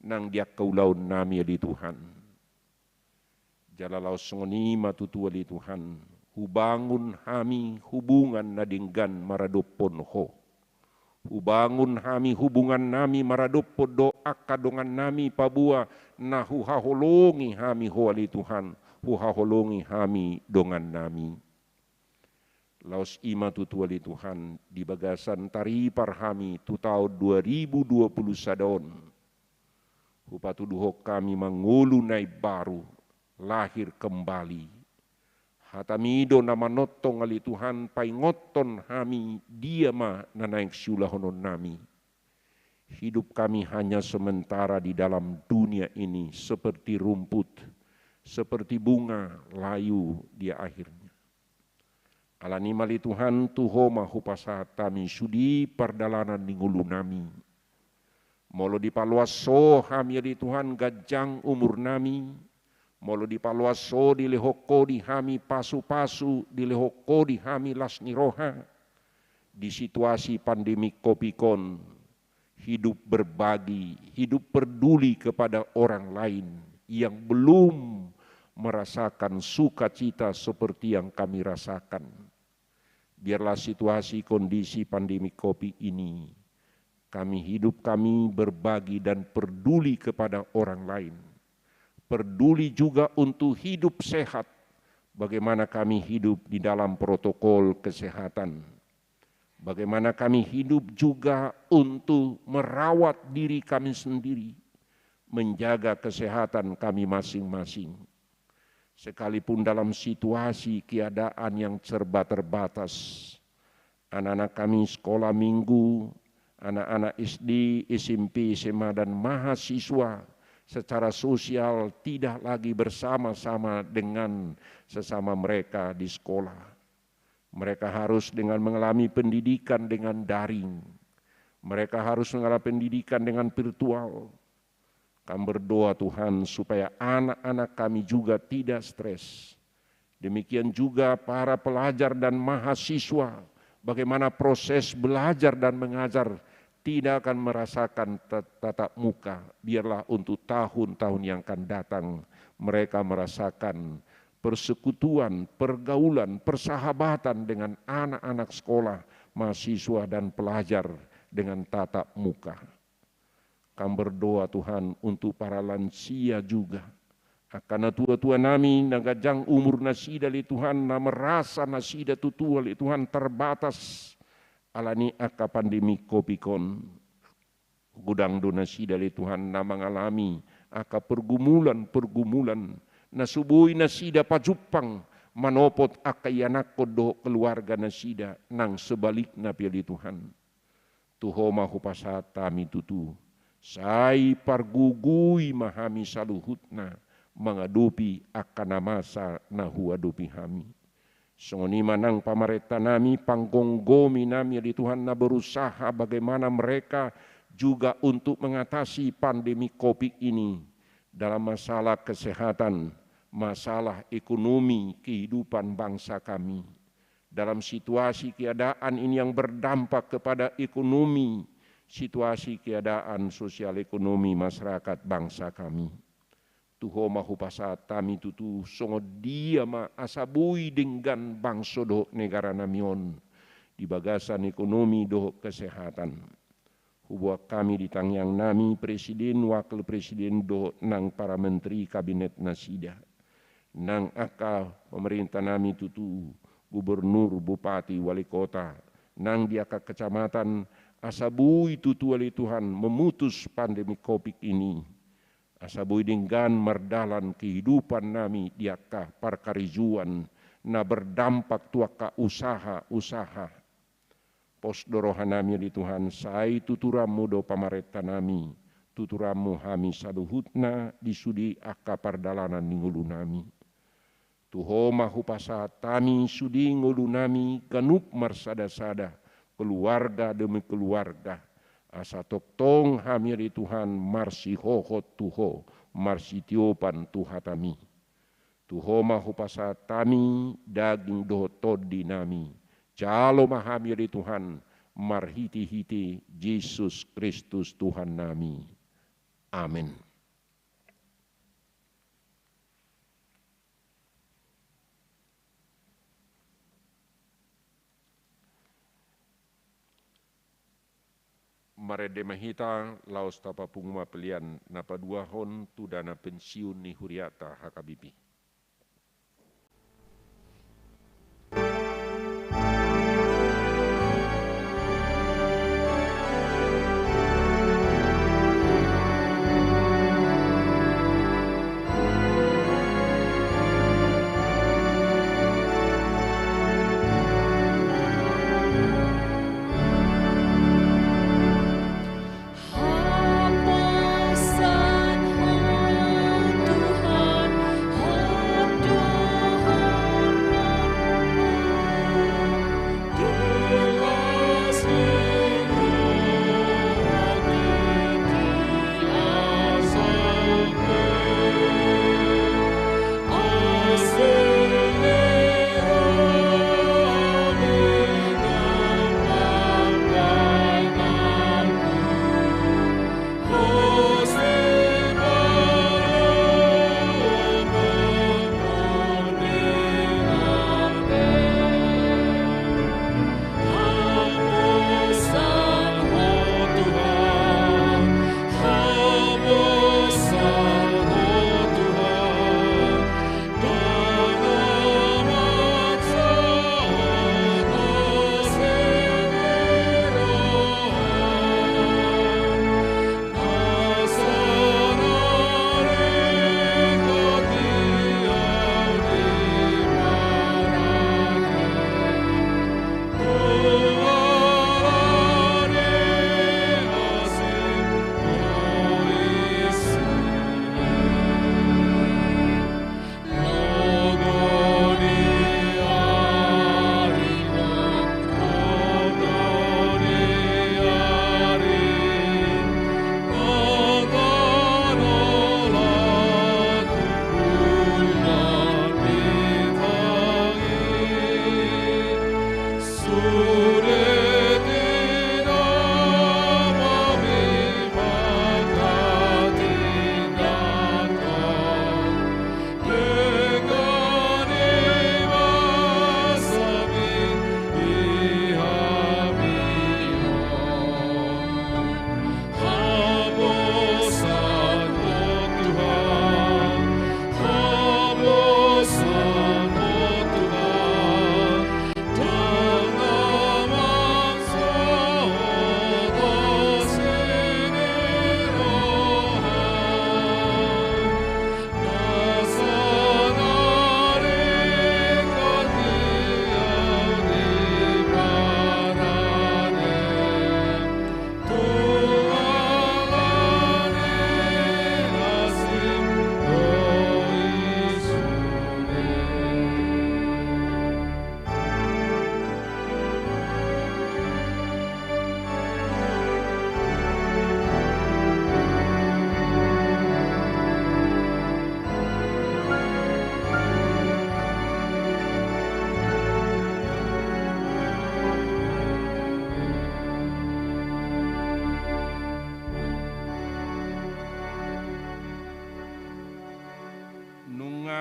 Nang di angka ulaonnami ale Tuhan. Jala laos songon i ma tutu ale Tuhan. Hubangun hami hubungan na denggan maradophon Ho. Hubangun hami hubungannami maradophon dohot angka dongannami paboa na huhaholongi hami Ho ale Tuhan, huhaholongi hami dongannami. Laos i ma tutu ale Tuhan di bagasan taripar hami tu taon dua ribu dua puluh sada on. Hupatuduhon hami mangolu na imbaru, lahir kembali. Hatami do na manongtong ale Tuhan paingothon hami dia ma na naeng siulahononnami. Hidup kami hanya sementara di dalam dunia ini seperti rumput, seperti bunga layu di akhirnya. Alani i ma ale Tuhan tu Ho ma hupasahat hami sude pardalanan ni ngolunami. Molo dipaloas Ho hami ale Tuhan ganjang umurnami, molo dipaloas Ho dilehon Ho di hami pasupasu, dilehon Ho di hami las ni roha, di situasi pandemi covid on, hidup berbagi, hidup peduli kepada orang lain yang belum merasakan sukacita seperti yang kami rasakan. Biarlah situasi kondisi pandemi covid ini, kami hidup, kami berbagi dan peduli kepada orang lain. Peduli juga untuk hidup sehat, bagaimana kami hidup di dalam protokol kesehatan. Bagaimana kami hidup juga untuk merawat diri kami sendiri, menjaga kesehatan kami masing-masing. Sekalipun dalam situasi keadaan yang serba terbatas, anak-anak kami sekolah minggu, anak-anak S D, S M P, S M A, dan mahasiswa secara sosial tidak lagi bersama-sama dengan sesama mereka di sekolah. Mereka harus dengan mengalami pendidikan dengan daring. Mereka harus mengalami pendidikan dengan virtual. Kami berdoa, Tuhan, supaya anak-anak kami juga tidak stres. Demikian juga para pelajar dan mahasiswa, bagaimana proses belajar dan mengajar tidak akan merasakan ta-, tatap muka. Biarlah untuk tahun-tahun yang akan datang, mereka merasakan persekutuan, pergaulan, persahabatan dengan anak-anak sekolah, mahasiswa, dan pelajar dengan tatap muka. Kami berdoa, Tuhan, untuk para lansia juga. Angka natua-tua nami na ganjang umur nasida, ale Tuhan, na merasa nasida tutu, ale Tuhan, terbatas ala ni angka pandemi Covid on. Godang do nasida, ale Tuhan, na mangalami angka pergumulan-pergumulan na so boi nasida pajumpang manopot angka ianakhon dohot keluarga nasida nang sebalikna pe, ale Tuhan. Tu Ho ma hupasahat hami tutu, sai pargogoi ma hami saluhutna mangadopi angka na masa na huadopi hami. Songon i ma nang pamarenta nami, panggomgomi nami, ale Tuhan, na berusaha bagaimana mereka juga untuk mengatasi pandemi Covid ini dalam masalah kesehatan, masalah ekonomi kehidupan bangsa kami. Dalam situasi keadaan ini yang berdampak kepada ekonomi, situasi keadaan sosial ekonomi masyarakat bangsa kami. Tu Ho ma hupasahat hami tutu, songon dia ma asa boi denggan bangso dohot negara nami on di bagasan ekonomi dohot kesehatan. Huboan hami di tangiang nami presiden, wakil presiden dohot nang para menteri kabinet nasida. Nang angka pamarenta nami tutu, gubernur, bupati, wali kota, nang di angka kecamatan, asa boi tutu, ale Tuhan, memutus pandemi Covid ini. Asa boi denggan mardalan kehidupan nami di angka parkarejoan na berdampak tu angka usaha-usaha. Pos do roha nami, ale Tuhan, sai tuturanmu do pamarenta nami, tuturanmu hami saluhutna di sude angka pardalanan ni ngolu nami. Tu Ho ma hupasahat hami sude ngolu nami ganup marsada-sada, keluarga demi keluarga, asa tongtong hami, ale Tuhan, marsihohot tu Ho, marsitiopan tu hatami. Tu Ho ma hupasahat hami daging dohot tondi nami. Jalo ma hami, ale Tuhan, marhite-hite Jesus Kristus Tuhan nami. Amen. Marende ma hita, laos tapapungu ma pelean na paduahon tu dana pensiun ni huriata H K B P.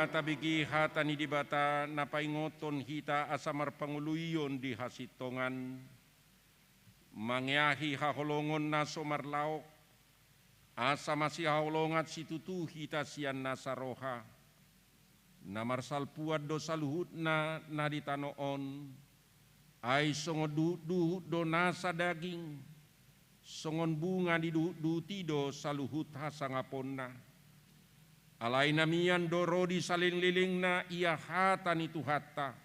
Tabege hata ni Debata na paingothon hita asa marpangoloion di hasintongan, mangeahi haholongon na so marlaok, asa masihaholongan situtu hita sian nasa roha. Na marsalpuan do saluhutna na di tano on, ai songon duhutduhut do nasa daging, songon bunga ni duhutduhut i do saluhut hasangaponna. Alai na mian do ro di salelenglelengna ia hata ni Tuhanta.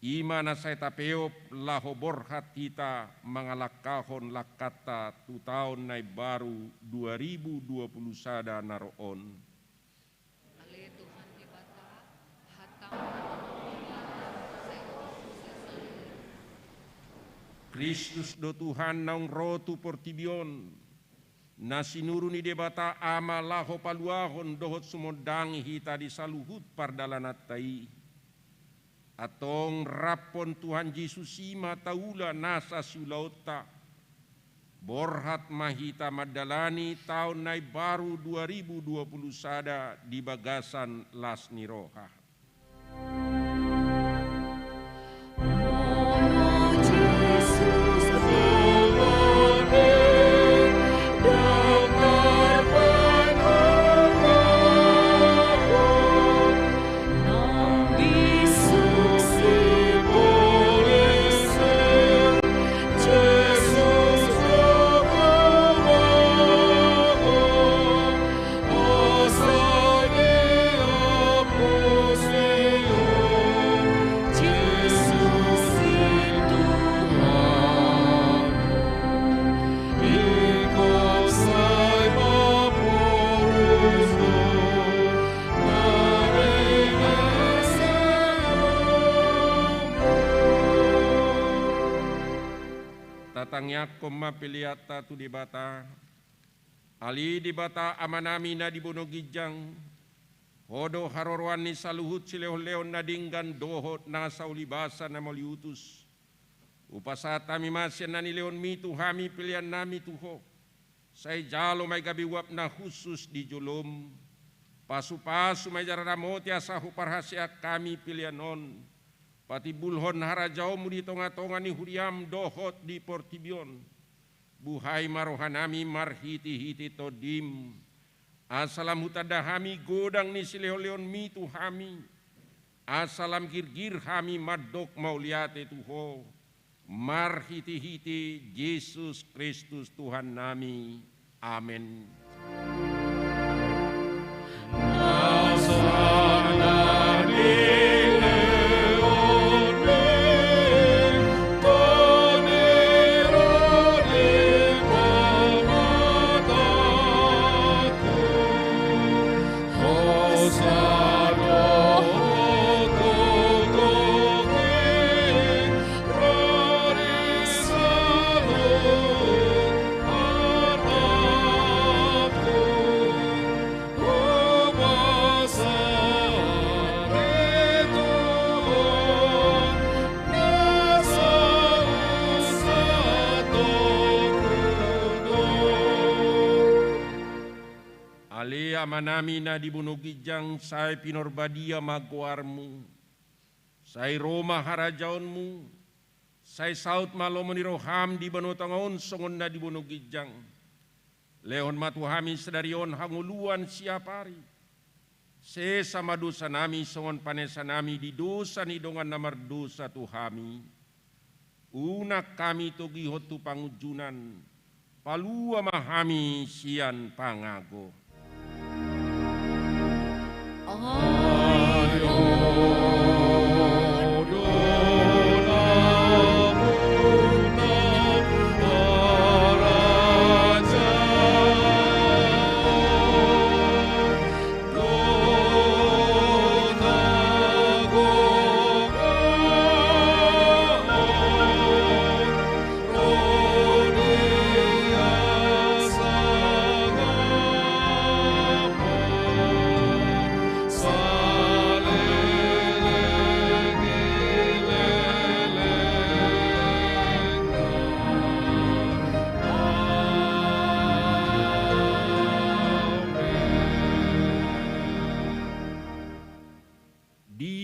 I ma na sai tapeop laho borhat hita mangalangkahon langkanta tu taon na imbaru dua ribu dua puluh sada na ro on. Ale Tuhan Debata, hataM. Kristus do Tuhan naung ro tu portibi on, na sinuru ni Debata Ama laho paluahon dohot sumondangi hita di saluhut pardalananta i. Antong raphon Tuhan Jesus i ma taula nasa siulaonta. Borhat ma hita mandalani taon na imbaru dua ribu dua puluh sada di bagasan las ni roha. Tatangiangkon ma peleanta tu Debata. Ale Debata Amanami na di banua ginjang, Ho do haroroan ni saluhut silehonlehon na denggan dohot nasa ulibasa na mauliutus. Hupasahat hami ma sian na nilehonMi tu hami peleannami tu Ho. Sai jalo ma i gabe uap na hushus di joloM. Pasupasu ma i jala ramoti asa huparhaseang hami pelean on. Patimbulhon harajaonMu di tongatonga ni huriaM dohot di portibi on. Buhai ma rohanami marhitehite TondiM. Asa lam hutanda hami godang ni silehonlehonMi tu hami. Asa lam girgir hami mandok mauliate tu Ho. Marhitehite Jesus Kristus Tuhannami. Amen. Ale Amanami na di banua ginjang, sai pinarbadia ma goarMu. Sai ro ma harajaonMu. Sai saut ma lomo ni rohaM di banua tonga on songon na di banua ginjang. Lehon ma tu hami sadari on hangoluan siapari. Sesa ma dosanami songon panesanami di dosa ni dongan na mardosa tu hami. Unang hami togihon tu pangunjunan. Palua ma hami sian pangago.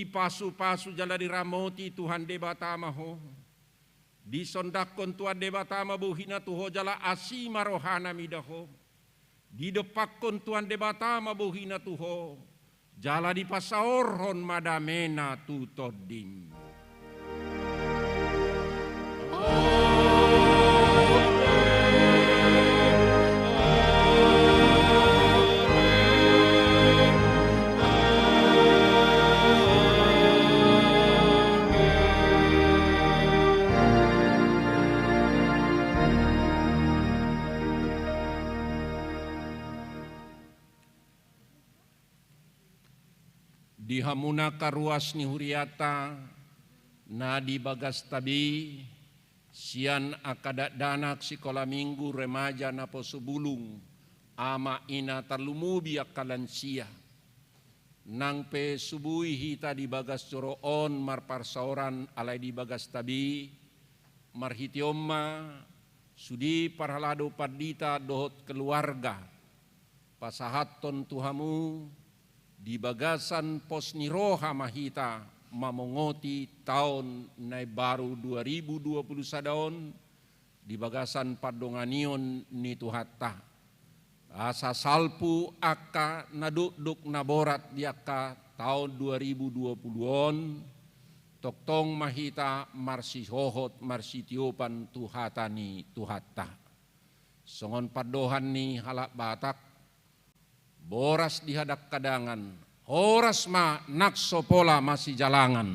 Dipasupasu jala diramoti Tuhan Debata ma ho. Disondangkon Tuhan Debata ma bohina tu ho jala asi ma rohana mida ho. Didompakkon Tuhan Debata ma bohina tu ho, jala dipasaorhon ma damena tu tondim. Di hamu na angka ruas ni huriata na di bagas tabi, sian angka dakdanak sikola minggu, remaja, naposo bulung, ama ina tarlumobi angka lansia. Nang pe subui hita di bagas joro on marparsaoran alai di bagas tabi, marhite on ma sude parhalado pandita dohot keluarga pasahathon tu hamu, di bagasan pos ni roha ma hita mamongoti taon na imbaru dua ribu dua puluh sada on, di bagasan pandonganion ni Tuhanta. Asa salpu angka na dokdok na borat di angka taon dua ribu dua puluh on, tongtong ma hita marsihohot marsitiopan tu hata ni Tuhanta. Songon pandohan ni halak Batak, boras di hadangkadangan, horas ma nang so pola masijalangan.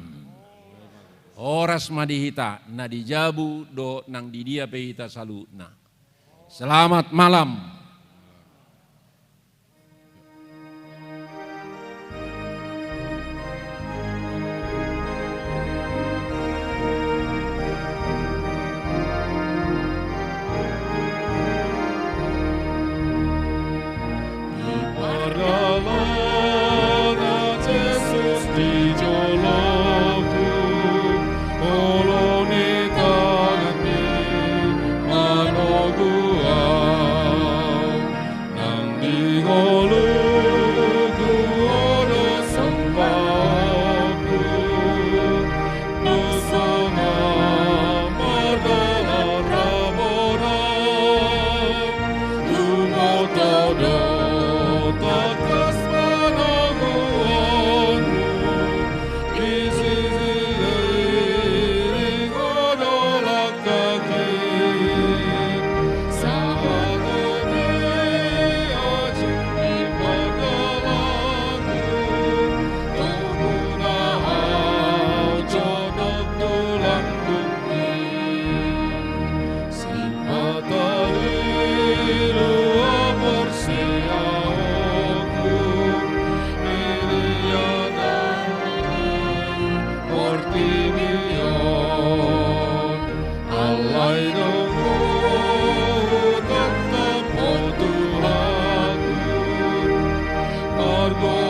Horas ma di hita na di jabu dohot nang di dia pe hita saluhutna. Selamat malam. Di pardalanan Jesus di joloku, olo ni tanganni manogu au. Nang di ngolungku do sombaonku, dung songon mardalan ramona, huboto do tangkas pananguanmu. Di sisi ringot do langkangki, sahat do aji di pardalanan, tongtong au jonok tulang dukmi. Sipata ni lua porseaonku, di liatan ni portibi on. Alai dung hutangkap Ho Tuhanku, margo